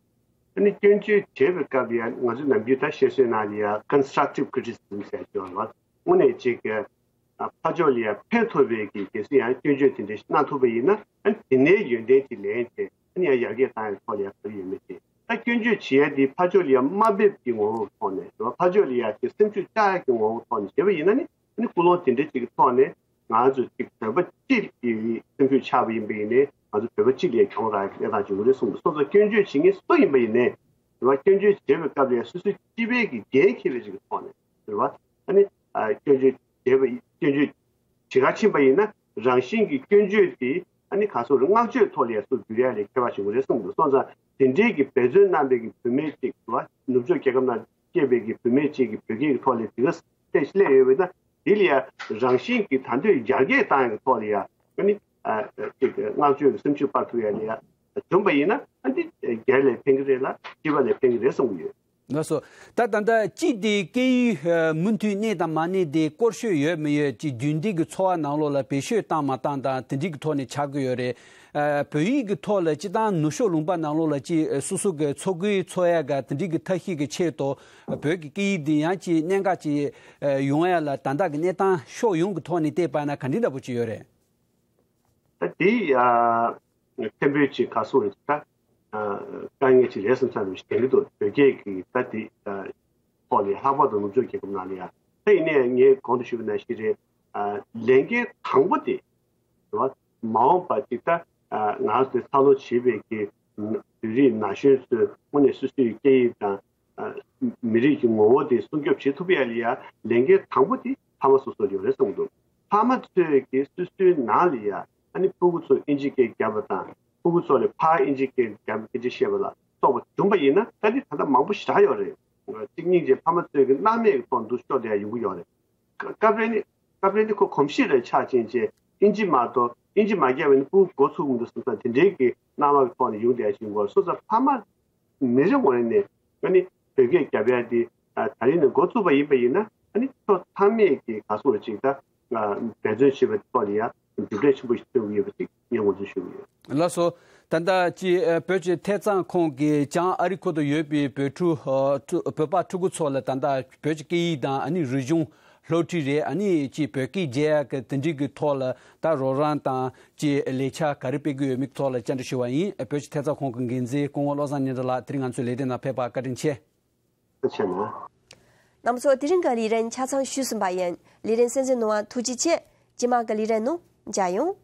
ཨ་ནི་སྐྱོན་བརྗོད་བྱེད་པའི་སྐབས་ལ་ཡང་ང་ཚོ་ནམ་རྒྱུན་ད་བཤད་སྲོལ་ནང་ལ་ཡང་constructive criticism་ཟེར་ཡ་ཅིག་ཡོད་རེད་བ། དངོས་གནས་ཅིག་གི་ཕར་ཕྱོགས་ལ་ཡང་ཕན་ཐོགས་པའི་གི་གལ་སྲིད་ཡང་སྐྱོན་བརྗོད་དེ་འདྲ་ཞིག་གནང་ཐུབ་པ་ཡིན་ན་ཨ་ནི་དེ་ནས་ཡོན་ཏན་ཅིག་ལེན་བྱས་ཨ་ནི་ཡང་ཡར་རྒྱས་བཏང་ཡ་ཐོག་ལ་ཡང་ག་རེ་ཡོད་མེད་དེ་ད་སྐྱོན་བརྗོད་བྱེད་ཡ་དེ་ཕར་ཕྱོགས་ལ་ཡང་དམའ་འབེབས་ཀྱི་ངོ་བོ་ཐོག་ནས་རེད་བ། ཕར་ཕྱོགས་ལ་ཡང་དེ་སེམས་ཤུགས་བཅག་ཡ་གི་ངོ་བོ་ཐོག་ནས་བྱས་པ་ཡིན་ན་ནི་ཨ་ནི་ཀུན་སློང་དེ་འདྲ་ཅིག་གི་ཐོག་ནས། ང་ཚོ་གཅིག་བོད་པ་གཅིག་གི་སེམས་ཤུགས་ཆག་པ་ཡིན་པ་ཡིན་ནའི་ང་ཚོ་བོད་པ་གཅིག་ལས་གྱོང་རག་གི་གནས་སྟངས་བྱུང་གི་རེད་གསུངས་འདུག་སོ་སོ་སྐྱོན་བརྗོད་བྱེད་མཁན་སུ་ཡིན་པ་ཡིན་ནའི་རེད་བ། སྐྱོན་བརྗོད་བྱེད་པའི་སྐབས་ལ་སོ་སོའི་སྤྱི་པའི་གི་འགན་འཁྱེར་བའི་ཅིག་གི་ཐོག་ནས་རེད་བ། ཨ་ནི་སྐྱོན་བརྗོད་བྱེད་པ་སྐྱོན་བརྗོད་བྱེད་ག་ཕྱིན་པ་ཡིན་ན་རང་བཞིན་གྱི་སྐྱོན་བརྗོད་དེ་ཨ་ནི་ག་སོ་རེད་བསྔགས་བརྗོད་ཐོག་ལ་སུ་བསྒྱུར་ཡ་ལས་ཁྱད་པར་བྱུང་གི་རེད་གསུངས་འདུག་སོང་ཙང་དེ་འདྲའི་གི་འབད་བརྩོན་གནང་པའི་གི་བུད་མེད་ཅིག་རེད་བ། ནུབ་ཕྱོགས་རྒྱལ་ཁབ་ནང་སྐྱེས་པའི་གི་བུད་མེད་ཅིག་གི་བོད་སྐད་ཀྱི་ཐོག་ལ་དེ་ག་སླེབས་ཡོད་པ་ཡིན་ན། དེ་ལ་ཡང་རང་བཞིན་གྱིས་ད་འདོད་ཡར་རྒྱས་བཏང་ཡག་གི་ཐོག་ལ་ཡང་ཨ་ནི་ཨ་ཅིག་བསྔགས་བརྗོད་ཀྱི་སེམས་ཤུགས་སྤར་ཐུབ་ཡག་ལ་ཡང་བྱུང་བ་ཡིན་ན་ཨ་འདི་སྒེར་ལ་ཕན་གྱི་རེད་ལ་སྤྱི་པ་ལ་ཕན་གྱི་རེད་བསམ་གྱི་ཡོད། ལགས་སོ། ད་ད་ལྟ་སྤྱི་དེ་སྐད་ཡིག་མུ་མཐུད་གནས་དང་མ་གནས་དེ་སྐོར་ཤོད་ཡོད་མི་ཡོད་ཅིག་རྒྱུན་ལྡན་གྱི་འཚོ་བ་ནང་ལོགས་ལ་བེད་སྤྱོད་བཏང་མ་བཏང་དང་དེ་འདྲའི་གི་ཐོག་ནས་ཆགས་ཀྱི་ཡོད་རེད། ཨ་བོད་ཡིག་གི་ཐོག་ལ་སྤྱིར་བཏང་ནུབ་ཕྱོགས་ལུང་པ་ནང་ལོགས་ལ་ཅིག་སོ་སོ་གི་འཚོ་གོས་འཚོ་ཡ་ག་དེ་འདྲའི་གི་ཐབས་ཤེས་ཀྱི་ཆེད་དུ་བོད་ཀྱི་སྐད་ཡིག་འདི་ཡང་ཅིག་གནད་འགག་ཅིག་ཡོང་ཡ་ལ་ད་ལྟ་གི་གནས་སྟངས་ཕྱོགས་ཡོངས་ཀྱི་ཐོག་ནས་བལྟས་པ་ན་ག་འདྲ་འདྲ་པོ་ཅིག་ཡོད་རེད། ད་དེ་ཡ་ཕན་པོའི་ཅིག་ག་སོ་རེད་ད་དཀའ་ངལ་ཅིག་རེད་བསམ་ས་རེད་ཞིག་དྲན་གྱི་འདུག་བོད་སྐད་ཀྱི་ད་དེ་ཐོག་ལ་ལྷག་པར་དུ་ནུབ་ཕྱོགས་རྒྱལ་ཁབ་ནང་ལ་ཡ་ད་ཡིན་ནའི་ངས་གོང་དུ་ཞུས་པ་ནང་བཞིན་རེད། ལས་འགན་དང་པོ་དེ། རེད་བ། མ་འོངས་པ་ཅིག་ད་ང་ཚོ་འཚར་ལོངས་བྱེད་པའི་གི་བོད་རིགས་ན་གཞོན་ཚོས་དངོས་གནས་སོ་སོའི་སྐད་ཡིག་དང་མི་རིགས་ཀྱི་ངོ་བོ་དེ་སྲུང་སྐྱོབ་བྱེད་ཐུབ་ཡ་ལ་ཡ་ལས་འགན་དང་པོ་དེ་ཕ་མ་སོ་སོ་ལ་ཡོད་རེད་བསམ་གྱི་འདུག་ཕ་མ་ཚོས་ཀྱི་སོ་སོའི་ནང་ལ་ཡ་ཨ་ནི་ཕྲུ་གུ་ཚོ་ཨིན་ཇི་སྐད་བརྒྱབ་པ་དང་ཕྲུ་གུ་ཚོ་ལ་ཕར་ཨིན་ཇི་སྐད་བརྒྱབ་སྐད་ཆ་བཤད་པ་ལ་སོགས་པ་བྱུང་པ་ཡིན་ན་ད་ནི་ད་ལྟ་མང་པོ་ཞེ་དྲག་ཡོད་རེད། གཅིག་གཉིས་ཀྱིས་ཕ་མ་ཚོས་ཀྱི་སྣང་མེད་ཀྱི་ཐོག་འདུག་ཤོག་དེ་ཡ་ཡོང་གི་ཡོད་རེད། སྐབས་རེ་ནི་སྐབས་རེ་ནི་ཁོ་གོམས་གཤིས་རེ་ཆགས་ཕྱིན་ཆད་ཨིན་ཇི་མ་གཏོགས་ཨིན་ཇི་མ་བརྒྱབ་པ་ནི་ཕྲུ་གུ་འགོ་ཚུགས་མི་འདུག་བསམ་ས་དེ་འདྲའི་གི་སྣང་བ་གི་ཐོག་ནས་ཡོང་བསྡད་ཡ་ཞིག་ཡོང་གི་ཡོད་རེད། སོང་ཙང་ཕ་མ་མི་རེ་ངོ་རེ་ནས་ཨ་ནི་བོད་སྐད་རྒྱབ་ཡ་དེ་ད་རིང་ནས་འགོ་ཚུགས་པ་ཡིན་པ་ཡིན་ན་ཨ་ནི་ཕྱོགས་ཚང་མས་ཀྱི་ག་སོ་ཅིག་ད་འབད་བརྩོན་བྱེད་པའི་ཐོག་ལ་ཡ་གྲུབ་འབྲས་ཆེན་པོ་ཞིག་ཐོན་གྱི་ཡོད་པ་ཅིག་ངས་ངོ་སྤྲོད་ཞུ་གི་ཡོད། ལགས་སོ། ད་ལྟ་ཅི་ཨ་བོད་ཀྱི་ཐད་གཙང་ཁང་གིས་བྱང་ཨ་རི་ཁུལ་དུ་ཡོད་པའི་བོད་ཕྲུག་ཨ་ཕྲུ་བོད་པ་ཕྲུ་གུ་ཚོ་ལ་ད་ལྟ་བོད་ཀྱི་སྐད་ཡིག་དང་ཨ་ནི་རིག་གཞུང་སློབ་ཁྲིད་རེད། ཨ་ནི་ཅི་བོད་སྐད་རྒྱག་ཡག་གི་དེ་འདྲའི་གི་ཐོག་ལ་ད་རོགས་རམ་དང་ཅི་ལས་འཆར་ག་རེ་སྤེལ་གི་ཡོད་མེད་ཐོག་ལ་བཅར་འདྲི་ཞུ་བ་ཡིན། བོད་ཀྱི་ཐད་གཙང་ཁང་གི་འགན་འཛིན་སྐུ་ངོ་བློ་བཟང་སྙན་གྲགས་ལགས་དེ་རིང་ང་ཚོའི་ལས་དོན་ནང་ཕེབས་པར་བཀའ་དྲིན་ཆེ། ཐུགས་རྗེ་ཆེ་གནང་། རྣམ་པ་ཚོ་དེ་རིང་གི་ལས་རིམ་ཆ་ཚང་ཞུས་ཟིན་པ་ཡིན། ལས་རིམ་གསན་གཟིགས་གནང་བར་ཐུགས་རྗེ་ཆེ། རྗེས་མ་གི་ལས་རིམ་ནང་མཇལ་ཡོང་།